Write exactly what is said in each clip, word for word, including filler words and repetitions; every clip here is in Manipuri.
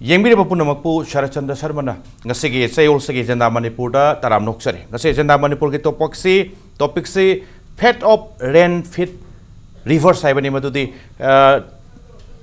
ꯌꯦꯡꯕꯤꯔꯤꯕ ꯄꯨꯝꯅꯃꯛꯄꯨ ꯁꯔꯠꯆꯟꯗ꯭ꯔ ꯁꯔꯃꯅ ꯉꯁꯤꯒꯤ ꯆꯌꯣꯜꯁꯤꯒꯤ ꯑꯦꯖꯦꯟꯗꯥ ꯃꯅꯤꯄꯨꯔꯗ ꯇꯔꯥꯝꯅ ꯑꯣꯛꯆꯔꯤ꯫ ꯉꯁꯤ ꯑꯦꯖꯦꯟꯗꯥ ꯃꯅꯤꯄꯨꯔꯒꯤ ꯇꯣꯄꯤꯛꯁꯤ, ꯇꯣꯄꯤꯛꯁꯤ fate of rain feed rivers ꯍꯥꯏꯕꯅꯤ꯫ ꯃꯗꯨꯗꯤ, ꯑ,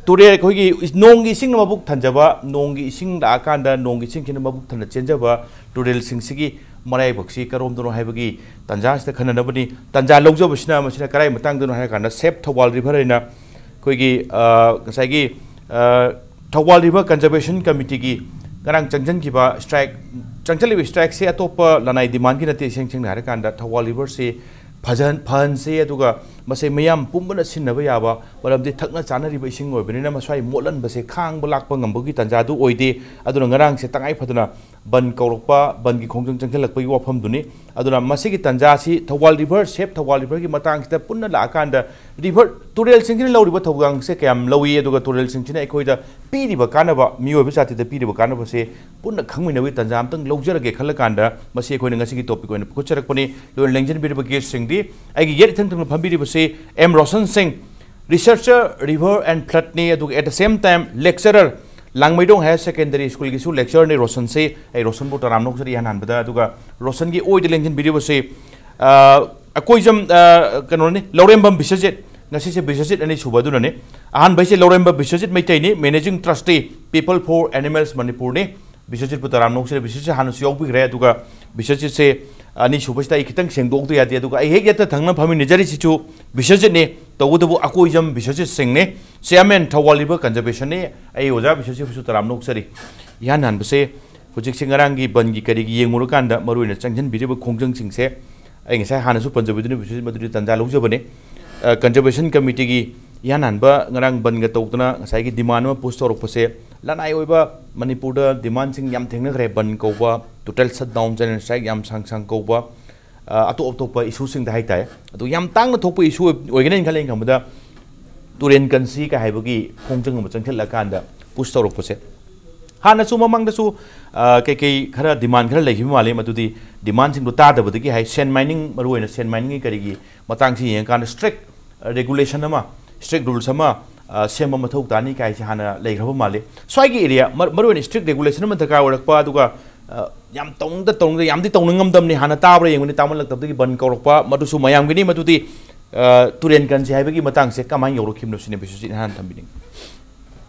ꯇꯨꯔꯦꯜ, ꯑꯩꯈꯣꯏꯒꯤ ꯏꯁ-, ꯅꯣꯡꯒꯤ ꯏꯁꯤꯡꯅ ꯃꯕꯨꯛ ꯊꯟꯖꯕ, ꯅꯣꯡꯒꯤ ꯏꯁꯤꯡ ꯂꯥꯛꯑꯀꯥꯟꯗ ꯅꯣꯡꯒꯤ ꯏꯁꯤꯡꯁꯤꯅ ꯃꯕꯨꯛ ꯊꯟꯅ ꯆꯦꯟꯖꯕ ꯇꯨꯔꯦꯜꯁꯤꯡꯁꯤꯒꯤ ꯃꯔꯥꯏꯕꯛꯁꯤ ꯀꯔꯣꯝꯗꯅꯣ ꯍꯥꯏꯕꯒꯤ ꯇꯥꯟꯖꯥꯁꯤꯗ ꯈꯟꯅꯅꯕꯅꯤ꯫ ꯇꯥꯟꯖꯥ ꯂꯧꯖꯕꯁꯤꯅ ꯃꯁꯤꯅ ꯀꯔꯥꯏ ꯃꯇꯥꯡꯗꯅꯣ ꯍꯥꯏꯔꯀꯥꯟꯗ, Save Thawal River ꯍꯥꯏꯅ ꯑꯩꯈꯣꯏꯒꯤ, ꯑ, ꯉꯁꯥꯏꯒꯤ, ꯑ, Thawal River Conservation Committeeꯒꯤ ꯉꯔꯥꯡ ꯆꯪꯁꯤꯟꯈꯤꯕ strike, ꯆꯪꯁꯤꯜꯂꯤꯕ strikeꯁꯦ ꯑꯇꯣꯞꯄ ꯂꯅꯥꯏ demandꯒꯤ ꯅꯠꯇꯦ꯫ ꯏꯁꯦꯡ ꯁꯦꯡꯅ ꯍꯥꯏꯔꯀꯥꯟꯗ, ꯊꯧꯕꯥꯜ riverꯁꯤ ꯐꯖꯍꯟ-, ꯐꯍꯟꯁꯤ, ꯑꯗꯨꯒ ꯃꯁꯤ ꯃꯤꯌꯥꯝ ꯄꯨꯝꯕꯅ ꯁꯤꯖꯤꯟꯅꯕ ꯌꯥꯕ, ꯃꯔꯝꯗꯤ ꯊꯛꯅ ꯆꯥꯅꯔꯤꯕ ꯏꯁꯤꯡ ꯑꯣꯏꯕꯅꯤꯅ ꯃꯁ꯭ꯋꯥꯏ ꯃꯣꯠꯍꯟꯕꯁꯦ ꯈꯥꯡꯕ ꯂꯥꯛꯄ ꯉꯝꯕꯒꯤ ꯇꯥꯟꯖꯥꯗꯨ ꯑꯣꯏꯗꯦ꯫ ꯑꯗꯨꯅ ꯉꯔꯥꯡꯁꯦ ꯇꯉꯥꯏ ꯐꯗꯅ ꯕꯟ ꯀꯧꯔꯛꯄ, ꯕꯟꯒꯤ ꯈꯣꯡꯖꯪ ꯆꯪꯁꯤꯜꯂꯛꯄꯒꯤ ꯋꯥꯐꯝꯗꯨꯅꯤ꯫ ꯑꯗꯨꯅ ꯃꯁꯤꯒꯤ ꯇꯥꯟꯖꯥꯁꯤ ꯊꯧꯕꯥꯜ river, Save Thawal Riverꯒꯤ ꯃꯇꯥꯡꯁꯤꯗ ꯄꯨꯟꯅ ꯂꯥꯛꯑꯀꯥꯟꯗ, river, ꯇꯨꯔꯦꯜꯁꯤꯡꯁꯤꯅ ꯂꯧꯔꯤꯕ ꯊꯧꯗꯥꯡꯁꯦ ꯀꯌꯥꯝ ꯂꯧꯏ, ꯑꯗꯨꯒ ꯇꯨꯔꯦꯜꯁꯤꯡꯁꯤꯅ ꯑꯩꯈꯣꯏꯗ ꯄꯤꯔꯤꯕ ꯀꯥꯟꯅꯕ, ꯃꯤꯑꯣꯏꯕ ꯖꯥꯇꯤꯗ ꯄꯤꯔꯤꯕ ꯀꯥꯟꯅꯕꯁꯦ ꯄꯨꯟꯅ ꯈꯪꯃꯤꯟꯅꯕꯒꯤ ꯇꯥꯟꯖꯥ ꯑꯃꯇꯪ ꯂꯧꯖꯔꯒꯦ ꯈꯜꯂꯀꯥꯟꯗ ꯃꯁꯤ ꯑꯩꯈꯣꯏꯅ ꯉꯁꯤꯒꯤ topic ꯑꯣꯏꯅ ꯄꯨꯈꯠꯆꯔꯛꯄꯅꯤ꯫ ꯂꯣꯏꯅ ꯂꯦꯡꯖꯟꯕꯤꯔꯤꯕ guestꯁꯤꯡꯗꯤ, ꯑꯩꯒꯤ ꯌꯦꯠ ꯏꯊꯪ ꯊꯪꯅ ꯐꯝꯕꯤꯔꯤꯕꯁꯤ ꯑꯦꯝ ꯔꯣꯁꯟ ꯁꯤꯡ, researcher river and floodꯅꯤ, ꯑꯗꯨꯒ at the same time lecturer, ꯂꯥꯡꯃꯩꯗꯣꯡ Higher Secondary Schoolꯒꯤꯁꯨ lecturerꯅꯤ ꯔꯣꯁꯟꯁꯤ꯫ ꯑꯩ ꯔꯣꯁꯟꯕꯨ ꯇꯔꯥꯝꯅ ꯑꯣꯛꯆꯔꯤ ꯏꯍꯥꯟ ꯍꯥꯟꯕꯗ꯫ ꯑꯗꯨꯒ ꯔꯣꯁꯟꯒꯤ ꯑꯣꯏꯗ ꯂꯦꯡꯁꯤꯟꯕꯤꯔꯤꯕꯁꯤ, ꯑ, ꯑꯀꯣꯏꯖꯝ, ꯑ, ꯀꯩꯅꯣꯅꯤ, ꯂꯧꯔꯦꯝꯕꯝ ꯕꯤꯁ꯭ꯋꯖꯤꯠ꯫ ꯉꯁꯤꯁꯦ ꯕꯤꯁ꯭ꯋꯖꯤꯠ ꯑꯅꯤꯁꯨꯕ ꯑꯗꯨꯅꯅꯤ꯫ ꯑꯍꯥꯟꯕꯩꯁꯦ ꯂꯧꯔꯦꯝꯕꯝ Biswajit ꯃꯩꯇꯩꯅꯤ, managing trustee, People for Animals ꯃꯅꯤꯄꯨꯔꯅꯤ꯫ ꯕꯤꯁ꯭ꯋꯖꯤꯠꯄꯨ ꯇꯔꯥꯝꯅ ꯑꯣꯛꯆꯔꯤ꯫ ꯕꯤꯁ꯭ꯋꯖꯤꯠ ꯍꯥꯟꯅꯁꯨ ꯌꯥꯎꯕꯤꯈ꯭ꯔꯦ, ꯑꯗꯨꯒ ꯕꯤꯁ꯭ꯋꯖꯤꯠꯁꯦ ꯑꯅꯤꯁꯨꯕꯁꯤꯗ ꯑꯩ ꯈꯤꯇꯪ ꯁꯦꯡꯗꯣꯛꯇ ꯌꯥꯗꯦ꯫ ꯑꯗꯨꯒ ꯑꯩ ꯍꯦꯛ ꯌꯦꯠꯇ ꯊꯪꯅ ꯐꯝꯃꯤꯟꯅꯖꯔꯤꯁꯤꯁꯨ ꯕꯤꯁ꯭ꯋꯖꯤꯠꯅꯤ, ꯇꯧꯕꯇꯕꯨ ꯑꯀꯣꯏꯖꯝ ꯕꯤꯁ꯭ꯋꯖꯤꯠ ꯁꯤꯡꯅꯤ, chairman ꯊꯧꯕꯥꯜ river conservationꯅꯤ꯫ ꯑꯩ ꯑꯣꯖꯥ ꯕꯤꯁ꯭ꯋꯖꯤꯠꯄꯨꯁꯨ ꯇꯔꯥꯝꯅ ꯑꯣꯛꯆꯔꯤ꯫ ꯏꯍꯥꯟ ꯍꯥꯟꯕꯁꯦ ꯍꯧꯖꯤꯛꯁꯦ ꯉꯔꯥꯡꯒꯤ ꯕꯟꯒꯤ ꯀꯔꯤꯒꯤ ꯌꯦꯡꯉꯨꯔꯀꯥꯟꯗ ꯃꯔꯨꯑꯣꯏꯅ ꯆꯪꯁꯤꯟꯕꯤꯔꯤꯕ ꯈꯣꯡꯖꯪꯁꯤꯡꯁꯦ ꯑꯩ ꯉꯁꯥꯏ ꯍꯥꯟꯅꯁꯨ ꯄꯟꯖꯕꯗꯨꯅꯤ, ꯃꯗꯨꯗꯤ ꯇꯥꯟꯖꯥ ꯂꯧꯖꯕꯅꯤ꯫ ꯑ, conservation committeeꯒꯤ ꯏꯍꯥꯟ ꯍꯥꯟꯕ ꯉꯔꯥꯡ ꯕꯟꯒ ꯇꯧꯗꯅ ꯉꯁꯥꯏꯒꯤ demand ꯑꯃ push ꯇꯧꯔꯛꯄꯁꯦ ꯂꯅꯥꯏ ꯑꯣꯏꯕ ꯃꯅꯤꯄꯨꯔꯗ demandꯁꯤꯡ ꯌꯥꯝ ꯊꯦꯡꯅꯈ꯭ꯔꯦ꯫ ꯕꯟ ꯀꯧꯕ, total shutdown, general strike ꯌꯥꯝ ꯁꯥꯡ ꯁꯥꯡ ꯀꯧꯕ, ꯑ, ꯑꯇꯣꯞ ꯑꯇꯣꯞꯄ issueꯁꯤꯡꯗ ꯍꯥꯏꯇꯥꯔꯦ꯫ ꯑꯗꯨ ꯌꯥꯝ ꯇꯥꯡꯅ ꯊꯣꯛꯄ issue ꯑꯣꯏ-, ꯑꯣꯏꯒꯅꯤ ꯍꯥꯏꯅ ꯈꯜꯂꯤ꯫ ꯑꯩꯅ ꯈꯟꯕꯗ ꯇꯨꯔꯦꯟ ꯀꯟꯁꯤ ꯀꯥꯏ ꯍꯥꯏꯕꯒꯤ ꯈꯣꯡꯖꯪ ꯑꯃ ꯆꯪꯁꯤꯜꯂꯀꯥꯟꯗ push ꯇꯧꯔꯛꯄꯁꯦ, ꯍꯥꯟꯅꯁꯨ ꯃꯃꯥꯡꯗꯁꯨ, ꯑ, ꯀꯩꯀꯩ ꯈꯔ demand ꯈꯔ ꯂꯩꯈꯤꯕ ꯃꯥꯜꯂꯤ꯫ ꯃꯗꯨꯗꯤ demandꯁꯤꯡꯗꯣ ꯇꯥꯗꯕꯗꯒꯤ ꯍꯥꯏ, sand mining, ꯃꯔꯨꯑꯣꯏꯅ sand miningꯒꯤ ꯀꯔꯤꯒꯤ ꯃꯇꯥꯡꯁꯤ ꯌꯦꯡꯉꯀꯥꯟꯗ strict regulation ꯑꯃ, strict rules ꯑꯃ, ꯑ, ꯁꯦꯝꯕ ꯃꯊꯧ ꯇꯥꯅꯤ ꯀꯥꯏꯁꯦ ꯍꯥꯟꯅ ꯂꯩꯈ꯭ꯔꯕ ꯃꯥꯜꯂꯤ꯫ ꯁ꯭ꯋꯥꯏꯒꯤ ꯑꯦꯔꯤꯌꯥ ꯃꯔꯨ ꯑꯣꯏꯅ ꯏꯁꯇ꯭ꯔꯤꯛ ꯔꯦꯒꯨꯂꯦꯁꯟ ꯑꯃ ꯗꯔꯀꯥꯔ ꯑꯣꯏꯔꯛꯄ, ꯑꯗꯨꯒ ꯑ, ꯌꯥꯝ ꯇꯧꯅꯤꯡꯗ ꯇꯧꯅꯤꯡꯗ ꯌꯥꯝꯗꯤ ꯇꯧꯅꯤꯡꯉꯝꯗꯕꯅꯤ, ꯍꯥꯟꯅ ꯇꯥꯕ꯭ꯔꯥ ꯌꯦꯡꯕꯅꯤ, ꯇꯥꯃꯜꯂꯛꯇꯕꯗꯒꯤ ꯕꯟ ꯀꯧꯔꯛꯄ, ꯃꯗꯨꯁꯨ ꯃꯌꯥꯝꯒꯤꯅꯤ꯫ ꯃꯗꯨꯗꯤ ꯑ, ꯇꯨꯔꯦꯟ ꯀꯟꯁꯤ ꯍꯥꯏꯕꯒꯤ ꯃꯇꯥꯡꯁꯦ ꯀꯃꯥꯏꯅ ꯌꯧꯔꯛꯈꯤꯕꯅꯣ ꯁꯤꯅꯦ ꯕꯤꯁ꯭ꯋꯖꯤꯠ ꯍꯥꯟꯅ ꯊꯝꯕꯤꯅꯤꯡꯉꯤ꯫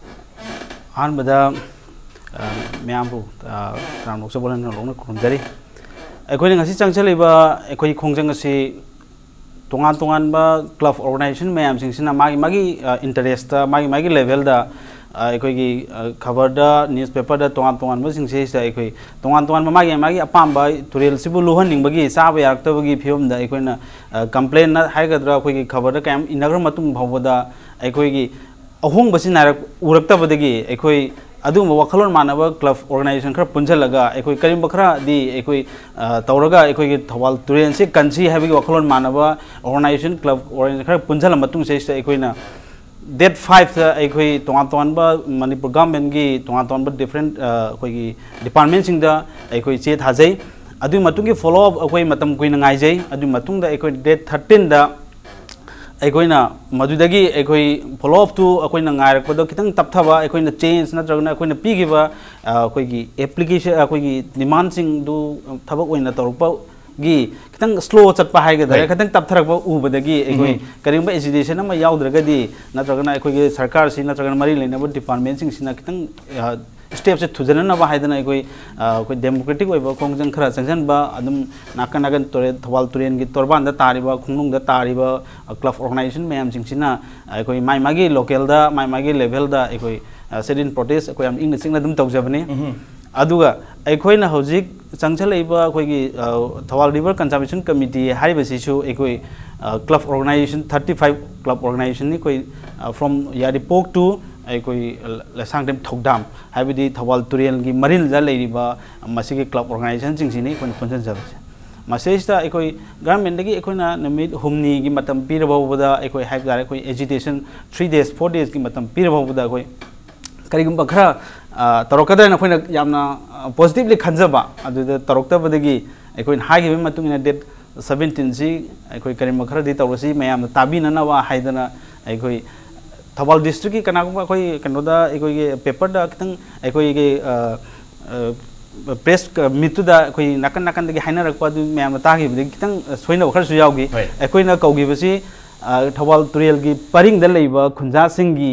ꯑꯍꯥꯟꯕꯗ ꯑ, ꯃꯌꯥꯝꯕꯨ ꯑ, ꯇꯔꯥꯝꯅ ꯑꯣꯛꯆꯕ ꯂꯣꯛꯅ ꯈꯨꯔꯨꯝꯖꯔꯤ꯫ ꯑꯩꯈꯣꯏꯅ ꯉꯁꯤ ꯆꯪꯁꯤꯜꯂꯤꯕ ꯑꯩꯈꯣꯏ ꯈꯣꯡꯖꯪ ꯑꯁꯤ ꯇꯣꯉꯥꯟ ꯇꯣꯉꯥꯟꯕ ꯀ꯭ꯂꯕ ꯑꯣꯔꯒꯅꯥꯏꯖꯦꯁꯟ ꯃꯌꯥꯝꯁꯤꯡꯁꯤꯅ ꯃꯥꯒꯤ ꯃꯥꯒꯤ ꯏꯟꯇꯔꯦꯁꯇ, ꯃꯥꯒꯤ ꯃꯥꯒꯤ ꯂꯦꯚꯦꯜꯗ ꯑꯩꯈꯣꯏꯒꯤ ꯈꯕꯔꯗ, ꯅ꯭ꯌꯨꯁꯄꯦꯄꯔꯗ, ꯇꯣꯉꯥꯟ ꯇꯣꯉꯥꯟꯕꯁꯤꯡꯁꯤꯗ ꯑꯩꯈꯣꯏ ꯇꯣꯉꯥꯟ ꯇꯣꯉꯥꯟꯕ ꯃꯥꯒꯤ ꯃꯥꯒꯤ ꯑꯄꯥꯝꯕ ꯇꯨꯔꯦꯜꯁꯤꯕꯨ ꯂꯨꯍꯟꯅꯤꯡꯕꯒꯤ, ꯆꯥꯕ ꯌꯥꯔꯛꯇꯕꯒꯤ ꯐꯤꯕꯝꯗ ꯑꯩꯈꯣꯏꯅ ꯀꯝꯄ꯭ꯂꯦꯟ ꯍꯥꯏꯒꯗ꯭ꯔꯥ, ꯑꯩꯈꯣꯏꯒꯤ ꯈꯕꯔꯗ ꯀꯌꯥꯝ ꯏꯟꯅꯈ꯭ꯔ ꯃꯇꯨꯡ ꯐꯥꯎꯕꯗ ꯑꯩꯈꯣꯏꯒꯤ ꯑꯍꯣꯡꯕꯁꯤ ꯅꯥꯏꯔꯛ ꯎꯔꯛꯇꯕꯗꯒꯤ ꯑꯩꯈꯣꯏ ꯑꯗꯨꯒꯨꯝꯕ ꯋꯥꯈꯜꯂꯣꯟ ꯃꯥꯟꯅꯕ ꯀ꯭ꯂꯕ ꯑꯣꯔꯒꯅꯥꯏꯖꯦꯁꯟ ꯈꯔ ꯄꯨꯟꯁꯤꯜꯂꯒ ꯑꯩꯈꯣꯏ ꯀꯔꯤꯒꯨꯝꯕ ꯈꯔꯗꯤ ꯑꯩꯈꯣꯏ ꯑ, ꯇꯧꯔꯒ ꯑꯩꯈꯣꯏꯒꯤ ꯊꯧꯕꯥꯜ ꯇꯨꯔꯦꯜꯁꯤ ꯀꯟꯁꯤ ꯍꯥꯏꯕꯒꯤ ꯋꯥꯈꯜꯂꯣꯟ ꯃꯥꯟꯅꯕ ꯑꯣꯔꯒꯅꯥꯏꯖꯦꯁꯟ, ꯀ꯭ꯂꯕ ꯑꯣꯔꯒꯅꯥꯏꯖꯦꯁꯟ ꯈꯔ ꯄꯨꯟꯁꯤꯜꯂ ꯃꯇꯨꯡꯁꯤꯗꯩꯁꯤꯗ ꯑꯩꯈꯣꯏꯅ ꯗꯦꯠ ꯐꯥꯏꯚꯇ ꯑꯩꯈꯣꯏ ꯇꯣꯉꯥꯟ ꯇꯣꯉꯥꯟꯕ ꯃꯅꯤꯄꯨꯔ ꯒꯚꯔꯟꯃꯦꯟꯒꯤ ꯇꯣꯉꯥꯟ ꯇꯣꯉꯥꯟꯕ ꯗꯤꯐ꯭ꯔꯦꯟ ꯑꯩꯈꯣꯏꯒꯤ ꯗꯤꯄꯥꯔꯠꯃꯦꯟꯁꯤꯡꯗ ꯑꯩꯈꯣꯏ ꯆꯦ ꯊꯥꯖꯩ꯫ ꯑꯗꯨꯒꯤ ꯃꯇꯨꯡꯒꯤ ꯐꯣꯂꯣ ꯑꯞ ꯑꯩꯈꯣꯏ ꯃꯇꯝ ꯀꯨꯏꯅ ꯉꯥꯏꯖꯩ꯫ ꯑꯗꯨꯒꯤ ꯃꯇꯨꯡꯗ ꯑꯩꯈꯣꯏ ꯗꯦꯠ ꯊꯥꯔꯇꯤꯟꯗ ꯑꯩꯈꯣꯏꯅ ꯃꯗꯨꯗꯒꯤ ꯑꯩꯈꯣꯏ ꯐꯣꯂꯣ ꯑꯞꯇꯨ ꯑꯩꯈꯣꯏꯅ ꯉꯥꯏꯔꯛꯄꯗ ꯈꯤꯇꯪ ꯇꯞꯊꯕ, ꯑꯩꯈꯣꯏꯅ ꯆꯦꯟꯖ ꯅꯠꯇ꯭ꯔꯒꯅ ꯑꯩꯈꯣꯏꯅ ꯄꯤꯈꯤꯕ ꯑ, ꯑꯩꯈꯣꯏꯒꯤ ꯑꯦꯄ꯭ꯂꯤꯀꯦꯁꯟ, ꯑꯩꯈꯣꯏꯒꯤ ꯗꯤꯃꯥꯟꯁꯤꯡꯗꯨ ꯊꯕꯛ ꯑꯣꯏꯅ ꯇꯧꯔꯛꯄꯒꯤ ꯈꯤꯇꯪ ꯁ꯭ꯂꯣ ꯆꯠꯄ ꯍꯥꯏꯒꯗ꯭ꯔꯥ, Right. ꯈꯤꯇꯪ ꯇꯞꯊꯔꯛꯄ ꯎꯕꯗꯒꯤ ꯑꯩꯈꯣꯏ ꯀꯔꯤꯒꯨꯝꯕ ꯑꯦꯖꯤꯇꯦꯁꯟ ꯑꯃ ꯌꯥꯎꯗ꯭ꯔꯒꯗꯤ, ꯅꯠꯇ꯭ꯔꯒꯅ ꯑꯩꯈꯣꯏꯒꯤ ꯁꯔꯀꯥꯔꯁꯤ ꯅꯠꯇ꯭ꯔꯒꯅ ꯃꯔꯤ ꯂꯩꯅꯕ ꯗꯤꯄꯥꯔꯠꯃꯦꯟꯁꯤꯡꯁꯤꯅ ꯈꯤꯇꯪ ꯑ, ꯁ꯭ꯇꯦꯞꯁꯦ ꯊꯨꯖꯟꯅꯅꯕ ꯍꯥꯏꯗꯅ ꯑꯩꯈꯣꯏ ꯑ, ꯑꯩꯈꯣꯏ ꯗꯦꯃꯣꯀ꯭ꯔꯦꯇꯤꯛ ꯑꯣꯏꯕ ꯈꯣꯡꯖꯪ ꯈꯔ ꯆꯪꯁꯤꯟꯕ, ꯑꯗꯨꯝ ꯅꯥꯀꯟ ꯅꯥꯀꯟ ꯇꯨꯔꯦꯜ, ꯊꯧꯕꯥꯜ ꯇꯨꯔꯦꯜꯒꯤ ꯇꯣꯔꯕꯥꯟꯗ ꯇꯥꯔꯤꯕ, ꯈꯣꯡꯅꯨꯡꯗ ꯇꯥꯔꯤꯕ ꯀ꯭ꯂꯕ ꯑꯣꯔꯒꯅꯥꯏꯖꯦꯁꯟ ꯃꯌꯥꯝꯁꯤꯡꯁꯤꯅ ꯑꯩꯈꯣꯏ ꯃꯥꯏ ꯃꯥꯒꯤ ꯂꯣꯀꯦꯜꯗ, ꯃꯥꯏ ꯃꯥꯒꯤ ꯂꯦꯚꯦꯜꯗ ꯑꯩꯈꯣꯏ ꯁꯤꯠ ꯏꯟ ꯄ꯭ꯔꯣꯇꯦꯁ ꯑꯩꯈꯣꯏ ꯌꯥꯝ ꯏꯪꯅ ꯆꯤꯛꯅ ꯑꯗꯨꯝ ꯇꯧꯖꯕꯅꯤ꯫ ꯑꯗꯨꯒ ꯑꯩꯈꯣꯏꯅ ꯍꯧꯖꯤꯛ ꯆꯪꯁꯤꯜꯂꯛꯏꯕ ꯑꯩꯈꯣꯏꯒꯤ ꯊꯧꯕꯥꯜ ꯔꯤꯚꯔ ꯀꯟꯖꯥꯔꯕꯦꯁꯟ ꯀꯃꯤꯇꯤ ꯍꯥꯏꯔꯤꯕꯁꯤꯁꯨ ꯑꯩꯈꯣꯏ club organization, thirty five club ꯑꯣꯔꯒꯅꯥꯏꯖꯦꯁꯟꯅꯤ ꯑꯩꯈꯣꯏ, from ꯌꯥꯏꯔꯤꯄꯣꯛ to ꯑꯩꯈꯣꯏ ꯂꯩꯁꯥꯡꯊꯦꯝ ꯊꯧꯗꯥꯝ, ꯍꯥꯏꯕꯗꯤ ꯊꯧꯕꯥꯜ ꯇꯨꯔꯦꯜꯒꯤ ꯃꯔꯤꯜꯗ ꯂꯩꯔꯤꯕ ꯃꯁꯤꯒꯤ ꯀ꯭ꯂꯕ ꯑꯣꯔꯒꯅꯥꯏꯖꯦꯁꯟꯁꯤꯡꯁꯤꯅꯤ ꯑꯩꯈꯣꯏꯅ ꯄꯨꯟꯁꯤꯟꯖꯕꯁꯦ꯫ ꯃꯁꯤꯗꯩꯁꯤꯗ ꯑꯩꯈꯣꯏ ꯒꯚꯔꯟꯃꯦꯟꯗꯒꯤ ꯑꯩꯈꯣꯏꯅ ꯅꯨꯃꯤꯠ ꯍꯨꯝꯅꯤꯒꯤ ꯃꯇꯝ ꯄꯤꯔ ꯐꯥꯎꯕꯗ, ꯑꯩꯈꯣꯏ ꯍꯥꯏꯕ ꯇꯥꯔꯦ, ꯑꯩꯈꯣꯏ ꯑꯦꯖꯤꯇꯦꯁꯟ ꯊ꯭ꯔꯤ ꯗꯦꯖ, ꯐꯣꯔ ꯗꯦꯖꯀꯤ ꯃꯇꯝ ꯄꯤꯔ ꯐꯥꯎꯕꯗ ꯑꯩꯈꯣꯏ ꯀꯔꯤꯒꯨꯝꯕ ꯈꯔ ꯑ, ꯇꯧꯔꯛꯀꯗ꯭ꯔꯅ ꯑꯩꯈꯣꯏꯅ ꯌꯥꯝꯅ ꯄꯣꯖꯤꯇꯤꯚꯂꯤ ꯈꯟꯖꯕ, ꯑꯗꯨꯗ ꯇꯧꯔꯛꯇꯕꯗꯒꯤ ꯑꯩꯈꯣꯏꯅ ꯍꯥꯏꯈꯤꯕꯒꯤ ꯃꯇꯨꯡ ꯏꯟꯅ ꯗꯦꯠ ꯁꯕꯦꯟꯇꯤꯟꯁꯤ ꯑꯩꯈꯣꯏ ꯀꯔꯤꯒꯨꯝꯕ ꯈꯔꯗꯤ ꯇꯧꯔꯁꯤ, ꯃꯌꯥꯝꯅ ꯇꯥꯕꯤꯅꯅꯕ ꯍꯥꯏꯗꯅ ꯑꯩꯈꯣꯏ ꯊꯧꯕꯥꯜ ꯗꯤꯁꯇ꯭ꯔꯤꯛꯀꯤ ꯀꯅꯥꯒꯨꯝꯕ ꯑꯩꯈꯣꯏ ꯀꯩꯅꯣꯗ, ꯑꯩꯈꯣꯏꯒꯤ ꯄꯦꯄꯔꯗ ꯈꯤꯇꯪ, ꯑꯩꯈꯣꯏꯒꯤ ꯄ꯭ꯔꯦꯁ ꯃꯤꯠꯇꯨꯗ ꯑꯩꯈꯣꯏ ꯅꯥꯀꯟ ꯅꯥꯀꯟꯗꯒꯤ ꯍꯥꯏꯅꯔꯛꯄ ꯑꯗꯨ ꯃꯌꯥꯝꯅ ꯇꯥꯈꯤꯕꯗꯒꯤ ꯈꯤꯇꯪ ꯁꯣꯏꯅꯕ ꯈꯔꯁꯨ ꯌꯥꯎꯈꯤ꯫ ꯍꯣꯏ꯫ ꯑꯩꯈꯣꯏꯅ ꯀꯧꯈꯤꯕꯁꯤ ꯊꯧꯕꯥꯜ ꯇꯨꯔꯦꯜꯒꯤ ꯄꯔꯤꯡꯗ ꯂꯩꯕ ꯈꯨꯟꯖꯥꯁꯤꯡꯒꯤ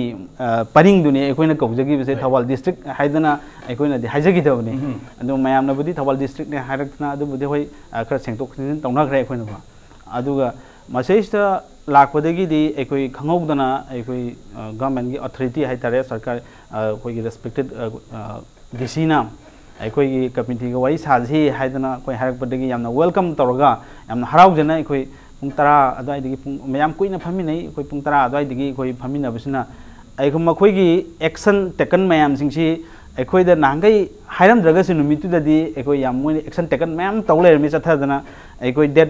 ꯄꯔꯤꯡꯗꯨꯅꯤ ꯑꯩꯈꯣꯏꯅ ꯀꯧꯖꯈꯤꯕꯁꯦ꯫ ꯊꯧꯕꯥꯜ ꯗꯤꯁꯇ꯭ꯔꯤꯛ ꯍꯥꯏꯗꯅ ꯑꯩꯈꯣꯏꯅꯗꯤ ꯍꯥꯏꯖꯈꯤꯗꯕꯅꯤ꯫ ꯑꯗꯨ ꯃꯌꯥꯝꯅꯕꯨꯗꯤ ꯊꯧꯕꯥꯜ ꯗꯤꯁꯇ꯭ꯔꯤꯛꯅꯦ ꯍꯥꯏꯔꯛꯇꯅ ꯑꯗꯨꯕꯨꯗꯤ ꯍꯣꯏ, ꯈꯔ ꯁꯦꯡꯗꯣꯛ ꯁꯦꯡꯖꯤꯟ ꯇꯧꯅꯈ꯭ꯔꯦ ꯑꯩꯈꯣꯏꯅꯀꯣ꯫ ꯑꯗꯨꯒ ꯃꯁꯤꯗꯩꯁꯤꯗ ꯂꯥꯛꯄꯗꯒꯤꯗꯤ ꯑꯩꯈꯣꯏ ꯈꯪꯍꯧꯗꯅ ꯑꯩꯈꯣꯏ ꯒꯚꯔꯟꯃꯦꯟꯒꯤ ꯑꯣꯊꯣꯔꯤꯇꯤ ꯍꯥꯏꯇꯥꯔꯦ, ꯁꯔꯀꯥꯔ, ꯑꯩꯈꯣꯏꯒꯤ ꯔꯦꯁꯄꯦꯛꯇꯦꯠ ꯗꯤ ꯁꯤꯅ ꯑꯩꯈꯣꯏꯒꯤ ꯀꯃꯤꯇꯤꯒ ꯋꯥꯔꯤ ꯁꯥꯁꯤ ꯍꯥꯏꯗꯅ ꯑꯩꯈꯣꯏ ꯍꯥꯏꯔꯛꯄꯗꯒꯤ ꯌꯥꯝꯅ ꯋꯦꯜꯀꯝ ꯇꯧꯔꯒ ꯌꯥꯝꯅ ꯍꯔꯥꯎꯖꯅ ꯑꯩꯈꯣꯏ ꯄꯨꯡ ꯇꯔꯥ ꯑꯗꯨꯋꯥꯏꯗꯒꯤ, ꯄꯨꯡ ꯃꯌꯥꯝ ꯀꯨꯏꯅ ꯐꯝꯃꯤꯟꯅꯩ꯫ ꯑꯩꯈꯣꯏ ꯄꯨꯡ ꯇꯔꯥ ꯑꯗꯨꯋꯥꯏꯗꯒꯤ ꯑꯩꯈꯣꯏ ꯐꯝꯃꯤꯟꯅꯕꯁꯤꯅ ꯑꯩꯈꯣꯏ ꯃꯈꯣꯏꯒꯤ ꯑꯦꯛꯁꯟ ꯇꯦꯀꯟ ꯃꯌꯥꯝꯁꯤꯡꯁꯤ ꯑꯩꯈꯣꯏꯗ ꯅꯍꯥꯟꯈꯩ ꯍꯥꯏꯔꯝꯗ꯭ꯔꯒꯁꯨ ꯅꯨꯃꯤꯠꯇꯨꯗꯗꯤ ꯑꯩꯈꯣꯏ ꯌꯥꯝ, ꯃꯣꯏꯅ ꯑꯦꯛꯁꯟ ꯇꯦꯀꯟ ꯃꯌꯥꯝ ꯇꯧ ꯂꯩꯔꯝꯃꯤ ꯆꯠꯊꯗꯅ꯫ ꯑꯩꯈꯣꯏ ꯗꯦꯠ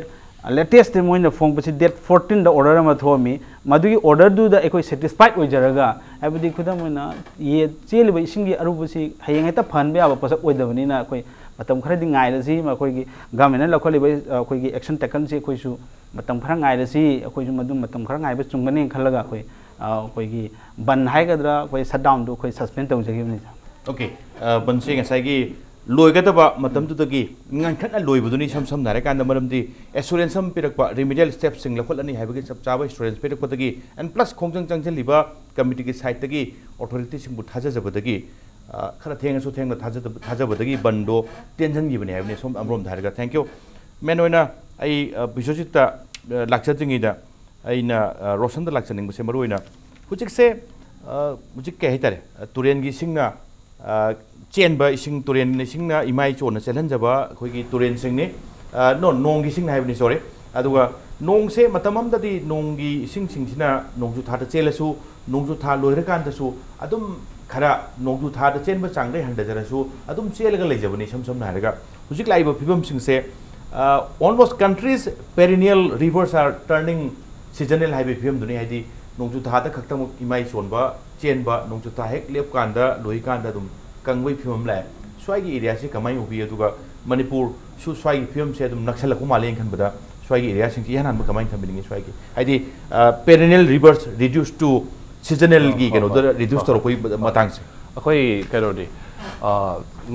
ꯂꯦꯇꯦꯁꯇ ꯃꯣꯏꯅ ꯐꯣꯡꯕꯁꯤ ꯗꯦꯠ ꯐꯣꯔꯇꯤꯟꯗ ꯑꯣꯔꯗꯔ ꯑꯃ ꯊꯣꯛꯑꯝꯃꯤ꯫ ꯃꯗꯨꯒꯤ ꯑꯣꯔꯗꯔꯗꯨꯗ ꯑꯩꯈꯣꯏ ꯁꯦꯇꯤꯁꯐꯥꯏꯠ ꯑꯣꯏꯖꯔꯒ, ꯍꯥꯏꯕꯗꯤ ꯈꯨꯗꯝ ꯑꯣꯏꯅ ꯌꯦ-, ꯆꯦꯜꯂꯤꯕ ꯏꯁꯤꯡꯒꯤ ꯑꯔꯨꯕꯁꯤ ꯍꯌꯦꯡ ꯍꯦꯛꯇ ꯐꯍꯟꯕ ꯌꯥꯕ ꯄꯣꯠꯁꯛ ꯑꯣꯏꯗꯕꯅꯤꯅ ꯑꯩꯈꯣꯏ ꯃꯇꯝ ꯈꯔꯗꯤ ꯉꯥꯏꯔꯁꯤ, ꯃꯈꯣꯏꯒꯤ ꯒꯚꯔꯟꯃꯦꯟꯅ ꯂꯧꯈꯠꯂꯤꯕ ꯑꯩꯈꯣꯏꯒꯤ ꯑꯦꯛꯁꯟ ꯇꯦꯀꯟꯁꯤ ꯑꯩꯈꯣꯏꯁꯨ ꯃꯇꯝ ꯈꯔ ꯉꯥꯏꯔꯁꯤ, ꯑꯩꯈꯣꯏꯁꯨ ꯃꯗꯨ ꯃꯇꯝ ꯈꯔ ꯉꯥꯏꯕ ꯆꯨꯝꯒꯅꯤ ꯈꯜꯂꯒ ꯑꯩꯈꯣꯏ, ꯑ, ꯑꯩꯈꯣꯏꯒꯤ ꯕꯟ ꯍꯥꯏꯒꯗ꯭ꯔꯥ, ꯑꯩꯈꯣꯏ ꯁꯠꯗꯥꯎꯟꯗꯨ ꯑꯩꯈꯣꯏ ꯁꯁꯄꯦꯟ ꯇꯧꯖꯈꯤꯕꯅꯤ꯫ ꯑꯣꯀꯦ, ꯕꯟꯁꯦ ꯉꯁꯥꯏꯒꯤ ꯂꯣꯏꯒꯗꯕ ꯃꯇꯝꯗꯨꯗꯒꯤ ꯉꯟꯈꯠꯅ ꯂꯣꯏꯕꯗꯨꯅꯤ, ꯏꯁꯝ ꯁꯝꯅ ꯍꯥꯏꯔꯀꯥꯟꯗ, ꯃꯔꯝꯗꯤ ꯑꯦꯁꯨꯔꯦꯟꯁ ꯑꯃ ꯄꯤꯔꯛꯄ, ꯔꯤꯃꯤꯗꯤꯌꯦꯜ ꯁ꯭ꯇꯦꯞꯁꯤꯡ ꯂꯧꯈꯠꯂꯅꯤ ꯍꯥꯏꯕꯒꯤ ꯆꯞ ꯆꯥꯕ ꯑꯦꯁꯨꯔꯦꯟꯁ ꯄꯤꯔꯛꯄꯗꯒꯤ, ꯑꯦꯟ ꯄ꯭ꯂꯁ ꯈꯣꯡꯖꯪ ꯆꯪꯁꯤꯜꯂꯤꯕ ꯀꯃꯤꯇꯤꯒꯤ ꯁꯥꯏꯠꯇꯒꯤ ꯑꯣꯊꯣꯔꯤꯇꯤꯁꯤꯡꯕꯨ ꯊꯥꯖꯖꯕꯗꯒꯤ, ꯑ, ꯈꯔ ꯊꯦꯡꯉꯁꯨ ꯊꯦꯡꯅ ꯊꯥꯖꯗꯕ-, ꯊꯥꯖꯕꯗꯒꯤ ꯕꯟꯗꯣ ꯇꯦꯟꯁꯤꯟꯈꯤꯕꯅꯤ ꯍꯥꯏꯕꯅꯤ꯫ ꯁꯣꯝ ꯑꯃꯔꯣꯝꯗ ꯍꯥꯏꯔꯒ, ꯊꯦꯡꯀ꯭ꯌꯨ꯫ ꯃꯦꯟ ꯑꯣꯏꯅ ꯑꯩ, ꯑ, ꯕꯤꯁ꯭ꯋꯖꯤꯠꯇ, ꯑ, ꯂꯥꯛꯆꯗ꯭ꯔꯤꯉꯩꯗ ꯑꯩꯅ, ꯑ, ꯔꯣꯁꯟꯗ ꯂꯥꯛꯆꯅꯤꯡꯕꯁꯦ ꯃꯔꯨ ꯑꯣꯏꯅ ꯍꯧꯖꯤꯛꯁꯦ, ꯑ, ꯍꯧꯖꯤꯛ ꯀꯩ ꯍꯥꯏꯇꯥꯔꯦ, ꯑ, ꯇꯨꯔꯦꯟꯒꯤ ꯏꯁꯤꯡꯅ, ꯑ, ꯆꯦꯟꯕ ꯏꯁꯤꯡ, ꯇꯨꯔꯦꯟ ꯏꯁꯤꯡꯅ ꯏꯃꯥꯏ ꯆꯣꯟꯅ ꯆꯦꯜꯍꯟꯖꯕ ꯑꯩꯈꯣꯏꯒꯤ ꯇꯨꯔꯦꯟꯁꯤꯡꯅꯤ꯫ ꯑ, no, ꯅꯣꯡꯒꯤ ꯏꯁꯤꯡ ꯍꯥꯏꯕꯅꯤ, ꯁꯣꯔꯤ꯫ ꯑꯗꯨꯒ ꯅꯣꯡꯁꯦ ꯃꯇꯝ ꯑꯃꯗꯗꯤ ꯅꯣꯡꯒꯤ ꯏꯁꯤꯡꯁꯤꯡꯁꯤꯅ ꯅꯣꯡꯖꯨ ꯊꯥꯗ ꯆꯦꯜꯂꯁꯨ, ꯅꯣꯡꯖꯨ ꯊꯥ ꯂꯣꯏꯔꯀꯥꯟꯗꯁꯨ ꯑꯗꯨꯝ ꯈꯔ ꯅꯣꯡꯖꯨ ꯊꯥꯗ ꯆꯦꯟꯕ ꯆꯥꯡꯗꯩ ꯍꯟꯊꯖꯔꯁꯨ ꯑꯗꯨꯝ ꯆꯦꯜꯂꯒ ꯂꯩꯖꯕꯅꯤ꯫ ꯏꯁꯝ ꯁꯝꯅ ꯍꯥꯏꯔꯒ ꯍꯧꯖꯤꯛ ꯂꯥꯛꯏꯕ ꯐꯤꯕꯝꯁꯤꯡꯁꯦ, ꯑ, almost country's perennial rivers are turning seasonal ꯍꯥꯏꯕꯒꯤ ꯐꯤꯕꯝꯗꯨꯅꯤ꯫ ꯍꯥꯏꯗꯤ ꯅꯣꯡꯖꯨ ꯊꯥꯗ ꯈꯛꯇꯃꯛ ꯏꯃꯥꯏ ꯆꯣꯟꯕ, ꯆꯦꯟꯕ, ꯅꯣꯡꯖꯨ ꯊꯥ ꯍꯦꯛ ꯂꯦꯞꯀꯥꯟꯗ, ꯂꯣꯏꯀꯥꯟꯗ ꯑꯗꯨꯝ ꯀꯪꯕꯒꯤ ꯐꯤꯕꯝ ꯂꯥꯛꯑꯦ꯫ ꯁ꯭ꯋꯥꯏꯒꯤ ꯑꯦꯔꯤꯌꯥꯁꯤ ꯀꯃꯥꯏꯅ ꯎꯕꯤ? ꯑꯗꯨꯒ ꯃꯅꯤꯄꯨꯔꯁꯨ ꯁ꯭ꯋꯥꯏꯒꯤ ꯐꯤꯕꯝꯁꯦ ꯑꯗꯨꯝ ꯅꯛꯁꯜꯂꯛꯄ ꯃꯥꯜꯂꯦꯅ ꯈꯟꯕꯗ, ꯁ꯭ꯋꯥꯏꯒꯤ ꯑꯦꯔꯤꯌꯥꯁꯤꯡꯁꯤ ꯏꯍꯥꯟ ꯍꯥꯟꯕ ꯀꯃꯥꯏꯅ ꯊꯝꯕꯤꯅꯤꯡꯉꯤ? ꯁ꯭ꯋꯥꯏꯒꯤ ꯍꯥꯏꯗꯤ, ꯑ, perennial rivers reduced to ꯁꯤꯖꯅꯦꯜꯒꯤ ꯑ, ꯀꯩꯅꯣꯗ ꯍꯣꯏ, ꯔꯤꯗ꯭ꯌꯨꯁ ꯍꯣꯏ, ꯇꯧꯔꯛꯄꯒꯤ ꯃꯇꯥꯡꯁꯦ? ꯑꯩꯈꯣꯏ ꯀꯩꯅꯣꯗꯤ, ꯑ,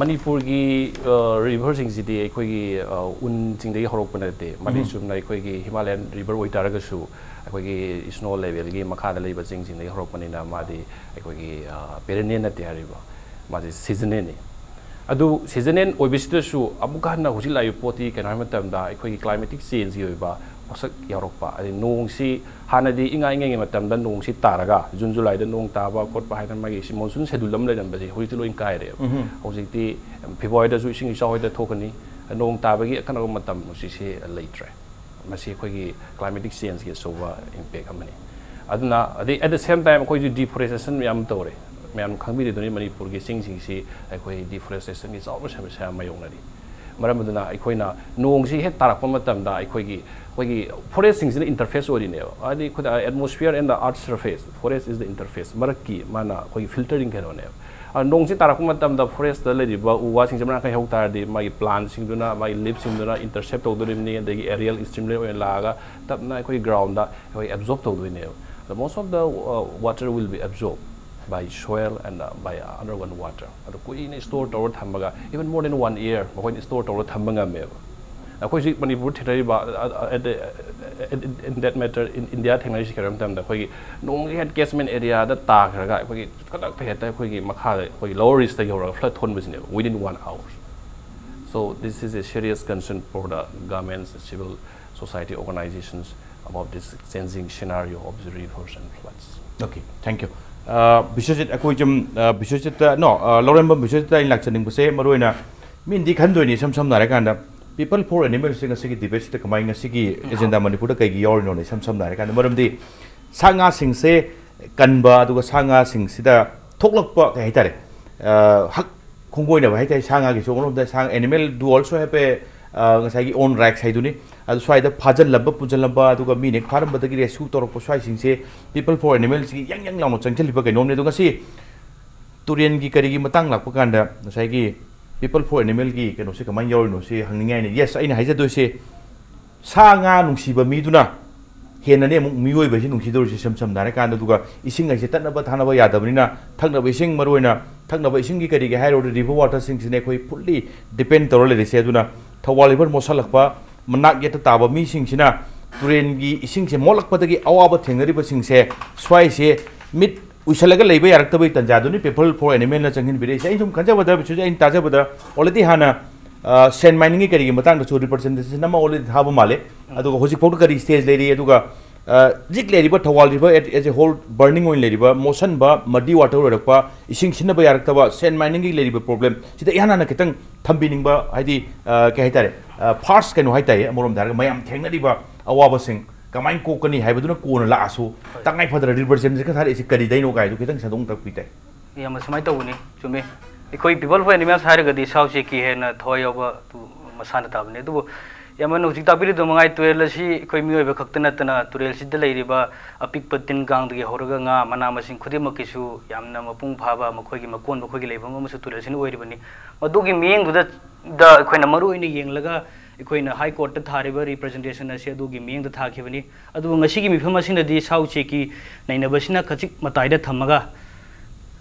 ꯃꯅꯤꯄꯨꯔꯒꯤ ꯔꯤꯚꯔꯁꯤꯡꯁꯤꯗꯤ ꯑꯩꯈꯣꯏꯒꯤ, ꯑ, ꯎꯟ ꯆꯤꯡꯗꯒꯤ ꯍꯧꯔꯛꯄ ꯅꯠꯇꯦ, ꯃꯥꯗꯤ ꯆꯨꯝꯅ ꯑꯩꯈꯣꯏꯒꯤ ꯍꯤꯃꯥꯂꯌꯥꯟ ꯔꯤꯚꯔ ꯑꯣꯏꯇꯥꯔꯒꯁꯨ ꯑꯩꯈꯣꯏꯒꯤ ꯁ꯭ꯅꯣ ꯂꯦꯚꯦꯜꯒꯤ ꯃꯈꯥꯗ ꯂꯩꯕ ꯆꯤꯡꯁꯤꯡꯗꯒꯤ ꯍꯧꯔꯛꯄꯅꯤꯅ ꯃꯥꯗꯤ ꯑꯩꯈꯣꯏꯒꯤ ꯄꯦꯔꯦꯅꯤꯌꯟ ꯅꯠꯇꯦ ꯍꯥꯏꯔꯤꯕ, ꯃꯥꯁꯦ ꯁꯤꯖꯅꯦꯜꯅꯤ꯫ ꯑꯗꯨ ꯁꯤꯖꯅꯦꯜ ꯑꯣꯏꯕꯁꯤꯗꯁꯨ ꯑꯃꯨꯛꯀ ꯍꯟꯅ ꯍꯧꯖꯤꯛ ꯂꯥꯛꯏꯕ ꯄꯣꯠꯇꯤ ꯀꯩꯅꯣ ꯍꯥꯏꯕ ꯃꯇꯝꯗ ꯑꯩꯈꯣꯏꯒꯤ ꯀ꯭ꯂꯥꯏꯃꯦꯇꯤꯛ ꯆꯦꯟꯖꯀꯤ ꯑꯣꯏꯕ ꯄꯣꯠꯁꯛ ꯌꯥꯎꯔꯛꯄ, ꯑꯗꯩ ꯅꯣꯡꯁꯤ ꯍꯥꯟꯅꯗꯤ ꯏꯉꯥ ꯏꯉꯦꯟꯒꯤ ꯃꯇꯝꯗ ꯅꯣꯡꯁꯤ ꯇꯥꯔꯒ ꯖꯨꯟ ꯖꯨꯂꯥꯏꯗ ꯅꯣꯡ ꯇꯥꯕ ꯈꯣꯠꯄ ꯍꯥꯏꯗꯅ ꯃꯥꯒꯤ ꯁꯤ ꯃꯣꯟꯁꯨꯟ ꯁꯦꯗꯨꯜ ꯑꯃ ꯂꯩꯔꯝꯕꯁꯦ ꯍꯧꯖꯤꯛꯇꯤ ꯂꯣꯏ ꯀꯥꯏꯔꯦꯕ꯫ ꯍꯧꯖꯤꯛꯇꯤ ꯐꯦꯕ꯭ꯔꯨꯋꯥꯔꯤꯗꯁꯨ ꯏꯁꯤꯡ ꯏꯆꯥꯎ ꯍꯦꯛꯇ ꯊꯣꯛꯀꯅꯤ, ꯅꯣꯡ ꯇꯥꯕꯒꯤ ꯑꯀꯟꯕ ꯃꯇꯝ ꯍꯧꯖꯤꯛꯁꯤ ꯂꯩꯇ꯭ꯔꯦ꯫ ꯃꯁꯤ ꯑꯩꯈꯣꯏꯒꯤ ꯀ꯭ꯂꯥꯏꯃꯦꯇꯤꯛ ꯆꯦꯟꯖꯀꯤ ꯑꯆꯧꯕ ꯏꯝꯄꯦꯛ ꯑꯃꯅꯤ꯫ ꯑꯗꯨꯅ ꯑꯗꯩ at the same time ꯑꯩꯈꯣꯏꯁꯨ ꯗꯤꯐꯣꯔꯦꯁꯇꯦꯁꯟ ꯃꯌꯥꯝ ꯇꯧꯔꯦ꯫ ꯃꯌꯥꯝ ꯈꯪꯕꯤꯔꯤꯗꯨꯅꯤ ꯃꯅꯤꯄꯨꯔꯒꯤ ꯆꯤꯡꯁꯤꯡꯁꯤ ꯑꯩꯈꯣꯏ ꯗꯤꯐꯣꯔꯦꯁꯇꯦꯁꯟꯒꯤ ꯆꯥꯎꯕ ꯁꯃꯁ꯭ꯌꯥ ꯑꯃ ꯃꯥꯌꯣꯛꯅꯔꯤ꯫ ꯃꯔꯝ ꯑꯗꯨꯅ ꯑꯩꯈꯣꯏꯅ ꯅꯣꯡꯁꯤ ꯍꯦꯛ ꯇꯥꯔꯛꯄ ꯃꯇꯝꯗ ꯑꯩꯈꯣꯏꯒꯤ, ꯑꯩꯈꯣꯏꯒꯤ ꯐꯣꯔꯦꯁꯁꯤꯡꯁꯤꯅ ꯏꯟꯇꯔꯐꯦꯁ ꯑꯣꯏꯔꯤꯅꯦꯕ꯫ ꯍꯥꯏꯗꯤ ꯑꯩꯈꯣꯏꯗ atmosphere and the earth surface, forest is the interface, ꯃꯔꯛꯀꯤ ꯃꯥꯅ ꯑꯩꯈꯣꯏꯒꯤ ꯐꯤꯜꯇꯔꯤꯡ ꯀꯩꯅꯣꯅꯦꯕ꯫ ꯑ, ꯅꯣꯡꯁꯤ ꯇꯥꯔꯛꯄ ꯃꯇꯝꯗ ꯐꯣꯔꯦꯁꯇ ꯂꯩꯔꯤꯕ ꯎ ꯋꯥꯁꯤꯡꯁꯦ ꯃꯔꯥꯡ ꯀꯥꯏ ꯍꯧ ꯇꯥꯔꯗꯤ ꯃꯥꯒꯤ ꯄ꯭ꯂꯥꯟꯁꯤꯡꯗꯨꯅ, ꯃꯥꯒꯤ ꯂꯤꯞꯁꯤꯡꯗꯨꯅ ꯏꯟꯇꯔꯁꯦꯞ ꯇꯧꯗꯣꯔꯤꯕꯅꯤ, ꯑꯗꯒꯤ ꯑꯦꯔꯤꯌꯦꯜ ꯁ꯭ꯇꯤꯃꯨꯂꯦꯟ ꯑꯣꯏꯅ ꯂꯥꯛꯑꯒ ꯇꯞꯅ ꯑꯩꯈꯣꯏꯒꯤ ꯒ꯭ꯔꯥꯎꯟꯗ ꯑꯩꯈꯣꯏ ꯑꯦꯕꯖꯣꯔꯕ ꯇꯧꯗꯣꯏꯅꯦꯕ꯫ The most of the, uh, water will be absorbed by soil and, uh, by underground water. ꯑꯗꯣ ꯀꯨꯏꯅ ꯁ꯭ꯇꯣꯔ ꯇꯧꯔ ꯊꯝꯃꯒ, even more than one year ꯃꯈꯣꯏꯅ ꯁ꯭ꯇꯣꯔ ꯇꯧꯔ ꯊꯝꯕ ꯉꯝꯃꯦꯕ꯫ ꯑꯩꯈꯣꯏ ꯍꯧꯖꯤꯛ ꯃꯅꯤꯄꯨꯔ ꯊꯦꯡꯅꯔꯤꯕ, uh, uh, at the, uh, in that matter, in India ꯊꯦꯡꯅꯔꯤꯁꯤ ꯀꯩꯅꯣ ꯍꯥꯏꯕ ꯃꯇꯝꯗ ꯑꯩꯈꯣꯏꯒꯤ ꯅꯣꯡꯁꯤ ꯍꯦꯛ ꯀꯦꯆꯃꯦꯟ ꯑꯦꯔꯤꯌꯥꯗ ꯇꯥꯈ꯭ꯔꯒ ꯑꯩꯈꯣꯏꯒꯤ ꯈꯨꯗꯛꯇ ꯍꯦꯛꯇ ꯑꯩꯈꯣꯏꯒꯤ ꯃꯈꯥꯗ ꯑꯩꯈꯣꯏꯒꯤ ꯂꯣꯋꯔ ꯔꯤꯁꯇ ꯌꯧꯔꯒ flood ꯊꯣꯟꯕꯁꯤꯅꯦꯕ, within one hour. So this is a serious concern for the governments, civil society organizations about this changing scenario of the rivers and floods. Okay, thank you. Biswajit, ꯑꯩꯈꯣꯏ ꯁꯨꯝ, ꯕꯤꯁ꯭ꯋꯖꯤꯠꯇ, no, ꯂꯧꯔꯦꯝꯕꯝ ꯕꯤꯁ꯭ꯋꯖꯤꯠꯇ ꯑꯩꯅ ꯂꯥꯛꯆꯅꯤꯡꯕꯁꯦ ꯃꯔꯨꯑꯣꯏꯅ ꯃꯤꯅꯗꯤ ꯈꯟꯗꯣꯏꯅꯤ, ꯏꯁꯝ ꯁꯝꯅ ꯍꯥꯏꯔꯀꯥꯟꯗ, People for Animalꯁꯦ ꯉꯁꯤꯒꯤ ꯗꯤꯕꯦꯠꯁꯤꯗ ꯀꯃꯥꯏꯅ ꯉꯁꯤꯒꯤ ꯑꯦꯖꯦꯟꯗꯥ ꯃꯅꯤꯄꯨꯔꯗ ꯀꯩꯒꯤ ꯌꯥꯎꯔꯤꯅꯣꯅ ꯏꯁꯝ ꯁꯝꯅ ꯍꯥꯏꯔꯀꯥꯟꯗ, ꯃꯔꯝꯗꯤ ꯁꯥ ꯉꯥꯁꯤꯡꯁꯦ ꯀꯟꯕ, ꯑꯗꯨꯒ ꯁꯥ ꯉꯥꯁꯤꯡꯁꯤꯗ ꯊꯣꯛꯂꯛꯄ ꯀꯩ ꯍꯥꯏꯇꯥꯔꯦ, ꯑ, ꯍꯛ ꯈꯣꯡꯒꯣꯏꯅꯕ ꯍꯥꯏꯇꯥꯔꯦ, ꯁꯥ ꯉꯥꯒꯤꯁꯨ ꯑꯃꯔꯣꯝꯗ ꯁꯥ, animal do also have a, ꯑ, ꯉꯁꯥꯏꯒꯤ own rights ꯍꯥꯏꯗꯨꯅꯤ꯫ ꯑꯗꯨ ꯁ꯭ꯋꯥꯏꯗ ꯐꯥꯖꯤꯜꯂꯝꯕ, ꯄꯨꯟꯁꯤꯜꯂꯝꯕ, ꯑꯗꯨꯒ ꯃꯤꯅ ꯍꯦꯛ ꯐꯥꯔꯝꯕꯗꯒꯤ ꯔꯦꯁꯀ꯭ꯌꯨ ꯇꯧꯔꯛꯄ ꯁ꯭ꯋꯥꯏꯁꯤꯡꯁꯦ People for Animalꯁꯤꯒꯤ ꯌꯥꯡ ꯌꯥꯡ ꯂꯥꯎꯅ ꯆꯪꯁꯤꯜꯂꯤꯕ ꯀꯩꯅꯣꯝꯅꯤ꯫ ꯑꯗꯣ ꯉꯁꯤ ꯇꯨꯔꯦꯟꯒꯤ ꯀꯔꯤꯒꯤ ꯃꯇꯥꯡ ꯂꯥꯛꯄ ꯀꯥꯟꯗ ꯉꯁꯥꯏꯒꯤ People for Animalꯒꯤ ꯀꯩꯅꯣꯁꯦ ꯀꯃꯥꯏꯅ ꯌꯥꯎꯔꯤꯅꯣ ꯁꯤ ꯍꯪꯅꯤꯡꯉꯥꯏꯅꯤ꯫ Yes, ꯑꯩꯅ ꯍꯥꯏꯖꯗꯣꯏꯁꯦ, ꯁꯥ ꯉꯥ ꯅꯨꯡꯁꯤꯕ ꯃꯤꯗꯨꯅ ꯍꯦꯟꯅꯅꯦ ꯑꯃꯨꯛ ꯃꯤꯑꯣꯏꯕꯁꯤ ꯅꯨꯡꯁꯤꯗꯧꯔꯤꯁꯦ ꯏꯁꯝ ꯁꯝꯅ ꯍꯥꯏꯔꯀꯥꯟꯗ꯫ ꯑꯗꯨꯒ ꯏꯁꯤꯡ ꯍꯥꯏꯁꯦ ꯇꯠꯅꯕ ꯊꯥꯅꯕ ꯌꯥꯗꯕꯅꯤꯅ, ꯊꯛꯅꯕ ꯏꯁꯤꯡ, ꯃꯔꯨꯑꯣꯏꯅ ꯊꯛꯅꯕ ꯏꯁꯤꯡꯒꯤ ꯀꯔꯤꯒꯤ ꯍꯥꯏꯔꯨꯔꯗꯤ, river waterꯁꯤꯡꯁꯤꯅ ꯑꯩꯈꯣꯏ fully depend ꯇꯧꯔ ꯂꯩꯔꯤꯁꯦ꯫ ꯑꯗꯨꯅ ꯊꯧꯕꯥꯜ river ꯃꯣꯠꯁꯜꯂꯛꯄ, ꯃꯅꯥꯛ ꯌꯦꯠꯇ ꯇꯥꯕ ꯃꯤꯁꯤꯡꯁꯤꯅ ꯇꯨꯔꯦꯟꯒꯤ ꯏꯁꯤꯡꯁꯦ ꯃꯣꯠꯂꯛꯄꯗꯒꯤ ꯑꯋꯥꯕ ꯊꯦꯡꯅꯔꯤꯕꯁꯤꯡꯁꯦ, ꯁ꯭ꯋꯥꯏꯁꯦ ꯃꯤꯠ ꯎꯏꯁꯜꯂꯒ ꯂꯩꯕ ꯌꯥꯔꯛꯇꯕꯒꯤ ꯇꯥꯟꯖꯥꯗꯨꯅꯤ People for Animalꯅ ꯆꯪꯍꯟꯕꯤꯔꯛꯏꯁꯦ꯫ ꯑꯩꯅ ꯁꯨꯝ ꯈꯟꯖꯕꯗ, ꯕꯤꯁꯨꯁꯦ, ꯑꯩꯅ ꯇꯥꯖꯕꯗ already ꯍꯥꯟꯅ, ꯑ, sand miningꯒꯤ ꯀꯔꯤꯒꯤ ꯃꯇꯥꯡꯗꯁꯨ representation ꯑꯃ already ꯊꯥꯕ ꯃꯥꯜꯂꯦ꯫ ꯑꯗꯨꯒ ꯍꯧꯖꯤꯛꯐꯥꯎꯗ ꯀꯔꯤ stage ꯂꯩꯔꯤ, ꯑꯗꯨꯒ, ꯑ, ꯍꯧꯖꯤꯛ ꯂꯩꯔꯤꯕ Thoubal river as a whole burning ꯑꯣꯏꯅ ꯂꯩꯔꯤꯕ, ꯃꯣꯠꯁꯟꯕ, muddy water ꯑꯣꯏꯔꯛꯄ, ꯏꯁꯤꯡ ꯁꯤꯖꯤꯟꯅꯕ ꯌꯥꯔꯛꯇꯕ, sand miningꯒꯤ ꯂꯩꯔꯤꯕ problem ꯁꯤꯗ ꯏꯍꯥꯟ ꯍꯥꯟꯅ ꯈꯤꯇꯪ ꯊꯝꯕꯤꯅꯤꯡꯕ, ꯍꯥꯏꯗꯤ, ꯑ, ꯀꯩ ꯍꯥꯏꯇꯥꯔꯦ, ꯑ, first ꯀꯩꯅꯣ ꯍꯥꯏꯇꯥꯔꯦ, ꯑꯃꯔꯣꯝꯗ ꯍꯥꯏꯔꯒ ꯃꯌꯥꯝ ꯊꯦꯡꯅꯔꯤꯕ ꯑꯋꯥꯕꯁꯤꯡ ꯀꯃꯥꯏꯅ ꯀꯣꯛꯀꯅꯤ ꯍꯥꯏꯕꯗꯨꯅ ꯀꯣꯟꯅ ꯂꯥꯛꯑꯁꯨ, ꯍꯣꯏ꯫ ꯇꯉꯥꯏ ꯐꯗꯅ representation ꯊꯥꯔꯛꯏꯁꯤ ꯀꯔꯤꯗꯩꯅꯣ ꯀꯥꯏꯗꯣ ꯈꯤꯇꯪ ꯁꯟꯗꯣꯛꯅ ꯇꯥꯛꯄꯤ ꯇꯥꯏ꯫ ꯌꯥꯝꯅ ꯁꯨꯃꯥꯏꯅ ꯇꯧꯕꯅꯤ, ꯆꯨꯝꯃꯤ꯫ ꯑꯩꯈꯣꯏ People for Animals ꯍꯥꯏꯔꯒꯗꯤ ꯁꯥ ꯎꯆꯦꯛꯀꯤ ꯍꯦꯟꯅ ꯊꯋꯥꯏ ꯌꯥꯎꯕ ꯑꯗꯨ ꯃꯁꯥꯅ ꯇꯥꯕꯅꯤ꯫ ꯑꯗꯨꯕꯨ ꯌꯥꯝꯅ ꯍꯧꯖꯤꯛ ꯇꯥꯛꯄꯤꯔꯤꯗꯨ ꯃꯉꯥꯏ, ꯇꯨꯔꯦꯜ ꯑꯁꯤ ꯑꯩꯈꯣꯏ ꯃꯤꯑꯣꯏꯕ ꯈꯛꯇ ꯅꯠꯇꯅ ꯇꯨꯔꯦꯜꯁꯤꯗ ꯂꯩꯔꯤꯕ ꯑꯄꯤꯛꯄ ꯇꯤꯟ ꯀꯥꯡꯗꯒꯤ ꯍꯧꯔꯒ ꯉꯥ, ꯃꯅꯥ ꯃꯁꯤꯡ ꯈꯨꯗꯤꯡꯃꯛꯀꯤꯁꯨ ꯌꯥꯝꯅ ꯃꯄꯨꯡ ꯐꯥꯕ, ꯃꯈꯣꯏꯒꯤ ꯃꯀꯣꯟ, ꯃꯈꯣꯏꯒꯤ ꯂꯩꯐꯝ ꯑꯃꯁꯨ ꯇꯨꯔꯦꯜꯁꯤꯅ ꯑꯣꯏꯔꯤꯕꯅꯤ꯫ ꯃꯗꯨꯒꯤ ꯃꯤꯠꯌꯦꯡꯗꯨꯗ ꯗ ꯑꯩꯈꯣꯏꯅ ꯃꯔꯨ ꯑꯣꯏꯅ ꯌꯦꯡꯂꯒ ꯑꯩꯈꯣꯏꯅ High Courtꯇ ꯊꯥꯔꯤꯕ representation ꯑꯁꯤ ꯑꯗꯨꯒꯤ ꯃꯤꯠꯌꯦꯡꯗ ꯊꯥꯈꯤꯕꯅꯤ꯫ ꯑꯗꯨꯕꯨ ꯉꯁꯤꯒꯤ ꯃꯤꯐꯝ ꯑꯁꯤꯅꯗꯤ ꯁꯥ ꯎꯆꯦꯛꯀꯤ ꯅꯩꯅꯕꯁꯤꯅ ꯈꯖꯤꯛ ꯃꯇꯥꯏꯗ ꯊꯝꯃꯒ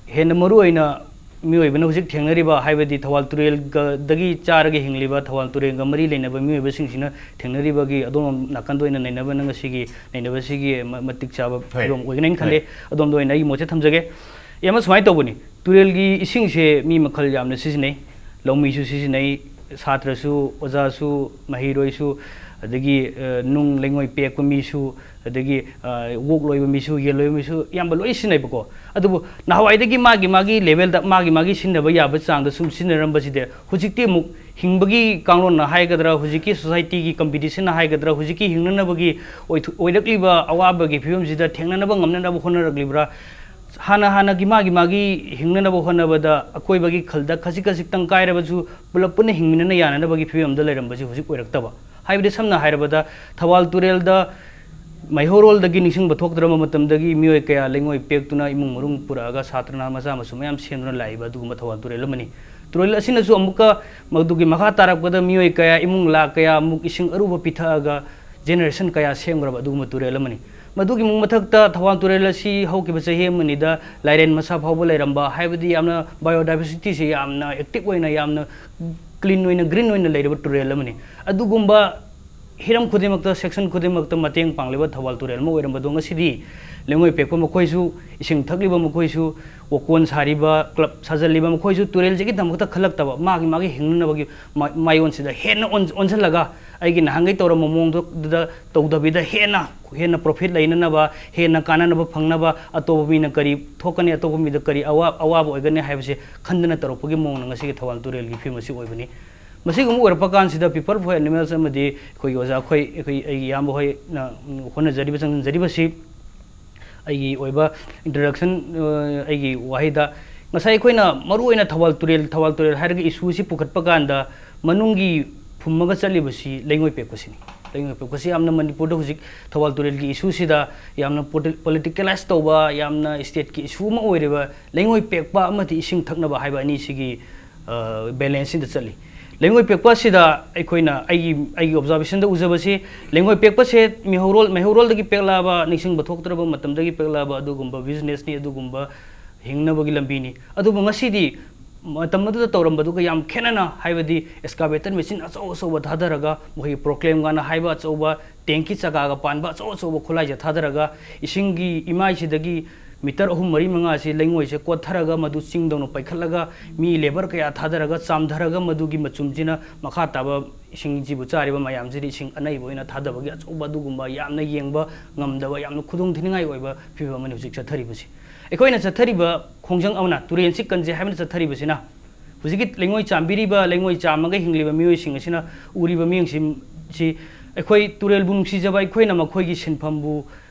ꯍꯦꯟꯅ ꯃꯔꯨ ꯑꯣꯏꯅ ꯃꯤꯑꯣꯏꯕꯅ ꯍꯧꯖꯤꯛ ꯊꯦꯡꯅꯔꯤꯕ, ꯍꯥꯏꯕꯗꯤ ꯊꯧꯕꯥꯜ ꯇꯨꯔꯦꯜꯒꯗꯒꯤ ꯆꯥꯔꯒ ꯍꯤꯡꯂꯤꯕ, ꯊꯧꯕꯥꯜ ꯇꯨꯔꯦꯜꯒ ꯃꯔꯤ ꯂꯩꯅꯕ ꯃꯤꯑꯣꯏꯕꯁꯤꯡꯁꯤꯅ ꯊꯦꯡꯅꯔꯤꯕꯒꯤ ꯑꯗꯣꯝ ꯅꯥꯀꯟꯗ ꯑꯣꯏꯅ ꯅꯩꯅꯕꯅ ꯉꯁꯤꯒꯤ ꯅꯩꯅꯕꯁꯤꯒꯤ ꯃ-, ꯃꯇꯤꯛ ꯆꯥꯕ ꯍꯣꯏ꯫ ꯐꯤꯕꯝ ꯑꯣꯏꯒꯅꯤ ꯍꯥꯏꯅ ꯈꯜꯂꯦ꯫ ꯍꯣꯏ꯫ ꯑꯗꯣꯝꯗ ꯑꯣꯏꯅ ꯑꯩꯒꯤ ꯃꯣꯠꯁꯦ ꯊꯝꯖꯒꯦ꯫ ꯌꯥꯝꯅ ꯁꯨꯃꯥꯏꯅ ꯇꯧꯕꯅꯤ, ꯇꯨꯔꯦꯜꯒꯤ ꯏꯁꯤꯡꯁꯦ ꯃꯤ ꯃꯈꯜ ꯌꯥꯝꯅ ꯁꯤꯖꯤꯟꯅꯩ, ꯂꯧꯃꯤꯁꯨ ꯁꯤꯖꯤꯟꯅꯩ, ꯁꯥꯇ꯭ꯔꯁꯨ, ꯑꯣꯖꯥꯁꯨ, ꯃꯍꯩꯔꯣꯏꯁꯨ, ꯑꯗꯒꯤ, ꯑ, ꯅꯨꯡ ꯂꯩꯉꯣꯏ ꯄꯦꯛꯄ ꯃꯤꯁꯨ, ꯑꯗꯒꯤ, ꯑ, ꯑꯣꯛ ꯂꯣꯏꯕ ꯃꯤꯁꯨ, ꯌꯦꯟ ꯂꯣꯏꯕ ꯃꯤꯁꯨ, ꯑꯌꯥꯝꯕ ꯂꯣꯏ ꯁꯤꯖꯤꯟꯅꯩꯕꯀꯣ꯫ ꯑꯗꯨꯕꯨ ꯅꯍꯥꯟꯋꯥꯏꯗꯒꯤ ꯃꯥꯒꯤ ꯃꯥꯒꯤ levelꯗ, ꯃꯥꯒꯤ ꯃꯥꯒꯤ ꯁꯤꯖꯤꯟꯅꯕ ꯌꯥꯕ ꯆꯥꯡꯗ ꯁꯨꯝ ꯁꯤꯖꯤꯟꯅꯔꯝꯕꯁꯤꯗ, ꯍꯧꯖꯤꯛꯇꯤ ꯑꯃꯨꯛ ꯍꯤꯡꯕꯒꯤ ꯀꯥꯡꯂꯣꯟꯅ ꯍꯥꯏꯒꯗ꯭ꯔꯥ, ꯍꯧꯖꯤꯛꯀꯤ societyꯒꯤ competitionꯅ ꯍꯥꯏꯒꯗ꯭ꯔꯥ, ꯍꯧꯖꯤꯛꯀꯤ ꯍꯤꯡꯅꯅꯕꯒꯤ ꯑꯣꯏꯊ-, ꯑꯣꯏꯔꯛꯂꯤꯕ ꯑꯋꯥꯕꯒꯤ ꯐꯤꯕꯝꯁꯤꯗ ꯊꯦꯡꯅꯅꯕ ꯉꯝꯅꯅꯕ ꯍꯣꯠꯅꯔꯛꯂꯤꯕ꯭ꯔꯥ? ꯍꯥꯟꯅ ꯍꯥꯟꯅꯒꯤ ꯃꯥꯒꯤ ꯃꯥꯒꯤ ꯍꯤꯡꯅꯅꯕ ꯍꯣꯠꯅꯕꯗ ꯑꯀꯣꯏꯕꯒꯤ ꯈꯜꯗ ꯈꯖꯤꯛ ꯈꯖꯤꯛꯇꯪ ꯀꯥꯏꯔꯕꯁꯨ ꯄꯨꯂꯞ ꯄꯨꯟꯅ ꯍꯤꯡꯃꯤꯟꯅꯅ ꯌꯥꯅꯅꯕꯒꯤ ꯐꯤꯕꯝꯗ ꯂꯩꯔꯝꯕꯁꯤ ꯍꯧꯖꯤꯛ ꯑꯣꯏꯔꯛꯇꯕ꯫ ꯍꯥꯏꯕꯗꯤ ꯁꯝꯅ ꯍꯥꯏꯔꯕꯗ ꯊꯧꯕꯥꯜ ꯇꯨꯔꯦꯜꯗ ꯃꯩꯍꯧꯔꯣꯜꯗꯒꯤ ꯅꯤꯡꯁꯤꯡꯕ ꯊꯣꯛꯇ꯭ꯔꯕ ꯃꯇꯝꯗꯒꯤ ꯃꯤꯑꯣꯏ ꯀꯌꯥ ꯂꯩꯉꯣꯏ ꯄꯦꯛꯇꯨꯅ ꯏꯃꯨꯡ ꯃꯅꯨꯡ ꯄꯨꯔꯛꯑꯒ ꯁꯥꯇ꯭ꯔ ꯅꯍꯥ ꯃꯆꯥ ꯃꯁꯨ ꯃꯌꯥꯝ ꯁꯦꯝꯗꯨꯅ ꯂꯥꯛꯏꯕ ꯑꯗꯨꯒꯨꯝꯕ ꯊꯧꯕꯥꯜ ꯇꯨꯔꯦꯜ ꯑꯃꯅꯤ꯫ ꯇꯨꯔꯦꯜ ꯑꯁꯤꯅꯁꯨ ꯑꯃꯨꯛꯀ ꯃꯗꯨꯒꯤ ꯃꯈꯥ ꯇꯥꯔꯛꯄꯗ ꯃꯤꯑꯣꯏ ꯀꯌꯥ, ꯏꯃꯨꯡ ꯂꯥꯈ ꯀꯌꯥ ꯑꯃꯨꯛ ꯏꯁꯤꯡ ꯑꯔꯨꯕ ꯄꯤꯊꯛꯑꯒ ꯖꯦꯅꯦꯔꯦꯁꯟ ꯀꯌꯥ ꯁꯦꯝꯈ꯭ꯔꯕ ꯑꯗꯨꯒꯨꯝꯕ ꯇꯨꯔꯦꯜ ꯑꯃꯅꯤ꯫ ꯃꯗꯨꯒꯤ ꯃꯊꯛꯇ ꯊꯧꯕꯥꯜ ꯇꯨꯔꯦꯜ ꯑꯁꯤ ꯍꯧꯈꯤꯕ ꯆꯍꯤ ꯑꯃꯅꯤꯗ ꯂꯥꯏꯔꯦꯟ ꯃꯁꯥ ꯐꯥꯎꯕ ꯂꯩꯔꯝꯕ, ꯍꯥꯏꯕꯗꯤ ꯌꯥꯝꯅ ꯕꯥꯏꯑꯣꯗꯥꯏꯕꯔꯁꯤꯇꯤꯁꯤ ꯌꯥꯝꯅ ꯑꯦꯛꯇꯤꯞ ꯑꯣꯏꯅ, ꯌꯥꯝꯅ ꯀ꯭ꯂꯤꯟ ꯑꯣꯏꯅ, ꯒ꯭ꯔꯤꯟ ꯑꯣꯏꯅ ꯂꯩꯔꯕ ꯇꯨꯔꯦꯜ ꯑꯃꯅꯤ꯫ ꯑꯗꯨꯒꯨꯝꯕ ꯍꯤꯔꯝ ꯈꯨꯗꯤꯡꯃꯛꯇ, ꯁꯦꯛꯁꯟ ꯈꯨꯗꯤꯡꯃꯛꯇ ꯃꯇꯦꯡ ꯄꯥꯡꯂꯤꯕ ꯊꯧꯕꯥꯜ ꯇꯨꯔꯦꯜ ꯑꯃ ꯑꯣꯏꯔꯝꯕꯗꯣ, ꯉꯁꯤꯗꯤ ꯂꯩꯉꯣꯏ ꯄꯦꯛꯄ, ꯃꯈꯣꯏꯁꯨ ꯏꯁꯤꯡ ꯊꯛꯂꯤꯕ, ꯃꯈꯣꯏꯁꯨ ꯋꯥꯀꯣꯟ ꯁꯥꯔꯤꯕ, ꯀ꯭ꯂꯕ ꯁꯥꯖꯜꯂꯤꯕ, ꯃꯈꯣꯏꯁꯨ ꯇꯨꯔꯦꯜꯁꯤꯒꯤꯗꯃꯛꯇ ꯈꯜꯂꯛꯇꯕ, ꯃꯥꯒꯤ ꯃꯥꯒꯤ ꯍꯤꯡꯅꯅꯕꯒꯤ ꯃꯥ-, ꯃꯥꯏꯑꯣꯟꯁꯤꯗ ꯍꯦꯟꯅ ꯑꯣꯟ-, ꯑꯣꯟꯁꯤꯜꯂꯒ, ꯑꯩꯒꯤ ꯅꯍꯥꯟꯈꯩ ꯇꯧꯔꯝꯕ ꯃꯑꯣꯡꯗꯨꯗ ꯇꯧꯗꯕꯤꯗ, ꯍꯦꯟꯅ, ꯍꯦꯟꯅ ꯄ꯭ꯔꯣꯐꯤꯠ ꯂꯩꯅꯅꯕ, ꯍꯦꯟꯅ ꯀꯥꯟꯅꯅꯕ ꯐꯪꯅꯕ, ꯑꯇꯣꯞꯄ ꯃꯤꯅ ꯀꯔꯤ ꯊꯣꯛꯀꯅꯤ, ꯑꯇꯣꯞꯄ ꯃꯤꯗ ꯀꯔꯤ ꯑꯋꯥ-, ꯑꯋꯥꯕ ꯑꯣꯏꯒꯅꯤ ꯍꯥꯏꯕꯁꯦ ꯈꯟꯗꯅ ꯇꯧꯔꯛꯄꯒꯤ ꯃꯑꯣꯡꯅ ꯉꯁꯤꯒꯤ ꯊꯧꯕꯥꯜ ꯇꯨꯔꯦꯜꯒꯤ ꯐꯤꯕꯝ ꯑꯁꯤ ꯑꯣꯏꯕꯅꯤ꯫ ꯃꯁꯤꯒꯨꯝꯕ ꯑꯣꯏꯔꯛꯄ ꯀꯥꯟꯁꯤꯗ, People for Animals ꯑꯃꯗꯤ ꯑꯩꯈꯣꯏꯒꯤ ꯑꯣꯖꯥ ꯑꯩꯈꯣꯏ, ꯑꯩꯈꯣꯏ, ꯑꯩꯒꯤ ꯏꯌꯥꯝꯕ ꯍꯣꯏꯅ ꯍꯣꯠꯅꯖꯔꯤꯕ, ꯆꯪꯁꯤꯟꯖꯔꯤꯕꯁꯤ, ꯑꯩꯒꯤ ꯑꯣꯏꯕ introduction, ꯑ, ꯑꯩꯒꯤ ꯋꯥꯍꯩꯗ, ꯉꯁꯥꯏ ꯑꯩꯈꯣꯏꯅ ꯃꯔꯨ ꯑꯣꯏꯅ ꯊꯧꯕꯥꯜ ꯇꯨꯔꯦꯜ, ꯊꯧꯕꯥꯜ ꯇꯨꯔꯦꯜ ꯍꯥꯏꯔꯒ issue ꯑꯁꯤ ꯄꯨꯈꯠꯄ ꯀꯥꯟꯗ, ꯃꯅꯨꯡꯒꯤ ꯐꯨꯝꯃꯒ ꯆꯠꯂꯤꯕꯁꯤ ꯂꯩꯉꯣꯏ ꯄꯦꯛꯄꯁꯤꯅꯤ꯫ ꯂꯩꯉꯣꯏ ꯄꯦꯛꯄꯁꯤ ꯌꯥꯝꯅ ꯃꯅꯤꯄꯨꯔꯗ ꯍꯧꯖꯤꯛ ꯊꯧꯕꯥꯜ ꯇꯨꯔꯦꯜꯒꯤ issue ꯁꯤꯗ ꯌꯥꯝꯅ ꯄꯣꯂꯤ-, politicalize ꯇꯧꯕ, ꯌꯥꯝꯅ state ꯀꯤ issue ꯑꯃ ꯑꯣꯏꯔꯤꯕ ꯂꯩꯉꯣꯏ ꯄꯦꯛꯄ ꯑꯃꯗꯤ ꯏꯁꯤꯡ ꯊꯛꯅꯕ ꯍꯥꯏꯕ ꯑꯅꯤꯁꯤꯒꯤ, ꯑ, balance ꯁꯤꯗ ꯆꯠꯂꯤ꯫ ꯂꯩꯉꯣꯏ ꯄꯦꯛꯄ ꯑꯁꯤꯗ ꯑꯩꯈꯣꯏꯅ, ꯑꯩꯒꯤ, ꯑꯩꯒꯤ observation ꯗ ꯎꯖꯕꯁꯤ, ꯂꯩꯉꯣꯏ ꯄꯦꯛꯄꯁꯦ ꯃꯩꯍꯧꯔꯣꯜ, ꯃꯩꯍꯧꯔꯣꯜꯗꯒꯤ ꯄꯦꯛꯂꯛꯑꯕ, ꯅꯤꯡꯁꯤꯡꯕ ꯊꯣꯛꯇ꯭ꯔꯕ ꯃꯇꯝꯗꯒꯤ ꯄꯦꯛꯂꯛꯑꯕ ꯑꯗꯨꯒꯨꯝꯕ business ꯅꯤ, ꯑꯗꯨꯒꯨꯝꯕ ꯍꯤꯡꯅꯕꯒꯤ ꯂꯝꯕꯤꯅꯤ꯫ ꯑꯗꯨꯕꯨ ꯉꯁꯤꯗꯤ ꯃꯇꯝ ꯑꯗꯨꯗ ꯇꯧꯔꯝꯕꯗꯨꯒ ꯌꯥꯝ ꯈꯦꯠꯅꯅ, ꯍꯥꯏꯕꯗꯤ excavator machine ꯑꯆꯧ ꯑꯆꯧꯕ ꯊꯥꯗꯔꯒ, ꯃꯈꯣꯏꯒꯤ ꯄ꯭ꯔꯣꯀ꯭ꯂꯦꯝ ꯀꯥꯏꯅ ꯍꯥꯏꯕ ꯑꯆꯧꯕ ꯇꯦꯡꯀꯤ ꯆꯀꯥꯒ ꯄꯥꯟꯕ ꯑꯆꯧ ꯑꯆꯧꯕ ꯈꯨꯠꯂꯥꯏꯁꯦ ꯊꯥꯗꯔꯒ, ꯏꯁꯤꯡꯒꯤ ꯏꯃꯥꯏꯁꯤꯗꯒꯤ ꯃꯤꯇꯔ ꯑꯍꯨꯝ, ꯃꯔꯤ, ꯃꯉꯥꯁꯤ ꯂꯩꯉꯣꯏꯁꯦ ꯀꯣꯠꯊꯔꯒ, ꯃꯗꯨ ꯆꯤꯡꯗꯧꯅ ꯄꯩꯈꯠꯂꯒ, ꯃꯤ ꯂꯦꯕꯔ ꯀꯌꯥ ꯊꯥꯗꯔꯒ, ꯆꯥꯝꯊꯔꯒ, ꯃꯗꯨꯒꯤ ꯃꯆꯨꯝꯁꯤꯅ ꯃꯈꯥ ꯇꯥꯕ ꯏꯁꯤꯡꯁꯤꯕꯨ ꯆꯥꯔꯤꯕ ꯃꯌꯥꯝꯁꯤꯗ ꯏꯁꯤꯡ ꯑꯅꯩꯕ ꯑꯣꯏꯅ ꯊꯥꯗꯕꯒꯤ ꯑꯆꯧꯕ ꯑꯗꯨꯒꯨꯝꯕ ꯌꯥꯝꯅ ꯌꯦꯡꯕ ꯉꯝꯗꯕ, ꯌꯥꯝꯅ ꯈꯨꯗꯣꯡ ꯊꯤꯅꯤꯡꯉꯥꯏ ꯑꯣꯏꯕ ꯐꯤꯕꯝ ꯑꯃꯅꯤ ꯍꯧꯖꯤꯛ ꯆꯠꯊꯔꯤꯕꯁꯤ꯫ ꯑꯩꯈꯣꯏꯅ ꯆꯠꯊꯔꯤꯕ ꯈꯣꯡꯖꯪ ꯑꯃꯅ, ꯇꯨꯔꯦꯟꯁꯤ ꯀꯟꯁꯦ ꯍꯥꯏꯕꯅ ꯆꯠꯊꯔꯤꯕꯁꯤꯅ, ꯍꯧꯖꯤꯛꯀꯤ ꯂꯩꯉꯣꯏ ꯆꯥꯝꯕꯤꯔꯤꯕ, ꯂꯩꯉꯣꯏ ꯆꯥꯝꯃꯒ ꯍꯤꯡꯂꯤꯕ ꯃꯤꯑꯣꯏꯁꯤꯡ ꯑꯁꯤꯅ ꯎꯔꯤꯕ ꯃꯤꯠꯌꯦꯡꯁꯤ, ꯁꯤ ꯑꯩꯈꯣꯏ ꯇꯨꯔꯦꯜꯕꯨ ꯅꯨꯡꯁꯤꯖꯕ ꯑꯩꯈꯣꯏꯅ ꯃꯈꯣꯏꯒꯤ ꯁꯤꯟꯐꯝꯕꯨ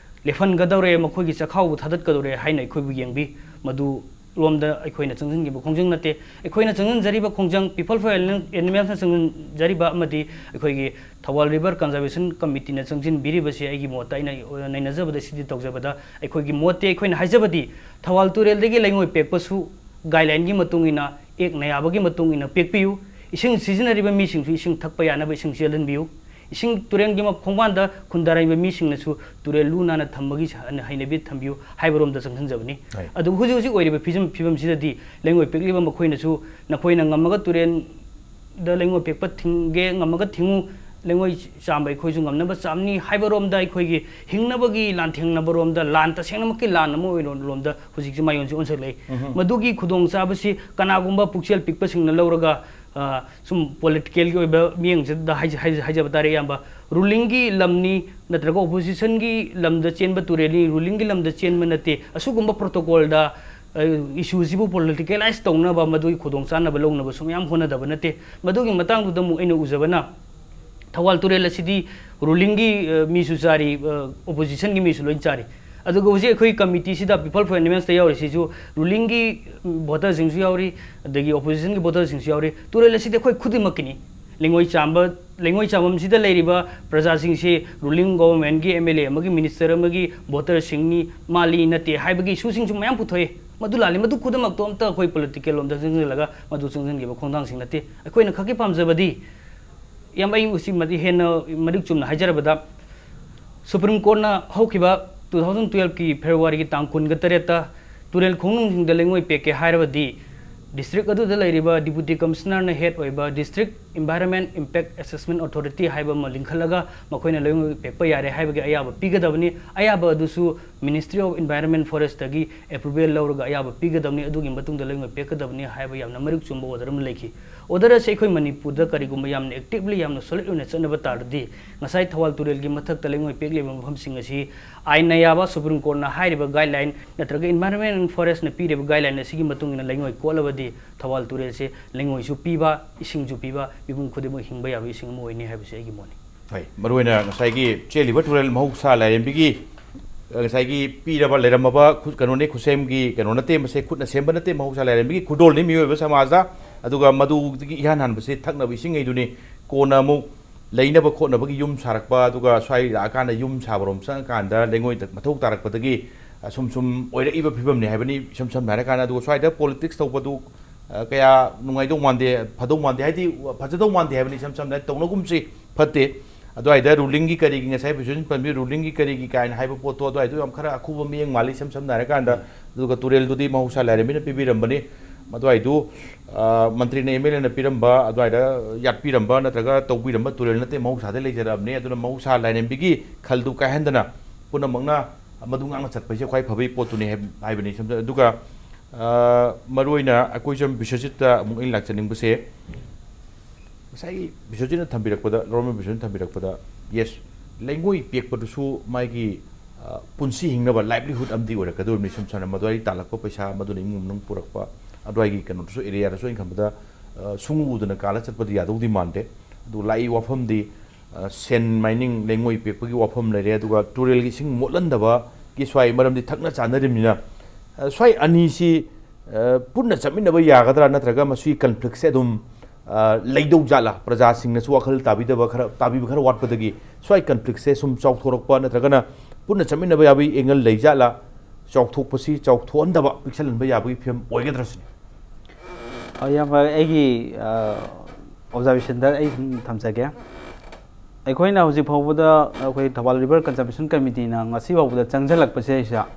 ꯂꯦꯞꯍꯟꯒꯗꯧꯔꯦ, ꯃꯈꯣꯏꯒꯤ ꯆꯥꯛꯈꯥꯎꯕꯨ ꯊꯥꯗꯠꯀꯗꯧꯔꯦ ꯍꯥꯏꯅ ꯑꯩꯈꯣꯏꯕꯨ ꯌꯦꯡꯕꯤ꯫ ꯃꯗꯨ ꯂꯣꯝꯗ ꯑꯩꯈꯣꯏꯅ ꯆꯪꯁꯤꯟꯈꯤꯕ ꯈꯣꯡꯖꯪ ꯅꯠꯇꯦ꯫ ꯑꯩꯈꯣꯏꯅ ꯆꯪꯁꯤꯟꯖꯔꯤꯕ ꯈꯣꯡꯖꯪ, People for Animals ꯅ ꯆꯪꯁꯤꯟꯖꯔꯤꯕ ꯑꯃꯗꯤ ꯑꯩꯈꯣꯏꯒꯤ ꯊꯧꯕꯥꯜ River Conservation Committee ꯅ ꯆꯪꯁꯤꯟꯕꯤꯔꯤꯕꯁꯤ, ꯑꯩꯒꯤ ꯃꯣꯠꯇ, ꯑꯩꯅ ꯅꯩꯅꯖꯕꯗ, ꯁꯤꯗꯤ ꯇꯧꯖꯕꯗ, ꯑꯩꯈꯣꯏꯒꯤ ꯃꯣꯠꯇꯤ, ꯑꯩꯈꯣꯏꯅ ꯍꯥꯏꯖꯕꯗꯤ, ꯊꯧꯕꯥꯜ ꯇꯨꯔꯦꯜꯗꯒꯤ ꯂꯩꯉꯣꯏ ꯄꯦꯛꯄꯁꯨ guideline ꯒꯤ ꯃꯇꯨꯡ ꯏꯟꯅ, ꯑꯦꯛꯅ ꯌꯥꯕꯒꯤ ꯃꯇꯨꯡ ꯏꯟꯅ ꯄꯦꯛꯄꯤꯌꯨ꯫ ꯏꯁꯤꯡ ꯁꯤꯖꯤꯟꯅꯔꯤꯕ ꯃꯤꯁꯤꯡꯁꯨ ꯏꯁꯤꯡ ꯊꯛꯄ ꯌꯥꯅꯕ ꯏꯁꯤꯡ ꯆꯦꯜꯍꯟꯕꯤꯌꯨ꯫ ꯏꯁꯤꯡ ꯇꯨꯔꯦꯜꯒꯤ ꯃ-, ꯈꯣꯡꯕꯥꯟꯗ ꯈꯨꯟꯗꯥꯔꯝꯕ ꯃꯤꯁꯤꯡꯅꯁꯨ ꯇꯨꯔꯦꯜ ꯂꯨ ꯅꯥꯟꯅ ꯊꯝꯕꯒꯤ ꯁ-, ꯍꯩꯅꯕꯤ ꯊꯝꯕꯤꯌꯨ ꯍꯥꯏꯕꯔꯣꯝꯗ ꯆꯪꯁꯤꯟꯖꯕꯅꯤ꯫ ꯍꯣꯏ꯫ ꯑꯗꯨꯕꯨ ꯍꯧꯖꯤꯛ ꯍꯧꯖꯤꯛ ꯑꯣꯏꯔꯤꯕ ꯐꯤꯕꯝ, ꯐꯤꯕꯝꯁꯤꯗꯗꯤ ꯂꯩꯉꯣꯏ ꯄꯦꯛꯂꯤꯕ ꯃꯈꯣꯏꯅꯁꯨ ꯅꯈꯣꯏꯅ ꯉꯝꯃꯒ ꯇꯨꯔꯦꯜꯗ ꯂꯩꯉꯣꯏ ꯄꯦꯛꯄ ꯊꯤꯡꯒꯦ, ꯉꯝꯃꯒ ꯊꯤꯡꯉꯨ, ꯂꯩꯉꯣꯏ ꯆꯥꯝꯕ ꯑꯩꯈꯣꯏꯁꯨ ꯉꯝꯅꯕ ꯆꯥꯝꯅꯤ ꯍꯥꯏꯕꯔꯣꯝꯗ, ꯑꯩꯈꯣꯏꯒꯤ ꯍꯤꯡꯅꯕꯒꯤ ꯂꯥꯟꯊꯦꯡꯅꯕꯔꯣꯝꯗ, ꯂꯥꯟ, ꯇꯁꯦꯡꯅꯃꯛꯀꯤ ꯂꯥꯟ ꯑꯃ ꯑꯣꯏꯔꯣꯝꯗ ꯍꯧꯖꯤꯛꯁꯤ ꯃꯥꯏꯑꯣꯟꯁꯤ ꯑꯣꯟꯁꯤꯜꯂꯛꯏ꯫ ꯎꯝꯍꯨꯝ꯫ ꯃꯗꯨꯒꯤ ꯈꯨꯗꯣꯡꯆꯥꯕꯁꯤ ꯀꯅꯥꯒꯨꯝꯕ ꯄꯨꯛꯆꯦꯜ ꯄꯤꯛꯄꯁꯤꯡꯅ ꯂꯧꯔꯒ, ꯑ, ꯁꯨꯝ ꯄꯣꯂꯤꯇꯤꯀꯦꯜꯒꯤ ꯑꯣꯏꯕ ꯃꯤꯠꯌꯦꯡꯁꯤꯗ ꯍꯥꯏꯖ-, ꯍꯥꯏꯖ-, ꯍꯥꯏꯖꯕ ꯇꯥꯔꯦ, ꯏꯌꯥꯝꯕ, ꯔꯨꯂꯤꯡꯒꯤ ꯂꯝꯅꯤ ꯅꯠꯇ꯭ꯔꯒ ꯑꯣꯄꯣꯖꯤꯁꯟꯒꯤ ꯂꯝꯗ ꯆꯦꯟꯕ ꯇꯨꯔꯦꯜꯅꯤ, ꯔꯨꯂꯤꯡꯒꯤ ꯂꯝꯗ ꯆꯦꯟꯕ ꯅꯠꯇꯦ, ꯑꯁꯤꯒꯨꯝꯕ ꯄ꯭ꯔꯣꯇꯣꯀꯣꯜꯗ, ꯑ, ꯏꯁꯨꯁꯤꯕꯨ ꯄꯣꯂꯤꯇꯤꯀꯦꯂꯥꯏꯁ ꯇꯧꯅꯕ ꯃꯗꯨꯒꯤ ꯈꯨꯗꯣꯡꯆꯥꯅꯕ ꯂꯧꯅꯕꯁꯨ ꯃꯌꯥꯝ ꯍꯣꯠꯅꯗꯕ ꯅꯠꯇꯦ꯫ ꯃꯗꯨꯒꯤ ꯃꯇꯥꯡꯗꯨꯗ ꯑꯃꯨꯛ ꯑꯩꯅ ꯎꯖꯕꯅ, ꯊꯧꯕꯥꯜ ꯇꯨꯔꯦꯜ ꯑꯁꯤꯗꯤ ꯔꯨꯂꯤꯡꯒꯤ, ꯑ, ꯃꯤꯁꯨ ꯆꯥꯔꯤ, ꯑ, ꯑꯣꯄꯣꯖꯤꯁꯟꯒꯤ ꯃꯤꯁꯨ ꯂꯣꯏ ꯆꯥꯔꯤ꯫ ꯑꯗꯨꯒ ꯍꯧꯖꯤꯛ ꯑꯩꯈꯣꯏ ꯀꯃꯤꯇꯤꯁꯤꯗ, People for Animalsꯇ ꯌꯥꯎꯔꯤꯁꯤꯁꯨ ꯔꯨꯂꯤꯡꯒꯤ, ꯎꯝ, ꯚꯣꯇꯔꯁꯤꯡꯁꯨ ꯌꯥꯎꯔꯤ, ꯑꯗꯒꯤ ꯑꯣꯄꯣꯖꯤꯁꯟꯒꯤ ꯚꯣꯇꯔꯁꯤꯡꯁꯨ ꯌꯥꯎꯔꯤ꯫ ꯇꯨꯔꯦꯜ ꯑꯁꯤꯗꯤ ꯑꯩꯈꯣꯏ ꯈꯨꯗꯤꯡꯃꯛꯀꯤꯅꯤ꯫ ꯂꯩꯉꯣꯏ ꯆꯥꯝꯕ, ꯂꯩꯉꯣꯏ ꯆꯥꯝꯐꯝꯁꯤꯗ ꯂꯩꯔꯤꯕ ꯄ꯭ꯔꯖꯥꯁꯤꯡꯁꯤ ꯔꯨꯂꯤꯡ ꯒꯣꯚꯔꯟꯃꯦꯟꯠꯀꯤ ꯑꯦꯝ ꯑꯦꯜ ꯑꯦ ꯑꯃꯒꯤ ꯃꯤꯅꯤꯁꯇꯔ ꯑꯃꯒꯤ ꯚꯣꯇꯔꯁꯤꯡꯅꯤ, ꯃꯥꯜꯂꯤ ꯅꯠꯇꯦ ꯍꯥꯏꯕꯒꯤ ꯏꯁꯨꯁꯤꯡꯁꯨ ꯃꯌꯥꯝ ꯄꯨꯊꯣꯛꯏ꯫ ꯃꯗꯨ ꯂꯥꯜꯂꯤ, ꯃꯗꯨ ꯈꯨꯗꯤꯡꯃꯛꯇꯣ ꯑꯝꯇ ꯑꯩꯈꯣꯏ ꯄꯣꯂꯤꯇꯤꯀꯦꯜ ꯂꯣꯝꯗ ꯆꯪꯁꯤꯜꯂꯒ ꯃꯗꯨ ꯆꯪꯁꯤꯟꯈꯤꯕ ꯈꯣꯡꯊꯥꯡꯁꯤꯡ ꯅꯠꯇꯦ꯫ ꯑꯩꯈꯣꯏꯅ ꯈꯛꯀꯤ ꯄꯥꯝꯖꯕꯗꯤ, ꯌꯥꯝ, ꯑꯩ ꯁꯤꯃꯗꯤ ꯍꯦꯟꯅ ꯃꯔꯤꯛ ꯆꯨꯝꯅ ꯍꯥꯏꯖꯔꯕꯗ, ꯁꯨꯄ꯭ꯔꯤꯝ ꯀꯣꯔꯠꯅ ꯍꯧꯈꯤꯕ two thousand twelveꯀꯤ ꯐꯦꯕ꯭ꯔꯨꯋꯥꯔꯤꯒꯤ ꯇꯥꯡ ꯀꯨꯟꯒ ꯇꯔꯦꯠꯇ ꯇꯨꯔꯦꯜ ꯈꯣꯡꯅꯨꯡꯁꯤꯡꯗ ꯂꯩꯉꯣꯏ ꯄꯦꯛꯀꯦ ꯍꯥꯏꯔꯕꯗꯤ, ꯗꯤꯁꯇ꯭ꯔꯤꯛ ꯑꯗꯨꯗ ꯂꯩꯔꯤꯕ ꯗꯤꯄꯨꯇꯤ ꯀꯃꯤꯁꯅꯔꯅ ꯍꯦꯗ ꯑꯣꯏꯕ District Environment Impact Assessment Authority ꯍꯥꯏꯕ ꯑꯃ ꯂꯤꯡꯈꯠꯂꯒ ꯃꯈꯣꯏꯅ ꯂꯩꯉꯣꯏ ꯄꯦꯛꯄ ꯌꯥꯔꯦ ꯍꯥꯏꯕꯒꯤ ꯑꯌꯥꯕ ꯄꯤꯒꯗꯕꯅꯤ꯫ ꯑꯌꯥꯕ ꯑꯗꯨꯁꯨ Ministry of Environment Forestꯇꯒꯤ ꯑꯦꯄ꯭ꯔꯨꯚꯦꯜ ꯂꯧꯔꯒ ꯑꯌꯥꯕ ꯄꯤꯒꯗꯕꯅꯤ, ꯑꯗꯨꯒꯤ ꯃꯇꯨꯡꯗ ꯂꯩꯉꯣꯏ ꯄꯦꯛꯀꯗꯕꯅꯤ ꯍꯥꯏꯕ ꯌꯥꯝꯅ ꯃꯔꯤꯛ ꯆꯨꯝꯕ ꯑꯣꯔꯗꯔ ꯑꯃ ꯂꯩꯈꯤ꯫ ꯑꯣꯔꯗꯔ ꯑꯁꯤ ꯑꯩꯈꯣꯏ ꯃꯅꯤꯄꯨꯔꯗ ꯀꯔꯤꯒꯨꯝꯕ ꯌꯥꯝꯅ ꯑꯦꯛꯇꯤꯚꯂꯤ, ꯌꯥꯝꯅ ꯁꯣꯂꯤꯗ ꯑꯣꯏꯅ ꯆꯠꯅꯕ ꯇꯥꯔꯗꯤ, ꯉꯁꯥꯏ ꯊꯧꯕꯥꯜ ꯇꯨꯔꯦꯜꯒꯤ ꯃꯊꯛꯇ ꯂꯩꯉꯣꯏ ꯄꯦꯛꯂꯤꯕ ꯃꯐꯝꯁꯤꯡ ꯑꯁꯤ ꯑꯥꯏꯟꯅ ꯌꯥꯕ, ꯁꯨꯄ꯭ꯔꯤꯝ ꯀꯣꯔꯠꯅ ꯍꯥꯏꯔꯤꯕ ꯒꯥꯏꯗꯂꯥꯏꯟ ꯅꯠꯇ꯭ꯔꯒ Environment Forestꯅ ꯄꯤꯔꯤꯕ ꯒꯥꯏꯗꯂꯥꯏꯟ ꯑꯁꯤꯒꯤ ꯃꯇꯨꯡ ꯏꯟꯅ ꯂꯩꯉꯣꯏ ꯀꯣꯠꯂꯕꯗꯤ ꯊꯧꯕꯥꯜ ꯇꯨꯔꯦꯜꯁꯤ ꯂꯩꯉꯣꯏꯁꯨ ꯄꯤꯕ, ꯏꯁꯤꯡꯁꯨ ꯄꯤꯕ, ꯃꯤꯄꯨꯝ ꯈꯨꯗꯤꯡꯃꯛ ꯍꯤꯡꯕ ꯌꯥꯕ ꯏꯁꯤꯡ ꯑꯃ ꯑꯣꯏꯅꯤ ꯍꯥꯏꯕꯁꯤ ꯑꯩꯒꯤ ꯃꯣꯠꯅꯤ꯫ ꯍꯣꯏ, ꯃꯔꯨꯑꯣꯏꯅ ꯉꯁꯥꯏꯒꯤ ꯆꯦꯜꯂꯤꯕ ꯇꯨꯔꯦꯜ ꯃꯍꯧꯁꯥ ꯂꯥꯏꯔꯦꯝꯕꯤꯒꯤ, ꯑ, ꯉꯁꯥꯏꯒꯤ ꯄꯤꯔꯕ ꯂꯩꯔꯝꯃꯕ ꯈꯨ-, ꯀꯩꯅꯣꯅꯦ, ꯈꯨꯠꯁꯦꯝꯒꯤ ꯀꯩꯅꯣ ꯅꯠꯇꯦ, ꯃꯁꯦ ꯈꯨꯠꯅ ꯁꯦꯝꯕ ꯅꯠꯇꯦ, ꯃꯍꯧꯁꯥ ꯂꯥꯏꯔꯦꯝꯕꯤꯒꯤ ꯈꯨꯗꯣꯜꯅꯤ ꯃꯤꯑꯣꯏꯕ ꯁꯃꯥꯖꯇ꯫ ꯑꯗꯨꯒ ꯃꯗꯨꯗꯒꯤ ꯏꯍꯥꯟ ꯍꯥꯟꯕꯁꯦ ꯊꯛꯅꯕ ꯏꯁꯤꯡꯉꯩꯗꯨꯅꯤ꯫ ꯀꯣꯟꯅ ꯑꯃꯨꯛ ꯂꯩꯅꯕ ꯈꯣꯠꯅꯕꯒꯤ ꯌꯨꯝ ꯁꯥꯔꯛꯄ, ꯑꯗꯨꯒ ꯁ꯭ꯋꯥꯏ ꯂꯥꯛꯑꯀꯥꯟꯗ ꯌꯨꯝ ꯁꯥꯕꯔꯣꯝ ꯆꯪꯉꯀꯥꯟꯗ ꯂꯩꯉꯣꯏꯗ ꯃꯊꯧ ꯇꯥꯔꯛꯄꯗꯒꯤ, ꯑ, ꯁꯨꯝ ꯁꯨꯝ ꯑꯣꯏꯔꯛꯏꯕ ꯐꯤꯕꯝꯅꯤ ꯍꯥꯏꯕꯅꯤ, ꯏꯁꯝ ꯁꯝꯅ ꯍꯥꯏꯔꯀꯥꯟꯗ꯫ ꯑꯗꯨꯒ ꯁ꯭ꯋꯥꯏꯗ ꯄꯣꯂꯤꯇꯤꯛꯁ ꯇꯧꯕꯗꯨ, ꯑ, ꯀꯌꯥ ꯅꯨꯡꯉꯥꯏꯗꯧ ꯃꯥꯟꯗꯦ, ꯐꯗꯧ ꯃꯥꯟꯗꯦ, ꯍꯥꯏꯗꯤ ꯐꯖꯗꯧ ꯃꯥꯟꯗꯦ ꯍꯥꯏꯕꯅꯤ꯫ ꯏꯁꯝ ꯁꯝꯅ ꯍꯥꯏ ꯇꯧꯅꯒꯨꯝꯁꯤ, ꯐꯠꯇꯦ꯫ ꯑꯗꯨꯋꯥꯏꯗ ꯔꯨꯂꯤꯡꯒꯤ ꯀꯔꯤꯒꯤ, ꯉꯁꯥꯏ ꯕꯤꯁ꯭ꯋꯖꯤꯠ ꯄꯟꯕꯤ ꯔꯨꯂꯤꯡꯒꯤ ꯀꯔꯤꯒꯤ ꯀꯥꯏꯅ ꯍꯥꯏꯕ ꯄꯣꯠꯇꯣ, ꯑꯗꯨꯋꯥꯏꯗꯣ ꯌꯥꯝ ꯈꯔ ꯑꯈꯨꯕ ꯃꯤꯠꯌꯦꯡ ꯃꯥꯜꯂꯤ, ꯏꯁꯝ ꯁꯝꯅ ꯍꯥꯏꯔꯀꯥꯟꯗ꯫ ꯑꯗꯨꯒ ꯇꯨꯔꯦꯜꯗꯨꯗꯤ ꯃꯍꯧꯁꯥ ꯂꯥꯏꯔꯦꯝꯕꯤꯅ ꯄꯤꯕꯤꯔꯝꯕꯅꯤ꯫ ꯑꯗꯨꯋꯥꯏꯗꯨ, ꯑ, ꯃꯟꯇ꯭ꯔꯤꯅ, ꯑꯦꯝ ꯑꯦꯜ ꯑꯦꯅ ꯄꯤꯔꯝꯕ, ꯑꯗꯨꯋꯥꯏꯗ ꯌꯥꯠꯄꯤꯔꯝꯕ ꯅꯠꯇ꯭ꯔꯒ ꯇꯧꯕꯤꯔꯝꯕ ꯇꯨꯔꯦꯜ ꯅꯠꯇꯦ, ꯃꯍꯧꯁꯥꯗ ꯂꯩꯖꯔꯛꯑꯕꯅꯤ꯫ ꯑꯗꯨꯅ ꯃꯍꯧꯁꯥ ꯂꯥꯏꯔꯦꯝꯕꯤꯒꯤ ꯈꯜꯗꯨ ꯀꯥꯏꯍꯟꯗꯅ ꯄꯨꯝꯅꯃꯛꯅ ꯃꯗꯨ ꯉꯥꯛꯅ ꯆꯠꯄꯁꯦ ꯈ꯭ꯋꯥꯏ ꯐꯕꯒꯤ ꯄꯣꯠꯇꯨꯅꯤ ꯍꯥꯏꯕ, ꯍꯥꯏꯕꯅꯤ꯫ ꯁꯝꯅ-, ꯑꯗꯨꯒ, ꯑ, ꯃꯔꯨꯑꯣꯏꯅ ꯑꯩꯈꯣꯏ ꯁꯨꯝ ꯕꯤꯁ꯭ꯋꯖꯤꯠꯇ ꯑꯃꯨꯛ ꯑꯩꯅ ꯂꯥꯛꯆꯅꯤꯡꯕꯁꯦ, ꯉꯁꯥꯏꯒꯤ ꯕꯤꯁ꯭ꯋꯖꯤꯠꯅ ꯊꯝꯕꯤꯔꯛꯄꯗ, ꯂꯧꯔꯝꯕ ꯕꯤꯁ꯭ꯋꯖꯤꯠꯅ ꯊꯝꯕꯤꯔꯛꯄꯗ, ꯌꯦꯁ, ꯂꯩꯉꯣꯏ ꯄꯦꯛꯄꯗꯨꯁꯨ ꯃꯥꯒꯤ, ꯑ, ꯄꯨꯟꯁꯤ ꯍꯤꯡꯅꯕ livelihood ꯑꯃꯗꯤ ꯑꯣꯏꯔꯛꯀꯗꯧꯔꯤꯕꯅꯤ꯫ ꯏꯁꯝ ꯁꯝꯅ ꯃꯗꯨꯋꯥꯏꯗꯒꯤ ꯇꯥꯜꯂꯛꯄ ꯄꯩꯁꯥ, ꯃꯗꯨꯅ ꯏꯃꯨꯡ ꯃꯅꯨꯡ ꯄꯨꯔꯛꯄ, ꯑꯗꯨꯋꯥꯏꯒꯤ ꯀꯩꯅꯣꯗꯨꯁꯨ, area ꯗꯨꯁꯨ ꯑꯩꯅ ꯈꯟꯕꯗ, ꯑ, ꯁꯨꯡꯎ ꯎꯗꯅ ꯀꯥꯜꯂ ꯆꯠꯄꯗꯤ ꯌꯥꯗꯧꯗꯤ ꯃꯥꯟꯗꯦ꯫ ꯑꯗꯨ ꯂꯥꯛꯏ ꯋꯥꯐꯝꯗꯤ, ꯑ, ꯁꯦꯟ mining, ꯂꯩꯉꯣꯏ ꯄꯦꯛꯄꯒꯤ ꯋꯥꯐꯝ ꯂꯩꯔꯦ, ꯑꯗꯨꯒ ꯇꯨꯔꯦꯜꯒꯤ ꯏꯁꯤꯡ ꯃꯣꯠꯍꯟꯗꯕꯒꯤ ꯁ꯭ꯋꯥꯏ ꯃꯔꯝꯗꯤ ꯊꯛꯅ ꯆꯥꯅꯔꯤꯕꯅꯤꯅ, ꯑ, ꯁ꯭ꯋꯥꯏ ꯑꯅꯤꯁꯤ, ꯑ, ꯄꯨꯟꯅ ꯆꯠꯃꯤꯟꯅꯕ ꯌꯥꯒꯗ꯭ꯔꯥ, ꯅꯠꯇ꯭ꯔꯒ ꯃꯁꯤꯒꯤ conflict ꯁꯦ ꯑꯗꯨꯝ, ꯑ, ꯂꯩꯗꯧ ꯖꯥꯠꯂꯥ? ꯄ꯭ꯔꯖꯥꯁꯤꯡꯅꯁꯨ ꯋꯥꯈꯜ ꯇꯥꯕꯤꯗꯕ ꯈꯔ, ꯇꯥꯕꯤꯕ ꯈꯔ ꯋꯥꯠꯄꯗꯒꯤ ꯁ꯭ꯋꯥꯏ conflict ꯁꯦ ꯁꯨꯝ ꯆꯥꯎꯊꯣꯔꯛꯄ, ꯅꯠꯇ꯭ꯔꯒꯅ ꯄꯨꯟꯅ ꯆꯠꯃꯤꯟꯅꯕ ꯌꯥꯕꯒꯤ angle ꯂꯩ ꯖꯥꯠꯂꯥ? ꯆꯥꯎꯊꯣꯛꯄꯁꯤ ꯆꯥꯎꯊꯣꯛꯍꯟꯗꯕ, ꯄꯤꯛꯁꯜꯍꯟꯕ ꯌꯥꯕꯒꯤ ꯐꯤꯕꯝ ꯑꯣꯏꯒꯗ꯭ꯔꯥ ꯁꯤꯅꯤ꯫ ꯑ, ꯌꯥꯝ ꯐꯔꯦ꯫ ꯑꯩꯒꯤ, ꯑ, observation ꯗ ꯑꯩ ꯁꯨꯝ ꯊꯝꯖꯒꯦ꯫ ꯑꯩꯈꯣꯏꯅ ꯍꯧꯖꯤꯛ ꯐꯥꯎꯕꯗ, ꯑꯩꯈꯣꯏ ꯊꯧꯕꯥꯜ River Conservation Committee ꯅ ꯉꯁꯤ ꯐꯥꯎꯕꯗ ꯆꯪꯁꯤꯜꯂꯛꯄꯁꯦ ꯁꯤꯗ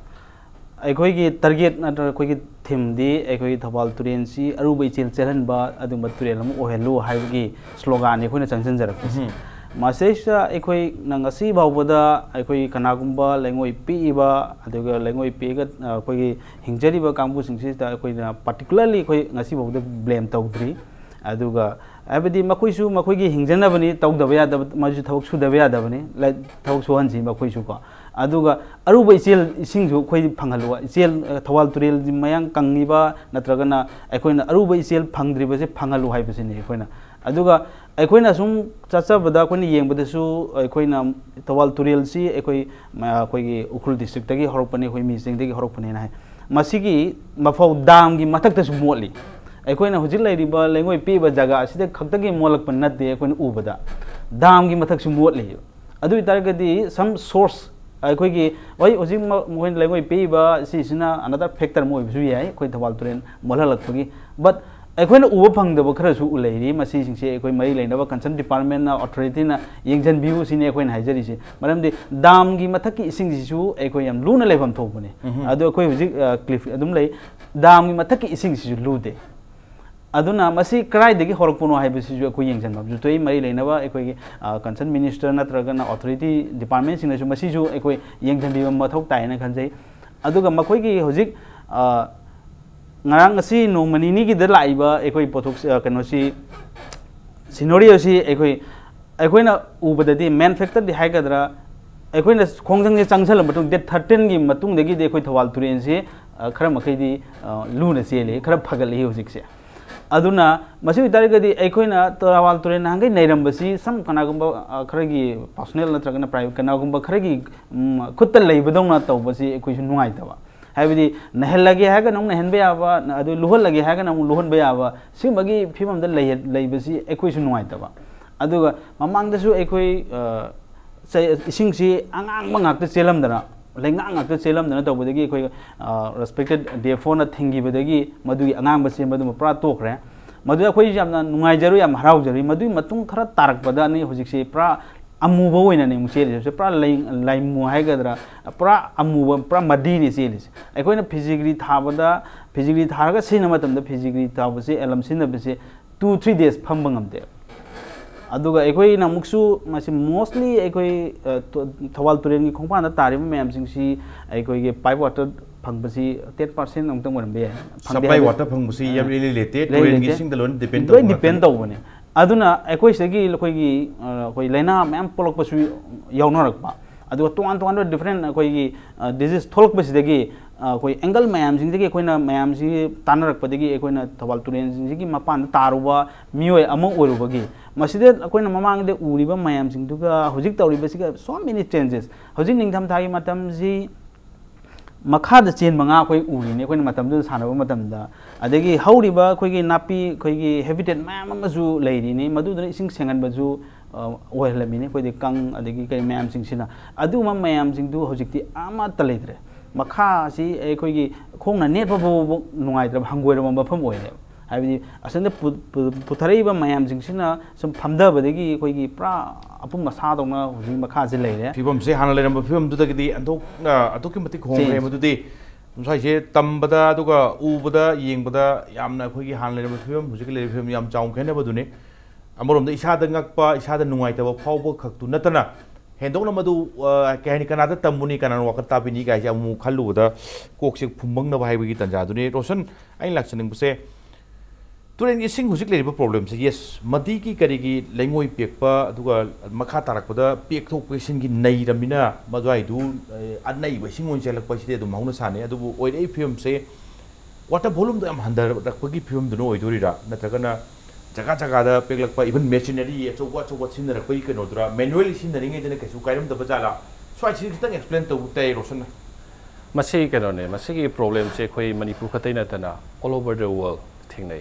ꯑꯩꯈꯣꯏꯒꯤ target ꯅꯠꯇ꯭ꯔꯒ ꯑꯩꯈꯣꯏꯒꯤ theme ꯗꯤ ꯑꯩꯈꯣꯏꯒꯤ ꯊꯧꯕꯥꯜ ꯇꯨꯔꯦꯜꯁꯤ ꯑꯔꯨꯕ ꯏꯆꯦꯜ ꯆꯦꯜꯍꯟꯕ ꯑꯗꯨꯒꯨꯝꯕ ꯇꯨꯔꯦꯜ ꯑꯃ ꯑꯣꯏꯍꯜꯂꯨ ꯍꯥꯏꯕꯒꯤ slogan ꯅꯤ ꯑꯩꯈꯣꯏꯅ ꯆꯪꯁꯤꯟꯖꯔꯛꯄꯁꯦ꯫ ꯎꯝ꯫ ꯃꯁꯤꯗꯩꯁꯤꯗ ꯑꯩꯈꯣꯏꯅ ꯉꯁꯤ ꯐꯥꯎꯕꯗ ꯑꯩꯈꯣꯏ ꯀꯅꯥꯒꯨꯝꯕ ꯂꯩꯉꯣꯏ ꯄꯦꯛꯏꯕ, ꯑꯗꯨꯒ ꯂꯩꯉꯣꯏ ꯄꯦꯛꯑꯒ, ꯑ, ꯑꯩꯈꯣꯏꯒꯤ ꯍꯤꯡꯖꯔꯤꯕ ꯀꯥꯡꯕꯨꯁꯤꯡꯁꯤꯗ ꯑꯩꯈꯣꯏꯅ particularly ꯑꯩꯈꯣꯏ ꯉꯁꯤ ꯐꯥꯎꯕꯗ blame ꯇꯧꯗ꯭ꯔꯤ꯫ ꯑꯗꯨꯒ ꯍꯥꯏꯕꯗꯤ ꯃꯈꯣꯏꯁꯨ ꯃꯈꯣꯏꯒꯤ ꯍꯤꯡꯖꯅꯕꯅꯤ, ꯇꯧꯗꯕ ꯌꯥꯗꯕ, ꯃꯣꯏꯁꯨ ꯊꯕꯛ ꯁꯨꯗꯕ ꯌꯥꯗꯕꯅꯤ, ꯂꯥꯏ-, ꯊꯕꯛ ꯁꯨꯍꯟꯁꯤ ꯃꯈꯣꯏꯁꯨꯀꯣ꯫ ꯑꯗꯨꯒ ꯑꯔꯨꯕ ꯏꯆꯦꯜ ꯏꯁꯤꯡꯁꯨ ꯑꯩꯈꯣꯏ ꯐꯪꯍꯜꯂꯨ, ꯏꯆꯦꯜ, ꯑ, ꯊꯧꯕꯥꯜ ꯇꯨꯔꯦꯜꯒꯤ ꯃꯌꯥꯡ ꯀꯪꯉꯤꯕ ꯅꯠꯇ꯭ꯔꯒꯅ ꯑꯩꯈꯣꯏꯅ ꯑꯔꯨꯕ ꯏꯆꯦꯜ ꯐꯪꯗ꯭ꯔꯤꯕꯁꯦ ꯐꯪꯍꯜꯂꯨ ꯍꯥꯏꯕꯁꯤꯅꯤ ꯑꯩꯈꯣꯏꯅ꯫ ꯑꯗꯨꯒ ꯑꯩꯈꯣꯏꯅ ꯁꯨꯝ ꯆꯠꯆꯕꯗ, ꯑꯩꯈꯣꯏꯅ ꯌꯦꯡꯕꯗꯁꯨ, ꯑꯩꯈꯣꯏꯅ ꯊꯧꯕꯥꯜ ꯇꯨꯔꯦꯜꯁꯤ ꯑꯩꯈꯣꯏ, ꯃ-, ꯑꯩꯈꯣꯏꯒꯤ ꯎꯈ꯭ꯔꯨꯜ district ꯇꯒꯤ ꯍꯧꯔꯛꯄꯅꯤ, ꯑꯩꯈꯣꯏ ꯃꯤꯁꯤꯡꯗꯒꯤ ꯍꯧꯔꯛꯄꯅꯦꯅ ꯍꯥꯏ꯫ ꯃꯁꯤꯒꯤ ꯃꯐꯧ dam ꯒꯤ ꯃꯊꯛꯇꯁꯨ ꯃꯣꯠꯂꯤ꯫ ꯑꯩꯈꯣꯏꯅ ꯍꯧꯖꯤꯛ ꯂꯩꯔꯤꯕ ꯂꯩꯉꯣꯏ ꯄꯦꯛꯏꯕ ꯖꯒꯥ ꯑꯁꯤꯗ ꯈꯛꯇꯒꯤ ꯃꯣꯠꯂꯛꯄ ꯅꯠꯇꯦ, ꯑꯩꯈꯣꯏꯅ ꯎꯕꯗ dam ꯒꯤ ꯃꯊꯛꯁꯨ ꯃꯣꯠꯂꯤ꯫ ꯑꯗꯨ ꯑꯣꯏꯇꯥꯔꯒꯗꯤ some source, ꯑꯩꯈꯣꯏꯒꯤ, ꯍꯣꯏ, ꯍꯧꯖꯤꯛ ꯃ-, ꯃꯈꯣꯏꯅ ꯂꯩꯉꯣꯏ ꯄꯦꯛꯏꯕ ꯁꯤꯁꯤꯅ another factor ꯑꯃ ꯑꯣꯏꯕꯁꯨ ꯌꯥꯏ, ꯑꯩꯈꯣꯏ ꯊꯧꯕꯥꯜ ꯇꯨꯔꯦꯜ ꯃꯣꯠꯍꯜꯂꯛꯄꯒꯤ꯫ But ꯑꯩꯈꯣꯏꯅ ꯎꯕ ꯐꯪꯗꯕ ꯈꯔꯁꯨ ꯂꯩꯔꯤ꯫ ꯃꯁꯤꯁꯤꯡꯁꯦ ꯑꯩꯈꯣꯏ ꯃꯔꯤ ꯂꯩꯅꯕ concern department ꯅ, authority ꯅ ꯌꯦꯡꯁꯤꯟꯕꯤꯌꯨ ꯁꯤꯅꯤ ꯑꯩꯈꯣꯏꯅ ꯍꯥꯏꯖꯔꯤꯁꯦ꯫ ꯃꯔꯝꯗꯤ dam ꯒꯤ ꯃꯊꯛꯀꯤ ꯏꯁꯤꯡꯁꯤꯁꯨ ꯑꯩꯈꯣꯏ ꯌꯥꯝ ꯂꯨꯅ ꯂꯩꯐꯝ ꯊꯣꯛꯄꯅꯦ꯫ ꯑꯗꯣ ꯑꯩꯈꯣꯏ ꯍꯧꯖꯤꯛ, ꯑ, cliff ꯑꯗꯨꯝ ꯂꯩ꯫ Dam ꯒꯤ ꯃꯊꯛꯀꯤ ꯏꯁꯤꯡꯁꯤꯁꯨ ꯂꯨꯗꯦ꯫ ꯑꯗꯨꯅ ꯃꯁꯤ ꯀꯗꯥꯏꯗꯒꯤ ꯍꯧꯔꯛꯄꯅꯣ ꯍꯥꯏꯕꯁꯤꯁꯨ ꯑꯩꯈꯣꯏ ꯌꯦꯡꯁꯤꯟꯐꯝꯁꯨ ꯊꯣꯛꯏ꯫ ꯃꯔꯤ ꯂꯩꯅꯕ ꯑꯩꯈꯣꯏꯒꯤ, ꯑ, concern minister ꯅꯠꯇ꯭ꯔꯒꯅ authority department ꯁꯤꯡꯅꯁꯨ ꯃꯁꯤꯁꯨ ꯑꯩꯈꯣꯏ ꯌꯦꯡꯁꯤꯟꯕꯤꯕ ꯃꯊꯧ ꯇꯥꯏꯅ ꯈꯟꯖꯩ꯫ ꯑꯗꯨꯒ ꯃꯈꯣꯏꯒꯤ ꯍꯧꯖꯤꯛ, ꯑ, ꯉꯔꯥꯡ ꯉꯁꯤ ꯅꯣꯡꯃ ꯅꯤꯅꯤꯒꯤꯗ ꯂꯥꯛꯏꯕ ꯑꯩꯈꯣꯏ ꯄꯣꯠꯊꯣꯛ, ꯑ, ꯀꯩꯅꯣꯁꯤ, scenario ꯁꯤ ꯑꯩꯈꯣꯏ, ꯑꯩꯈꯣꯏꯅ ꯎꯕꯗꯗꯤ main factor ꯗꯤ ꯍꯥꯏꯒꯗ꯭ꯔꯥ, ꯑꯩꯈꯣꯏꯅ ꯈꯣꯡꯖꯪꯁꯦ ꯆꯪꯁꯤꯜꯂ ꯃꯇꯨꯡ, date thirteen ꯒꯤ ꯃꯇꯨꯡꯗꯒꯤꯗꯤ ꯑꯩꯈꯣꯏ ꯊꯧꯕꯥꯜ ꯇꯨꯔꯦꯜꯁꯤ, ꯑ, ꯈꯔ ꯃꯈꯩꯗꯤ, ꯑ, ꯂꯨꯅ ꯆꯦꯜꯂꯤ, ꯈꯔ ꯐꯒꯠꯂꯛꯏ ꯍꯧꯖꯤꯛꯁꯦ꯫ ꯑꯗꯨꯅ ꯃꯁꯤ ꯑꯣꯏꯇꯥꯔꯒꯗꯤ ꯑꯩꯈꯣꯏꯅ ꯊꯧꯕꯥꯜ ꯇꯨꯔꯦꯜ ꯅꯍꯥꯟꯈꯩ ꯅꯩꯔꯝꯕꯁꯤ ꯁꯝ ꯀꯅꯥꯒꯨꯝꯕ, ꯑ, ꯈꯔꯒꯤ personal ꯅꯠꯇ꯭ꯔꯒꯅ private ꯀꯅꯥꯒꯨꯝꯕ ꯈꯔꯒꯤ, ꯎꯝ, ꯈꯨꯠꯇ ꯂꯩꯕꯗꯧꯅ ꯇꯧꯕꯁꯤ ꯑꯩꯈꯣꯏꯁꯨ ꯅꯨꯡꯉꯥꯏꯇꯕ꯫ ꯍꯥꯏꯕꯗꯤ ꯅꯩꯍꯜꯂꯒꯦ ꯍꯥꯏꯔꯒꯅ ꯑꯃꯨꯛ ꯅꯩꯍꯟꯕ ꯌꯥꯕ, ꯑꯗꯨ ꯂꯨꯍꯜꯂꯒꯦ ꯍꯥꯏꯔꯒꯅ ꯑꯃꯨꯛ ꯂꯨꯍꯟꯕ ꯌꯥꯕ, ꯁꯤꯒꯨꯝꯕꯒꯤ ꯐꯤꯕꯝꯗ ꯂꯩ-, ꯂꯩꯕꯁꯤ ꯑꯩꯈꯣꯏꯁꯨ ꯅꯨꯡꯉꯥꯏꯇꯕ꯫ ꯑꯗꯨꯒ ꯃꯃꯥꯡꯗꯁꯨ ꯑꯩꯈꯣꯏ, ꯑ, ꯆꯩ-, ꯏꯁꯤꯡꯁꯤ ꯑꯉꯥꯡꯕ ꯉꯥꯛꯇ ꯆꯦꯜꯂꯝꯗꯅ, ꯂꯩꯉꯥꯛ ꯉꯥꯛꯇ ꯆꯦꯜꯂꯝꯗꯅ ꯇꯧꯕꯗꯒꯤ ꯑꯩꯈꯣꯏ, ꯑ, respected D F O ꯅ ꯊꯤꯡꯈꯤꯕꯗꯒꯤ ꯃꯗꯨꯒꯤ ꯑꯉꯥꯡꯕ ꯆꯦꯟꯕꯗꯨꯃ ꯄꯨꯔꯥ ꯇꯣꯛꯈ꯭ꯔꯦ꯫ ꯃꯗꯨꯗ ꯑꯩꯈꯣꯏ ꯌꯥꯝꯅ ꯅꯨꯡꯉꯥꯏꯖꯔꯨꯏ, ꯌꯥꯝ ꯍꯔꯥꯎꯖꯔꯨꯏ꯫ ꯃꯗꯨꯒꯤ ꯃꯇꯨꯡ ꯈꯔ ꯇꯥꯔꯛꯄꯗ ꯑꯅꯤ ꯍꯧꯖꯤꯛꯁꯤ ꯄꯨꯔꯥ ꯑꯃꯨꯕ ꯑꯣꯏꯅꯅꯦ ꯑꯃꯨꯛ ꯆꯦꯜꯂꯤꯁꯦ꯫ ꯄꯨꯔꯥ ꯂꯩ-, ꯂꯥꯏꯃꯨ ꯍꯥꯏꯒꯗ꯭ꯔꯥ, ꯄꯨꯔꯥ ꯑꯃꯨꯕ, ꯄꯨꯔꯥ ꯃꯗꯤꯅꯤ ꯆꯦꯜꯂꯤꯁꯦ꯫ ꯑꯩꯈꯣꯏꯅ ꯐꯤꯖꯤꯒ꯭ꯔꯤ ꯊꯥꯕꯗ, ꯐꯤꯖꯤꯒ꯭ꯔꯤ ꯊꯥꯔꯒ ꯁꯤꯖꯤꯟꯅꯕ ꯃꯇꯝꯗ ꯐꯤꯖꯤꯒ꯭ꯔꯤ ꯊꯥꯕꯁꯦ, alum ꯁꯤꯖꯤꯟꯅꯕꯁꯦ two three days ꯐꯝꯕ ꯉꯝꯗꯦ꯫ ꯑꯗꯨꯒ ꯑꯩꯈꯣꯏꯅ ꯑꯃꯨꯛꯁꯨ ꯃꯁꯤ mostly ꯑꯩꯈꯣꯏ, ꯑ, ꯊꯧꯕꯥꯜ ꯇꯨꯔꯦꯜꯒꯤ ꯈꯣꯡꯕꯥꯟꯗ ꯇꯥꯔꯤꯕ ꯃꯌꯥꯝꯁꯤꯡꯁꯤ ꯑꯩꯈꯣꯏꯒꯤ pipe water ꯐꯪꯕꯁꯤ ten percent ꯑꯃꯨꯛꯇꯪ ꯑꯣꯏꯔꯝꯕ ꯌꯥꯏ꯫ ꯐꯪꯗꯦ supply ꯍꯥꯏꯕ, water ꯐꯪꯕꯁꯤ ꯑ, ꯌꯥꯝ ꯏꯂꯩ ꯂꯩꯇꯦ, ꯂꯩ ꯇꯨꯔꯦꯜꯒꯤ ꯂꯩꯇꯦ꯫ ꯏꯁꯤꯡꯗ ꯂꯣꯏꯅ depend ꯂꯣꯏ ꯇꯧꯕ depend ꯉꯥꯛꯇꯅꯤ꯫ ꯇꯧꯕꯅꯦ꯫ ꯑꯗꯨꯅ ꯑꯩꯈꯣꯏ ꯁꯤꯗꯒꯤ ꯑꯩꯈꯣꯏꯒꯤ, ꯑ, ꯑꯩꯈꯣꯏ ꯂꯥꯏꯅꯥ ꯃꯌꯥꯝ ꯄꯣꯛꯂꯛꯄꯁꯨ ꯌꯥꯎꯅꯔꯛꯄ꯫ ꯑꯗꯨꯒ ꯇꯣꯉꯥꯟ ꯇꯣꯉꯥꯟꯕ different ꯑꯩꯈꯣꯏꯒꯤ, ꯑ, disease ꯊꯣꯛꯂꯛꯄꯁꯤꯗꯒꯤ, ꯑ, ꯑꯩꯈꯣꯏ angle ꯃꯌꯥꯝꯁꯤꯡꯗꯒꯤ ꯑꯩꯈꯣꯏꯅ ꯃꯌꯥꯝꯁꯤ ꯇꯥꯟꯅꯔꯛꯄꯗꯒꯤ ꯑꯩꯈꯣꯏꯅ ꯊꯧꯕꯥꯜ ꯇꯨꯔꯦꯜꯁꯤꯡꯁꯤꯒꯤ ꯃꯄꯥꯟꯗ ꯇꯥꯔꯨꯕ ꯃꯤꯑꯣꯏ ꯑꯃ ꯑꯣꯏꯔꯨꯕꯒꯤ, ꯃꯁꯤꯗ ꯑꯩꯈꯣꯏꯅ ꯃꯃꯥꯡꯗ ꯎꯔꯤꯕ ꯃꯌꯥꯝꯁꯤꯡꯗꯨꯒ ꯍꯧꯖꯤꯛ ꯇꯧꯔꯤꯕꯁꯤꯒ so many changes꯫ ꯍꯧꯖꯤꯛ ꯅꯤꯡꯊꯝꯊꯥꯒꯤ ꯃꯇꯝꯁꯤ ꯃꯈꯥꯗ ꯆꯦꯟꯕ ꯉꯥ ꯑꯩꯈꯣꯏ ꯎꯔꯤꯅꯤ, ꯑꯩꯈꯣꯏꯅ ꯃꯇꯝꯗꯨꯗ ꯁꯥꯟꯅꯕ ꯃꯇꯝꯗ꯫ ꯑꯗꯒꯤ ꯍꯧꯔꯤꯕ ꯑꯩꯈꯣꯏꯒꯤ ꯅꯥꯄꯤ, ꯑꯩꯈꯣꯏꯒꯤ habitat ꯃꯌꯥꯝ ꯑꯃꯁꯨ ꯂꯩꯔꯤꯅꯤ, ꯃꯗꯨꯗꯨꯅ ꯏꯁꯤꯡ ꯁꯦꯡꯍꯟꯕꯁꯨ, ꯑ, ꯑꯣꯏꯍꯜꯂꯝꯃꯤꯅꯤ ꯑꯩꯈꯣꯏꯗꯤ, ꯀꯪ ꯑꯗꯒꯤ ꯀꯔꯤ ꯃꯌꯥꯝꯁꯤꯡꯁꯤꯅ꯫ ꯑꯗꯨꯒꯨꯝꯕ ꯃꯌꯥꯝꯁꯤꯡꯗꯨ ꯍꯧꯖꯤꯛꯇꯤ ꯑꯃꯠꯇ ꯂꯩꯇ꯭ꯔꯦ꯫ ꯃꯈꯥꯁꯤ ꯑꯩꯈꯣꯏꯒꯤ ꯈꯣꯡꯅ ꯅꯦꯠꯄ ꯐꯥꯎꯕ ꯅꯨꯡꯉꯥꯏꯇ꯭ꯔꯕ, ꯍꯪꯒꯣꯏꯔꯕ ꯃꯐꯝ ꯑꯣꯏꯔꯦꯕ꯫ ꯍꯥꯏꯕꯗꯤ ꯑꯁꯣꯝꯗ ꯄꯨ- ꯄꯨ- ꯄꯨꯊꯔꯛꯏꯕ ꯃꯌꯥꯝꯁꯤꯡꯁꯤꯅ ꯁꯨꯝ ꯐꯝꯊꯕꯗꯒꯤ ꯑꯩꯈꯣꯏꯒꯤ ꯄꯨꯔꯥ ꯑꯄꯨꯝ ꯑꯁꯥꯗꯧꯅ ꯍꯧꯖꯤꯛ ꯃꯈꯥꯁꯦ ꯂꯩꯔꯦ꯫ ꯐꯤꯕꯝꯁꯦ ꯍꯥꯟꯅ ꯂꯩꯔꯝꯕ ꯐꯤꯕꯝꯗꯨꯗꯒꯤꯗꯤ ꯑꯟꯊꯣꯛꯅ ꯑꯗꯨꯛꯀꯤ ꯃꯇꯤꯛ ꯍꯣꯡꯈ꯭ꯔꯦ꯫ Change. ꯃꯗꯨꯗꯤ ꯉꯁꯥꯏꯁꯦ ꯇꯝꯕꯗ ꯑꯗꯨꯒ ꯎꯕꯗ ꯌꯦꯡꯕꯗ ꯌꯥꯝꯅ ꯑꯩꯈꯣꯏꯒꯤ ꯍꯥꯟꯅ ꯂꯩꯔꯝꯕ ꯐꯤꯕꯝ ꯍꯧꯖꯤꯛꯀꯤ ꯂꯩꯔꯤꯕ ꯐꯤꯕꯝ ꯌꯥꯝ ꯆꯥꯎꯅ ꯈꯦꯠꯅꯕꯗꯨꯅꯤ꯫ ꯑꯃꯔꯣꯝꯗ ꯏꯁꯥꯗ ꯉꯛꯄ, ꯏꯁꯥꯗ ꯅꯨꯡꯉꯥꯏꯇꯕ ꯐꯥꯎꯕ ꯈꯛꯇꯨ ꯅꯠꯇꯅ ꯍꯦꯟꯗꯣꯛꯅ ꯃꯗꯨ ꯑ, ꯀꯩ ꯍꯥꯏꯅꯤ, ꯀꯅꯥꯗ ꯇꯝꯃꯨꯅꯤ, ꯀꯅꯥꯅ ꯋꯥꯈꯜ ꯇꯥꯕꯤꯅꯤ ꯀꯥꯏꯁꯦ ꯑꯃꯨꯛ ꯈꯜꯂꯨꯕꯗ ꯀꯣꯛꯁꯦ ꯐꯨꯝꯕꯪꯅꯕ ꯍꯥꯏꯕꯒꯤ ꯇꯥꯟꯖꯥꯗꯨꯅꯤ꯫ ꯔꯣꯁꯟ, ꯑꯩꯅ ꯂꯥꯛꯆꯅꯤꯡꯕꯁꯦ ꯇꯨꯔꯦꯟꯒꯤ ꯏꯁꯤꯡ ꯍꯧꯖꯤꯛ ꯂꯩꯔꯤꯕ problemꯁꯦ, yes, ꯃꯗꯤꯒꯤ ꯀꯔꯤꯒꯤ ꯂꯩꯉꯣꯏ ꯄꯦꯛꯄ ꯑꯗꯨꯒ ꯃꯈꯥ ꯇꯥꯔꯛꯄꯗ ꯄꯦꯛꯊꯣꯛꯄ ꯏꯁꯤꯡꯒꯤ ꯅꯩꯔꯝꯅꯤꯅ ꯃꯗꯨꯋꯥꯏꯗꯨ ꯑ, ꯑꯅꯩꯕ ꯏꯁꯤꯡ ꯑꯣꯏꯅ ꯆꯦꯜꯂꯛꯄ ꯍꯥꯏꯁꯤꯗꯤ ꯑꯗꯨꯝ ꯍꯧꯅ ꯁꯥꯅꯤ꯫ ꯑꯗꯨꯕꯨ ꯑꯣꯏꯔꯛꯏ ꯐꯤꯕꯝꯁꯦ water volumeꯗꯣ ꯌꯥꯝ ꯍꯟꯊꯔꯛꯄꯒꯤ ꯐꯤꯕꯝꯗꯨꯅ ꯑꯣꯏꯗꯣꯔꯤꯔꯥ, ꯅꯠꯇ꯭ꯔꯒꯅ ꯖꯒꯥ ꯖꯒꯥꯗ ꯄꯦꯛꯂꯛꯄ, even machinery ꯑꯆꯧꯕ ꯑꯆꯧꯕ ꯁꯤꯖꯤꯟꯅꯔꯛꯄꯒꯤ ꯀꯩꯅꯣꯗꯨꯔꯥ, manually ꯁꯤꯖꯤꯟꯅꯔꯤꯉꯩꯗꯅ ꯀꯩꯁꯨ ꯀꯥꯏꯔꯝꯗꯕ ꯖꯥꯠꯂꯥ? ꯁ꯭ꯋꯥꯏꯁꯤꯗꯤ ꯈꯤꯇꯪ explain ꯇꯧꯕ ꯇꯥꯏ, ꯔꯣꯁꯟꯅ꯫ ꯃꯁꯤ ꯀꯩꯅꯣꯅꯦ, ꯃꯁꯤꯒꯤ problemꯁꯦ ꯑꯩꯈꯣꯏ ꯃꯅꯤꯄꯨꯔ ꯈꯛꯇꯩ ꯅꯠꯇꯅ all over the world ꯊꯦꯡꯅꯩ꯫